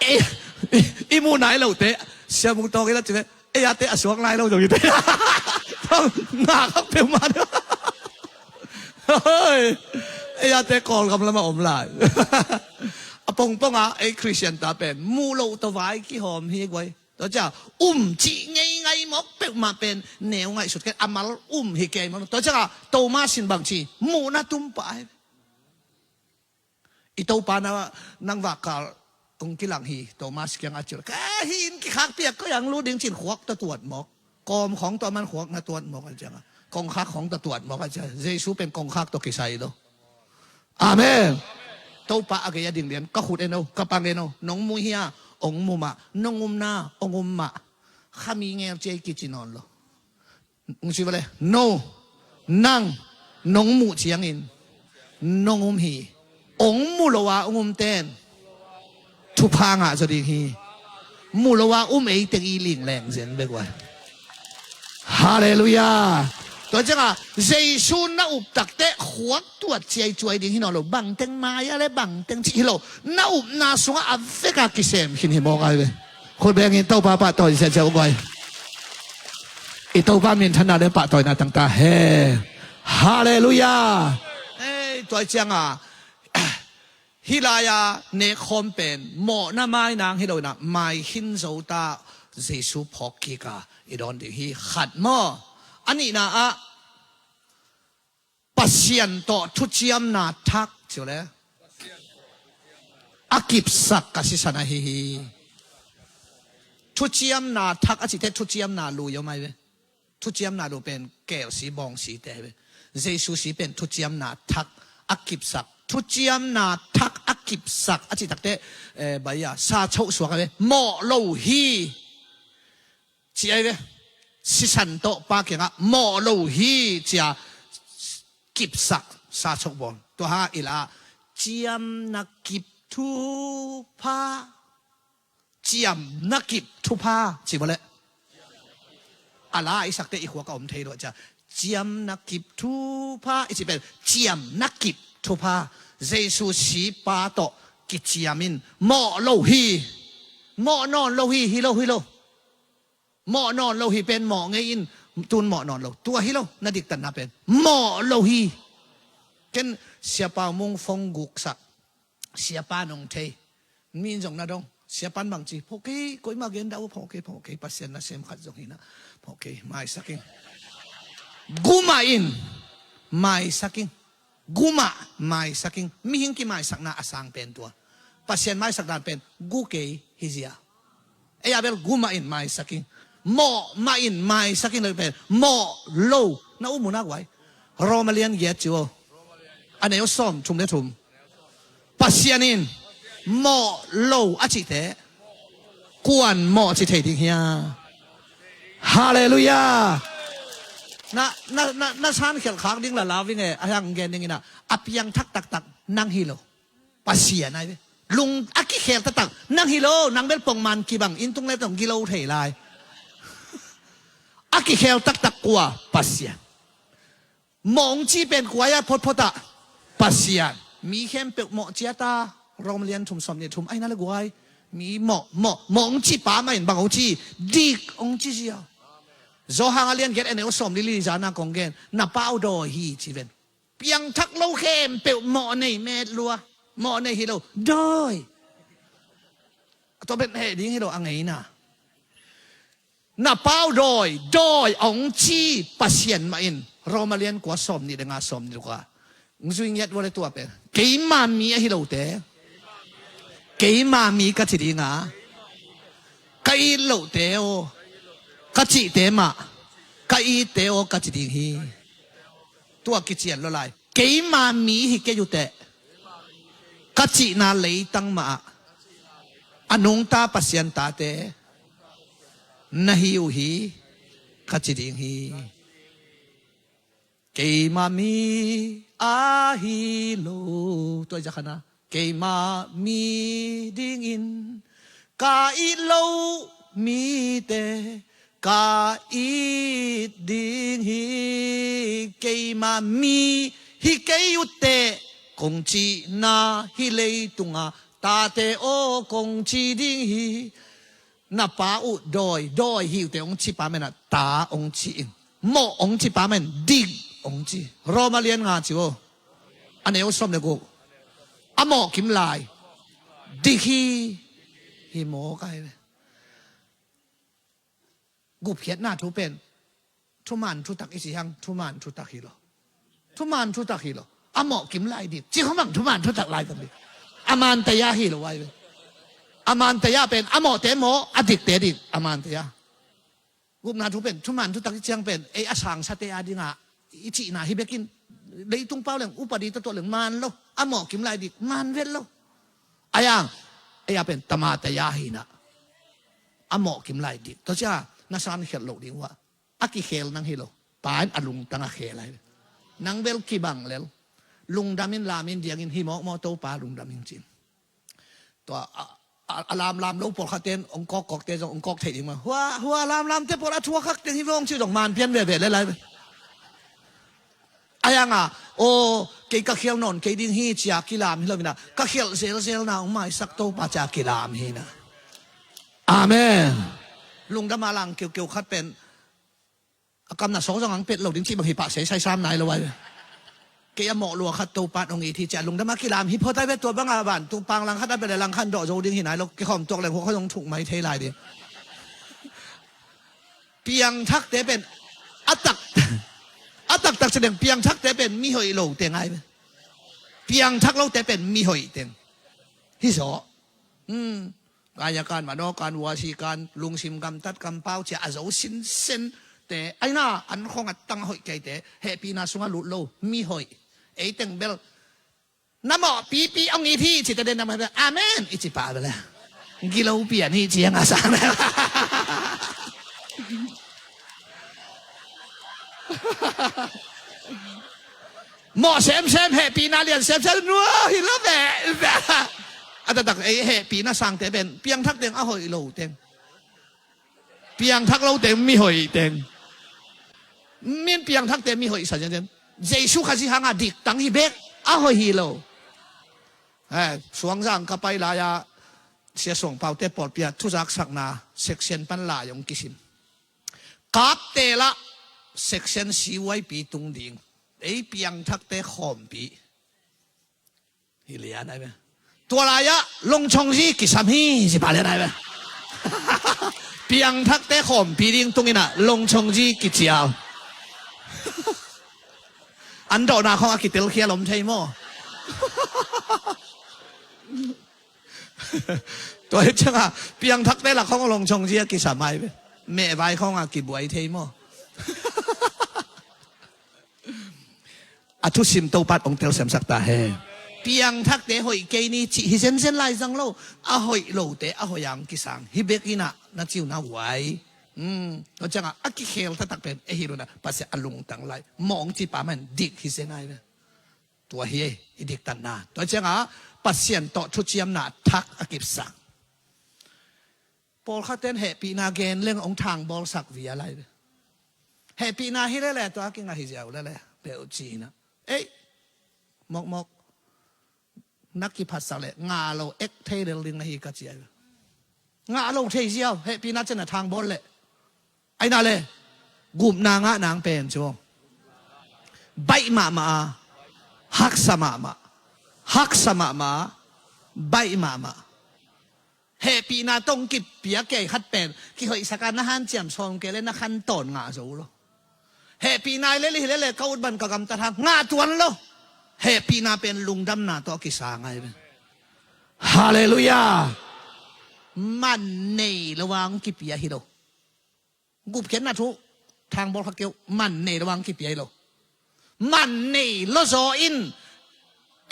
Ei, i, i muh nai lote. Sia mung tawng i la ci ve. Ei a te a suak lai lo zong i te. Nga khak peuhmah. Hoi. Ei a te Kawlgam lama om lai. A pongpong a ei Khristian ta pen muh lo tawh vai kihawm hi guai. Tua cia um cih ngeingai mawk peuhmah pen neu ngaihsut kei a mal um hi kei mawk. Tua cia Thomas in bangci muhna tum pah hi. I Topa na nang vakkal hong kilang hi, Thomas kiangah a cil. Ka hi in kikhak piak ko yang lu ding cin khuak tawh tuat mawk. Kawm khawng tawh a man khuak na tuat mawk a ciangah. Kongkhak khawng tawh tuat mawk a ciangah. Jesu pen kongkhak tawh kisai lo. Amen. Topa a gei a ding lian. Ka khut en o, ka pang en o. Nong mu hia, ong mu mah. Nong umna, ong um mah. Khami ngel ciai kici nawn lo. Ung si vale, no, nang, nong muh ciangin, nong um hi, ong mu lo a ong um ten, thupha ngah zaw ding hi, mu lo a um ei teng i ling leng zen bek ua. Halleluiah. Tua cianga, Jesu na up takte khuak tuat ciaicuai ding hi nawn lo, bangteng mai a le bangteng cih hi lo, na upna sungah a veka kisem khin hi mawk ai ve. Khut bengin Topa pahtawi ziahziah uh guai. I Topa minthanna le pahtawina tangta he. Halleluiah. Hei, tua cianga hih lai-a nekkhawm pen mawhna mainang hi lo inah mai khin zo ta, Jesu phawk kika i dawn ding hi khat maw? A nihna ah Pasian tawh thuciamna thak, ci uh le, a kipsak ka sisan ahi hi. Thuciamna thak a cihte thuciamna lui om ahi ve. Thuciamna lui pen kelsi bawngsi te ahi ve. Jesu si pen thuciamna thak a kipsak. Thuciamna thak a kipsak a cih takte, eh, bai a sa choh suak ahi ve. Mawh lo hi. Ci ahi ve. Sisan tawh pa kiangah mawh lo hi cia kipsak sa choh bawl. Tua hang i la ciamna kip thupha. Ciamna kip thupha ci bawl le. A la i sakte i khua ka om thei lo cia. Ciamna kip thupha i ci pen ciamna kip thupha. Jesu si pa tawh kiciam in mawh lo hi. Mawh nawn lo hi, hi lo, hi lo. Mawh nawn lo hi pen mawh ngei in tun mawh nawn lo. Tua hi lo, na diktatna pen. Mawh lo hi. Ken Siapa Mung phone guksak. Siapa nong thei. Mi in zong na dong. Siapa in bang ci. Phawk kei, koima gen dah uh phawk kei, phawk kei. Pasian na sem khat zong hi na. Phawk kei, maisak ing. Guma in. Maisak ing. Gumah maisak ing. Mihing kimaisakna a sang pen tua. Pasian maisak dan pen gu kei hi zia. Ei a bel gumah in maisak ing. Mawh mah in maisak ing lo pen. Mawh lo. Na um uh nak uai. Roma lian giat ci uh. A neu sawm thum le thum. Pasian in mawh lo a cihte kuan mawh ci thei ding hia? Halleluiah. Na, na, na, na san khialh khak ding la lau ving e, a hiang gen ding ina, a piangthak taktak nang hi lo. Pasian ai ve. Lung a kikhel taktak nang hi lo, nang bel pongman kibang, inn tung le tong gilo thei lai. A kikhel taktak kua? Pasian. Mawh hong ci pen kua a photphot ah? Pasian. Mi khempeuh mawh ciat a, Rom lian thum sawm nih thum, aina le guai. Mi mawh, mawh, mawh hong ci pa mah in bang hong ci? Dik hong ci zia. Johan a lian giat a neu sawm li li zana kong gen. Na pa uh dawi hi ci ven. Piangthak lo khempeuh mawh nei met lua. Mawh nei hi lo. Dawi. Tua pen heh ding hi lo a ngeina. Na pa uh dawi, dawi hong ci Pasian mah in. Roma lian kua sawm nih le nga sawm nih le kua. Zui ngiat vua le tua pen. Keima mi ahi lote. Keima mi ka ci dinga. Ka it lohte aw. Ka cihte mah. Ka itte aw ka ci ding hi. Tua kician lo lai. Keima mi hi kei uh teh. Ka cihna leitang mah ah. A nungta Pasian tate. Na hi uh hi. Ka ci ding hi. Keima mi ahi lo. Tua i zakhana. Keima mi dingin. Ka it lo mite. Ka it ding hi. Keima mi hi kei uh teh. Kong cihna hi leitunga. Tate aw kong ci ding hi. Na pa uh dawi, dawi hi uh teh hong ci pa menah ta hong ci in. Mawh hong ci pa men dik hong ci. Roma lian nga ci aw. A neu sawm le guk. A mawh kim lai. Dik hi. Hi mawh kai ve. Gupkhiatna thu pen. Thuman thutak i si hang, thuman thutak hi lo. Thuman thutak hi lo. A mawh kim lai dik. Ci khomang thuman thutak lai tam dik. A man taya hi lo ai ve. A man taya pen, a mawhte mawh, a dikte dik. A man taya. Gupna thu pen, thuman thutak i ciang pen, ei a sangsate a dinga, i cihna hi bekin, leitung pau leng, upadi tatuah leng, man lo, a mawh kim lai dik, man vet lo. Ayang, ei a pen, tama taya hina. A mawh kim lai dik. Tua cia, na san khialh loh ding uh a. A kikhel nang hi lo. Pa in a lungtang a khel ahi. Nang bel kibang lel. Lungdam in lam in diang in hi mawkmawk Topa lungdam in cin. Tua a, a, a lamlam lo pawlkhat ten ong kawkkawkte zong ong kawk theih ding ma. Hua, hua lamlamte pawl a thuakhak teng hi vong ci zong man pian veve le lai. Ayang a, aw, kei ka khial nawn kei ding hi cia kilam hi lo ina. Ka khialh zelzelna ong maisak Topa cia kilam hi na. Amen. Lungdam a lang keukeu khat pen a kamna sawk zong ang pet lo ding cih bang hi pah seisai sam nai lo ai ve. Kei a mawh lua khat Topa in ong it hi cia lungdam a kilam hi phot ai ve tua bang a van tung pang lang khat a bel lang khan dawh zo ding hi nai lo kikhawm tuak leng huak kha zong thuk mai thei lai ding. Piangthakte pen a tak, A taktak ci deng, piangthakte pen mihoih lo teng ai ve. Piangthak lote pen mihoih teng. Hi zaw. Hmm. Kaya kan, mano kan, wasi kan, lungsim gamtat kampau cia a zo sinsen te, aina an khong a tang a hoih keite, hehpihna sungah lut lo, mihoih. Ei teng bel na mawh pipi ong it hi cite den, na mawh amen i ci pah bel a gilo pian hi ciang a sang. Mawh semsem, hehpihna lian semsem nua hi lo ve. A taktak ei hehpihna sangte pen piangthak teng a hoih lo teng. Piangthak lo teng mihoih teng. Min piangthakte mihoih sa ciangciang Jesu Khazih hanga diktang hi bek a hoih hi lo. Eh, Suangzang ka pai lai-a Sia Suangpaute pawlpi-a thuzaksakna section pan lai ong kisim. Kapte lah section C Y P tung ding. Ei piangthakte khawmpi. Hi lian ai ve. Tua lai-ah Longchongzi kisam hi, ci pah lian ai ve. Piangthakte khawmpi ding tunginah Longchongzi kicial. An dawhna khong a kitel khial om thei maw? Tua hi ciangah piangthakte lak khong Longchongzi a kisam ai ve. Mehvai khong a kibuai thei maw? A thusim Topa'n ong telsiamsak ta hen. Piangthakte hoih kei ni cih hi zenzen lai zang lo. A hoih lote a hoih ang kisang hi bek inah na ciu na huai. Hmm. Tua ciangah a kikhel taktak pen ei hi lo inah Pasian a lungtang lai mawh ong ci pah man dik hi zen ai ve. Tua hi ei i diktatna. Tua ciangah Pasian tawh thuciamna thak a kipsak. Pawlkhatten hehpihna gen leng ong thangbawlsak vial ai ve. Hehpihna hi lele tua kingah hi ziau lele peuh ci inah. Ei, mokmok, na kiphatsak le ngah lo ek thei lel ding na hi ka ci ai ve. Ngah lo thei ziau, hehpihna ciang na thangbawl le. Aina le gupna ngah nang pen cu baih mahmah a, haksa mahmah, haksa mahmah a, baih mahmah. Hehpihna tawh kipia kei khat pen kihoihsak a na hanciam sawm kei le na khan tawn ngah zo lo. Hehpihna i lel hi lele ka ut ban ka gamtat hang ngah tuan lo. Hehpihna pen lungdamna tawh a kisang ai ve. Halleluiah. Man nei lo ang kipia hi lo. Gupkhiatna thu thangbawl kha keuh, man nei lo ang kipia hi lo. Man nei lo zaw in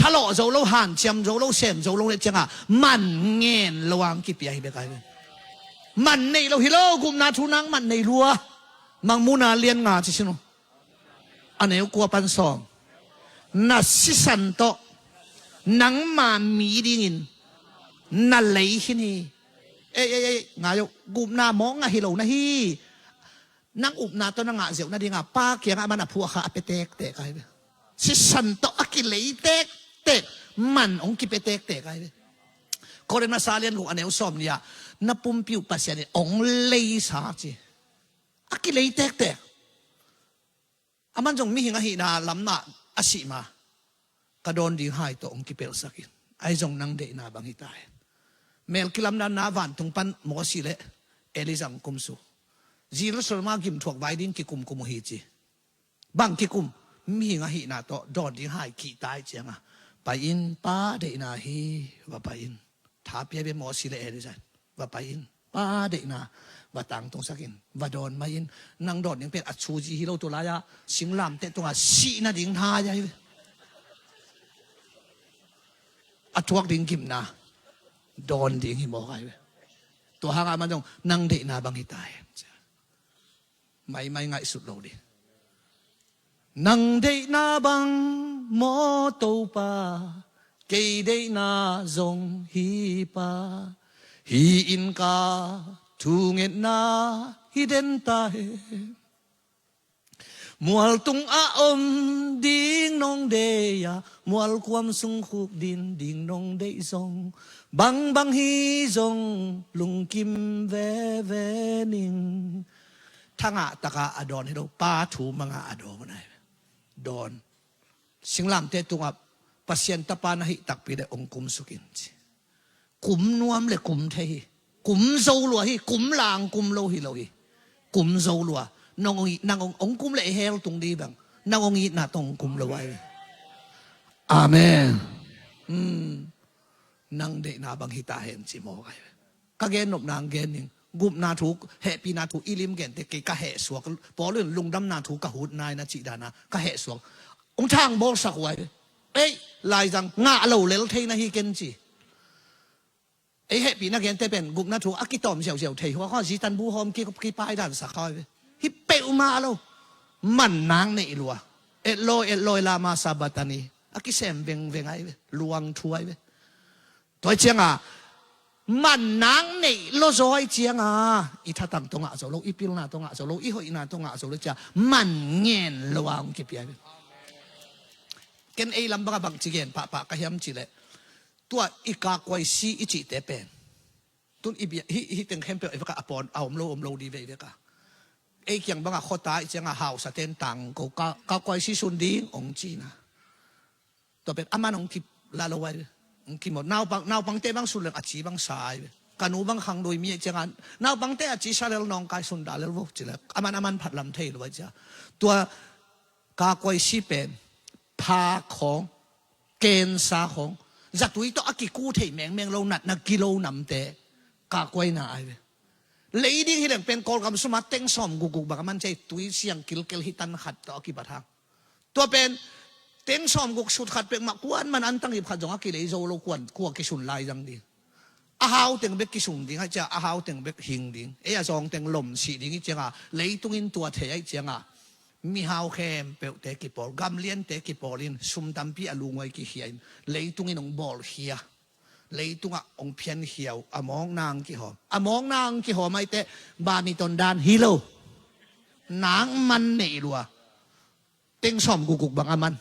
thalawh zo lo, hanciam zo lo, sem zo lo le ciangah man ngen lo ang kipia hi bek ai ve. Man nei lo hi lo, gupna thu nang man nei lua. Mangmuhna lian nga ci sin uh. A neu kua pan sawm. Na sisan tawh nangma mi dingin na lei khin hi. Ei, ei, ei, ngai uh, gupna mawk ngah hi lo na hi. Nang upna tawh na ngah zeuh nadinga Pa kiangah man a phuah kha a pia tektek ai ve. Sisan tawh a kilei tektek, man hong kipia tektek ai ve. Korin masa lian guk a neu sawm nih ah na pumpi uh Pasian in hong leisa ci. A kilei tektek. Aman zong mihing ahihna lamah a sih ma, ka dawn ding hai tawh hong kipelhsak in, ahi zong nang deihna bang hi ta hen. Mel kilamdanna vantung pan Mawsi le Elijah hong kumsu. Jerusalem ah gimthuak vai ding kikumkum uh hi ci. Bang kikum? Mihing ahihna tawh dawn ding hai kihta ih cianga, pai in, Pa deihna hi, va pai in. Tha pia bia Mawsi le Elijah in va pai in, Pa deihna va tangtungsak in, va dawn mai in. Nang dawn ding pen a thuzi hi lo, tu lai-ah singlamteh tungah sih nading hai ahi ve. A thuak ding gimna dawn ding hi mawk ahi ve. Tua hangah man zong nang deihna bang hi ta hen. Maimai ngaihsut lo dih. Nang deihna bang maw Topa, kei deihna zong hi pa. Hi in ka thungetna hi den ta hen. Mual tungah om ding nong deih a, mual kuam sung khuk din ding nong deih zong, bangbang hi zong lungkim veve ning. Thangah takah a dawn hi lo, Pa thu mangah a dawn ahi. Dawn. Singlamteh tungah Pasian Tapa na hih takpi le hong kumsuk in ci. Kum nuam le kum thei hi. Kum zo lua hi, kum lang kum lo hi lo hi. Kum zo lua. Nong ong, nang ong, ong kum le hell tung dih bang. Nang hong itna tawh hong kum lo ai ve. Amen. Hmm. Nang deihna bang hi ta hen ci mawk ai ve. Ka gen nopna hong gen ning. Gupna thu, hehpihna thu i lim gente kei ka hehsuak. Paul in lungdamna thu ka hut nai na cih dana ka hehsuak. Hong thang bawlsak uh ai ve. Ei, laizang ngah lo lel thei na hi ken ci. Ei hehpihna gente pen gupna thu a kitawm ziauziau thei hua khaw zitan bu hawm ki, kipaidan sak khaw ai ve. Hi peuhmah lo. Man nang neih lua. Eloi, Eloi, lama sabachthani. A kisem vengveng ai ve. Luang thu ai ve. Tua cianga man nang neih lo zaw ai cianga i thatang tawh ngah zo lo, i pilna tawh ngah zo lo, i hoihna tawh ngah zo lo cia man ngen lo a hong kipia ai ve. Ken ei lam banga bang ci gen pahpah ka hiam cileh, tua i kakuaisi i cihte pen tun i bia, hi, hi teng khempeuh i veka a pawn a om lo, om lo di ve i veka. Ei kiang banga khota i cianga hausa ten tang ko ka, kakuaisi sun ding hong cina. Tua pen aman hong kip la lo ai ve. Hong kimawh. Naupang, naupangte bang sun leng a ci bang sa ai ve. Ka nu bang khang doi mi ai cianga naupangte a ci sa lel nawngkai sun da lel vo cilek. Aman, aman phat lam thei lo ai cia. Tua kakuaisi pen pha khawng, kensa khawng, zatui tawh a kiku thei mengmeng lo natna kilo namte kakuaina ai ve. Lei ding hi leng pen Kawlgam suma teng sawm gukguk bang a man cia i tui siang kilkel hi tan khat tawh a kibat hang. Tua pen teng sawm guk sut khat pek mah kuan man an tang ip khat zong a kilei zo lo kuan kua kisun lai zang ding. A hau teng bek kisung ding ai cia, a hau teng bek hing ding. Ei a zawng teng lom sih ding i cianga leitungin tua thei ai cianga mihau khempeuhte kipawl, gamliante kipawl in sum tampi a lunguai kikhia in leitungin hong bawlkhia. Leitungah hong phiankhia uh a mawkna hong kihawm. A mawkna hong kihawm aite bamiton dan hi lo. Nang man neih lua. Teng sawm gukguk bang a man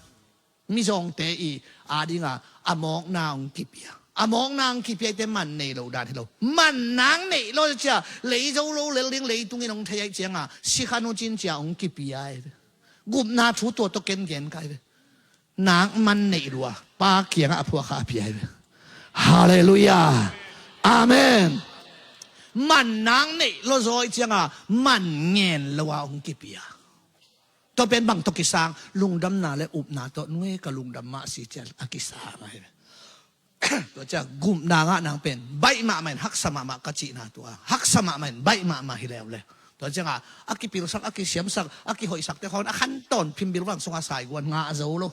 mizawngte i adinga a mawkna hong kipia. A mawkna hong kipia ite man nei lo dan hi lo. Man nang neih lo cia lei zo lo lel ding leitungin hong thei ai cianga sikhan uh cin cia hong kipia ai ve. Gupna thu tua tawh ken gen kai ve. Nang man neih lua pa kiangah a phuakha a pia ai ve. Halleluiah. Amen. Man nang neih lo zaw ai cianga man ngen lo a hong kipia. Tua pen bang tawh kisang, lungdamna le upna tawh nunge ka lungdam mah si cian a kisang ahi. Tua ciang gupna ngah nang pen baih mahmah in haksa mahmah ka cihna tua. Haksa mahmah in baih mahmah hi leuleu. Tua cianga a kipilsak, a kisiamsak, a kihoihsakte khawng a khantawn phimbil vang sunga saiguan ngah zo lo.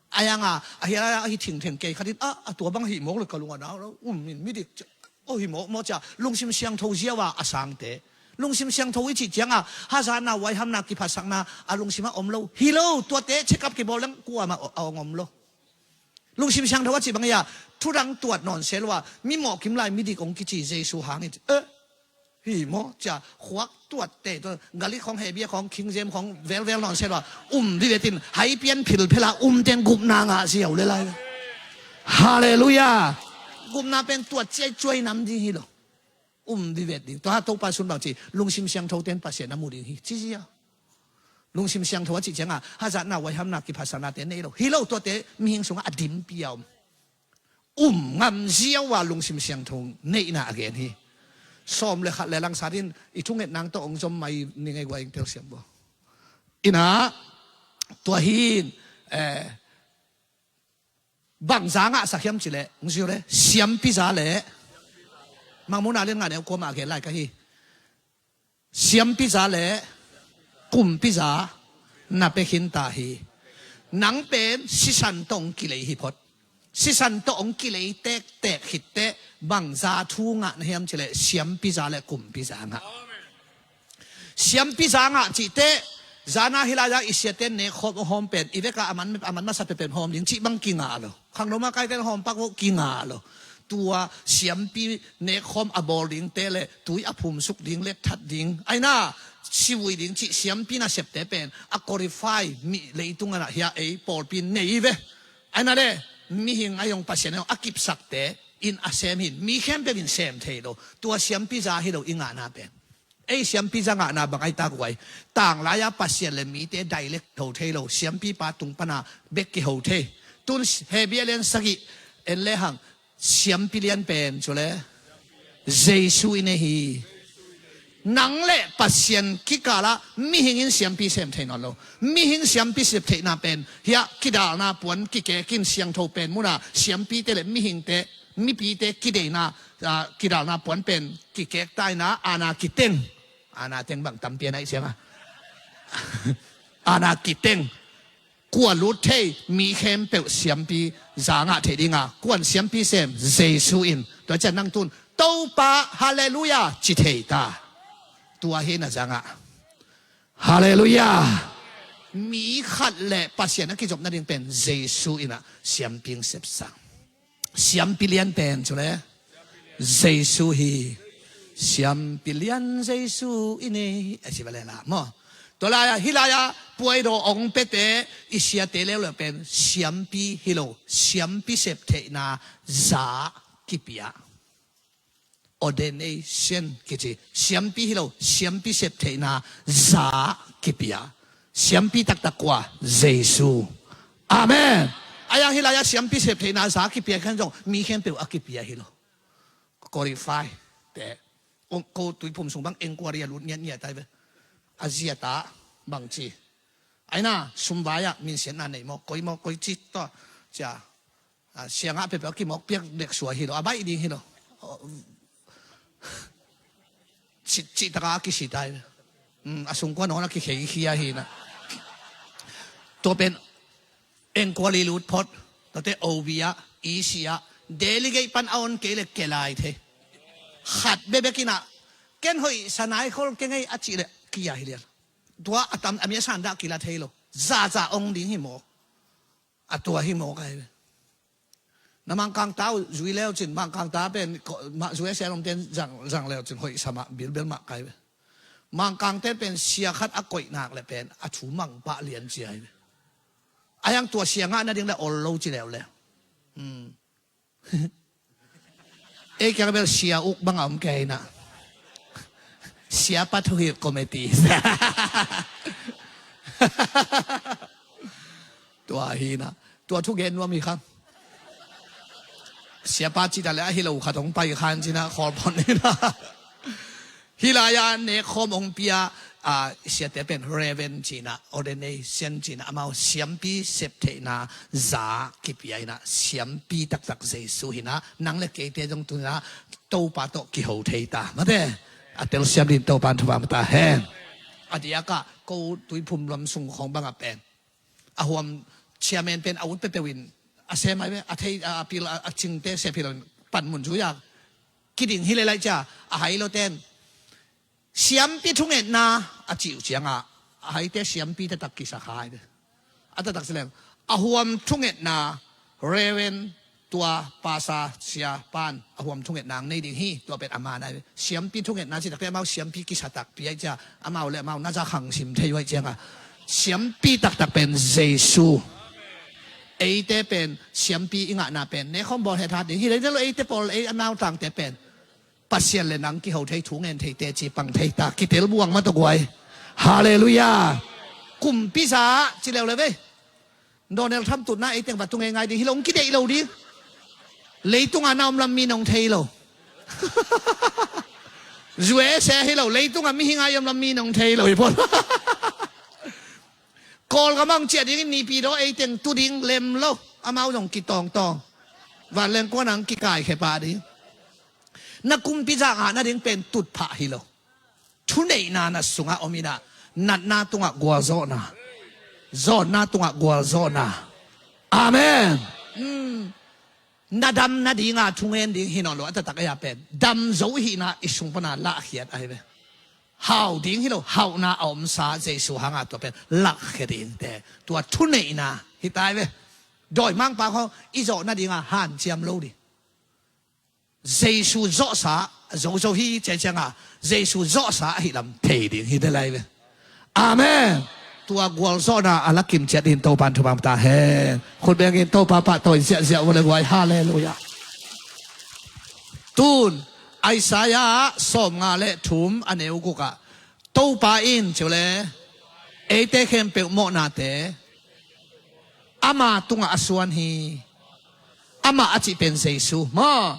A yanga a hi a hi thingtheng kei khatin a, a tua bang hih mawk le ka lung a nau lo. Um in midik cia. Aw hi mawkmawk cia lungsim siangtho ziau a a sangte. Lungsim siangtho i cih cianga hazatna, huaihamna, kiphatsakna a lungsim a om lo hi lo. Tuate check up kibawl leng kuamah a hong om lo. Lungsim siangtho a cih bang ia thudang tuat nawn se lo a mi mawhkim lai midik hong kici Jesu hangin eh hi maw cia khuak tuatte tua Galik khawng, Hebia khawng, King James khawng velvel nawn se lo a um vivetin haipian philphela um teng gupna ngah ziau le lai. Halleluiah. Gupna pen tuat ciai cuai nam ding hi lo. Um vivet ding. Tua Topa sun bang ci lungsim siangtho ten Pasian a mu ding hi ci zia. Lungsim siangtho a cih cianga hazatna, huaihamna, kiphatsaknate nei lo hi lo. Tuate mihing sungah a dimpi a om. Um ngam ziau a lungsim siangtho neihna a gen hi. Sawm le khat le langsatin i thunget nang tawh hong zom mai ni ngei guai ing telsiam bo. Ina tua hin eh, bangza ngahsak hiam cileh hong ziu le siampiza le mangmuna lian ngah neu kuamah a gen lai ka hi. Siampiza le kumpiza na pia khin ta hi. Nang pen sisan tawh hong kilei hi phot. Sisan tawh hong kilei tektek khitteh bangza thu ngah na hiam cileh siampiza le kumpiza ngah. Siampiza ngah cihteh zana hilaiza i siaten nekkhawm hawm pen i veka a man masa peuhpeuh hawm ding cih bang kingah lo. Khangno makaiten hawm pak uh kingah lo. Tua siampi nekkhawm a bawl dingte le tui a phumsuk ding, lekthat ding, aina sivui ding cih siampi nasepte pen a qualify mi leitung anah hia ei pawlpi nei ve. Aina le mihing a hong Pasian a hong a kipsakte in a sem hin mi khempeuh in sem thei lo. Tua siampiza hi lo i ngahna pen. Ei siampiza ngahna bang ai tak uai. Tanglai-a Pasian le mite direct ho thei lo. Siampipa tung pana bek kiho thei. Tun Hebia lian sagih en lehang siampi lian pen cule Jesu i nei hi. Nang le Pasian kikalah mihing in siampi sem thei nawn lo. Mihing siampi sep theihna pen hiah kidalna puan kikek in siangtho pen munah siampite le mihingte, mipite kideina, ah, kidalna puan pen kikek taina, ana kiteng. Ana teng bang tampi a naih cianga ana kiteng. Kua lut thei, mi khempeuh siampi za ngah thei dinga kuan siampi sem? Jesu in. Tua cian nang tun Topa, halleluiah, ci thei ta. Tua hi na zangah, halleluiah. Mi khat le Pasian a kizop nading pen Jesu inah siampi sepsa. Siampi lian pen cu le Jesu hi. Siampi lian Jesu i nei a si va le la maw? Tua lai-ah hih lai-ah puaidaw ong pete i siate leuleu pen siampi hi lo, siampi sep theihna za kipia. Ordination kici. Siampi hi lo, siampi sep theihna za kipia. Siampi taktak kua? Jesu. Amen. Ayang hih lai-ah siampi sep theihna za kipia khan zong mi khempeuh a kipia hi lo. Qualify te. Ko tuiphum sung bang inquiry a lut ngiatngiat ai ve. A ziata bang ci. Aina sumvai-ah minsiatna nei maw, koi maw, koi ci tawh cia. A siangah pepeuh a kimawk piak dek sua hi lo, a baih ding hi lo. Cih, cihtaka a kisitai. A sungkuan awn a kikheikhia hi na. Tua pen engkuali lut phot. Tuate obi ah, isi ah, delegate pan a on kei le kelai thei. Khat bebek inah ken hoih sanai khol kengei a cih le kia hi lian. Tua a tam a mi a sandah kila thei lo. Zaza ong ding hi maw? A tua hi maw kai ve. Na mangkangta uh zui leu cin, mangkangta pen zui a sialom ten zang leu cin hoih samah bilbel mah kai ve. Mangkangte pen sia khat a koih nak le pen a thu mangpah lian cia hi ve. A hiang tua sia ngah nading le ol lo ci leu le. Ei kiang bel sia uk bang a om kei na. Siapa thuhilh committee. Tua hi na. Tua thugen nuam hi khang. Siapa cita le a hi lo khat hong pai khan cina khawl phon hi na. Hih lai-ah nekkhawm hong pia, a, siate pen Reverend cina, ordination cina, amau siampi septheihna za kipia ina, siampi taktak Jesu hina, nang le keite zong tuna Topa tawh kiho thei ta. Mate, a telsiam din Topa in thupha ma ta hen. A diakah ko tuiphum lam sung khawng bangah pen a huam chairman pen a ut peuhpeuh in a sem ai ve, a thei, a pil, a, a cingte sep hi lo in panmun zui-a kiding hi lelai cia, a hai lo ten siampi thungetna a cih uh ciangah a haite siampi taktak kisa kha ai ve. A taktak si leng a huam thungetna Reverend tua pasa sia pan a huam thungetna ang nei ding hi, tua pen a man ai ve. Siampi thungetna cih takte amau siampi kisa takpi ai cia, amau le amau na za khang sim thei uh ai cianga siampi taktak pen Jesu. Eite pen siampi i ngahna pen nekhawm bawl hethat ding hi lei lo, eite pawl ei a nautangte pen Pasian le nang kiho thei thu ngen thei teci pang thei ta kitel buang mah tawh guai. Halleluiah. Kumpi za ci leuleu ve. Donald Trump tutna ei teng va tu ngeingai ding hi lo, hong kideih lo ding. Leitungah na om lam mi nong thei lo. U S A hi lo, leitungah mihing a i om lam mi nong thei lo hi pawl. Kawlgam ang ciah dingin nipi daw ei teng tu ding lem lo. Amau zong kitawngtawng. Vanleng kuan ang kikaikhia pah ding. Na kumpi zak ngah nading pen tutphah hi lo. Thuneihna na sungah om inah natna tungah gualzawhna, zawnna tungah gualzawhna. Amen. Na dam nadinga thungen ding hi nawn lo, a taktak ei-a pen dam zo hihna i sung pana lahkhiat ahi ve. Hau ding hi lo, hauhna a omsa Jesu hanga tua pen lahkhia dingte, tua thuneihna hi ta ai ve. Dawimangpa khaw i zawh nadinga hanciam lo ding. Jesu zawhsa zozo hi cecianga Jesu zawhsa ahi lam thei ding hi de lai ve. Amen. Tua gualzawhna a lakim ciat in Topa in thupha ma ta hen. Khut bengin Topa pahtawi ziahziah uh le guai. Halleluiah. Tun Isaiah sawmnga le thum a neu gukah Topa in ciu le eite khempeuh mawhnate ama tungah a suan hi. Amah a cih pen Jesu maw?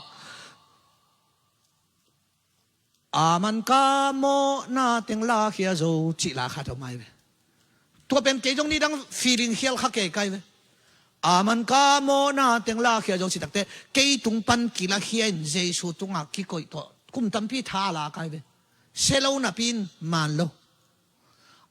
Aman ka mawhna teng lakhia zo cih la khat om ai ve. Tua pen kei zong nidang feeling khial kha kei kai ve. Aman ka mawhna teng lakhia zo cih takte kei tung pan kilakhia in Jesu tungah kikoih tawh kum tampi tha la kai ve. Sia lo napi in man lo.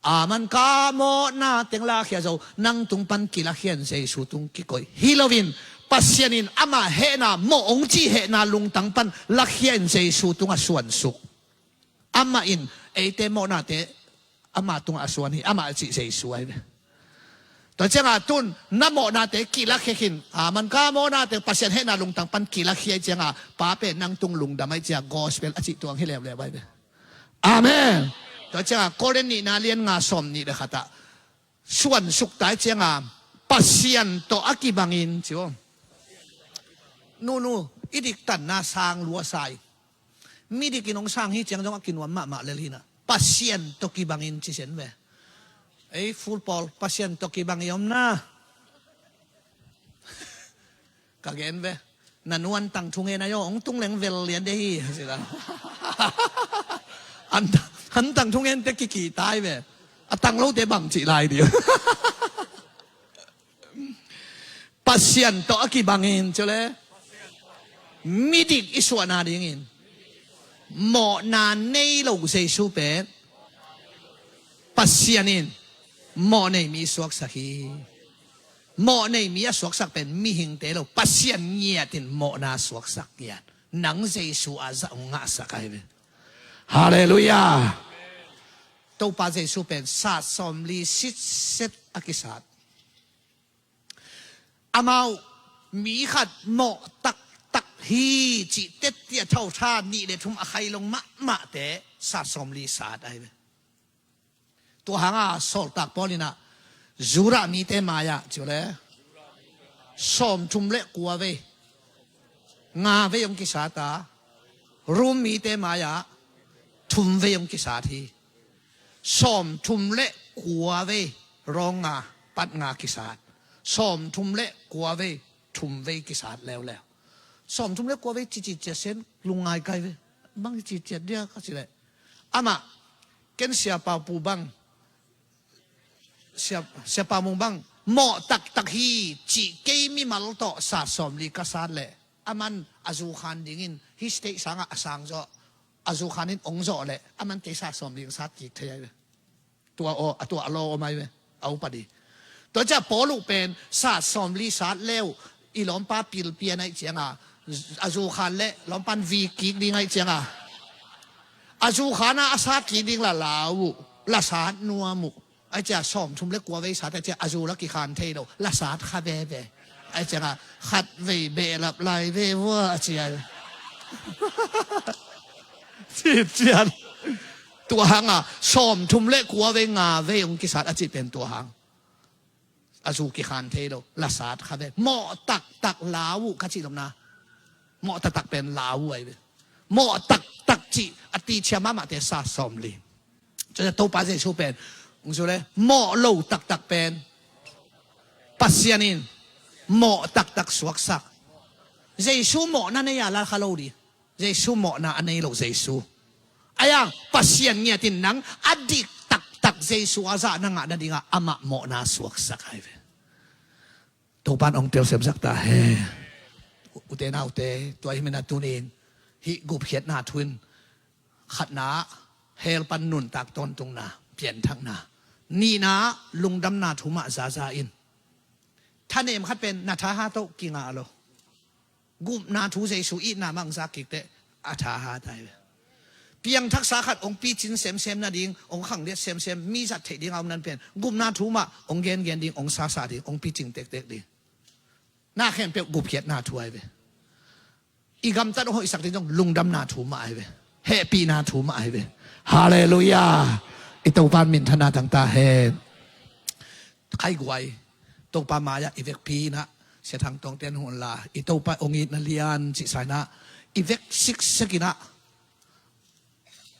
Aman ka mawhna teng lakhia zo, nang tung pan kilakhia in Jesu tung kikoih hi loin, Pasian in amah hehna, mawh ong cih hehna lungtang pan lakhia in Jesu tungah suansuk. Amah in eite mawhnate amah tungah a suan hi, amah a cih Jesu ai ve. Tua ciangah tun na mawhnate kilakhia khin, aman ka mawhnate Pasian hehna lungtang pan kilakhia ai ciangah, Pa pen nang tung lungdam ai ciah gospel a cih tuang hi leuleu ai ve. Amen. Tua ciangah Korin nihna lian nga sawm nih le khatah suansuk tai ciangah Pasian tawh a kibangin ci aw. Nunu, i diktanna sang lua sa in. Midik in hong sang hi ciang zong a kinuam mahmah lel hinah. Pasian tawh kibangin ci sen ve. Ei, full pawl, Pasian tawh kibang i omna. Ka gen ve. Na nu an tang thungen a yaw, hong tung leng vel lian de hi, a si la. An, an tang thungen te kiki tai ve. A tang lo te bang cih lai di. Pasian tawh a kibangin, cu le. Midik i suahna dingin. Mawhna nei lo Jesu pen. Pasian in. Mawh nei mi suaksak hi. Mawh nei mi a suaksak pen mihingte lo, Pasian ngiat in mawhna suaksak ngiat. Nang Jesu a zah hong ngahsak ai ve. Halleluiah. Topa Jesu pen sat sawmli sitset a kisat. Amau mi khat mawh taktak hi cih tettiah thotha nih le thum a khailong mahmahte sat sawmli sat ai ve. Tua hanga sawltak Paul inah Judah mite mai-ah ciu le sawmthum le kua vei nga vei hong kisat a, Rom mite mai-ah thum vei hong kisat hi. Sawmthum le kua vei rawng nga, pat nga kisat. Sawmthum le kua vei thum vei kisat leuleu. Sawmthum le kua vei cicit ciat sen lungngai kai ve. Bang cicit dia ka ci leh. Amah ken Sia Pau Pu bang, Sia, Sia Pau Mung bang mawh taktak hi cih kei mimal tawh sat sawmli ka sat leh aman a zu khan dingin hih stage sangah a sang zawh, a zu khan in ong zawh leh aman kei sat sawmli ong sat kik thei ai ve. Tua aw, a tua a law om ai ve. A upa di. Tua ciah Paul uh pen sat sawmli sat leu i lawmpa pilpian aih cianga a zu khan le lawmpan vi kik ding aih cianga a zu khana a sat kik ding la lau uh, la sat nuam uh. Aih ciah sawmthum le kua vei sat aih ciah a zu la kikhan thei lo, la sat kha veve. Aih cianga khat vei behlap lai ve vua a cia. Cician. Tua hanga sawmthum le kua vei nga vei hong kisat a cih pen tua hang. A zu kikhan thei lo, la sat kha ve. Mawh taktak lau uh ka cih lomna. Mawh taktak pen lau uh ai ve. Mawh taktak cih a ticia mahmahte sat sawmli. Cun Topa Jesu pen hong zu le mawh lo taktak pen Pasian in mawh taktak suaksak. Jesu mawhna nei a la kha lo di. Jesu mawhna a nei lo Jesu. Ayang Pasian ngiat in nang a dik taktak Jesu a zah na ngah nadingah amah mawhna suaksak ai ve. Topan ong telsiam sak ta he. Ute naute, tua hi mena tunin hih gupkhiatna thu in khatna hell pan nuntak tawntungna, pianthakna. Nihna lungdamna thu mah zaza in. Thanem khat pen na thahat oh kingah lo. Gupna thu Jesu itna mah hong zak kik teh a thahat ai ve. Piangthaksa khat hong picin semsem nading, hong khangliat semsem, mi zat theih ding a om nan pen gupna thu mah hong gengen ding, hong sasa ding, hong picing tektek ding. Na khempeuh gupkhiatna thu ai ve. I gamtat hong hoihsak ding zong lungdamna thu mah ai ve. Hehpihna thu mah ai ve. Halleluiah. I Topa minthanna tangta hen. Khaiguai Topa mai-ah i vekpi inah Sia Thang Tawngte an hong la, i Topa hong itna lian cihsa inah i vek siksek inah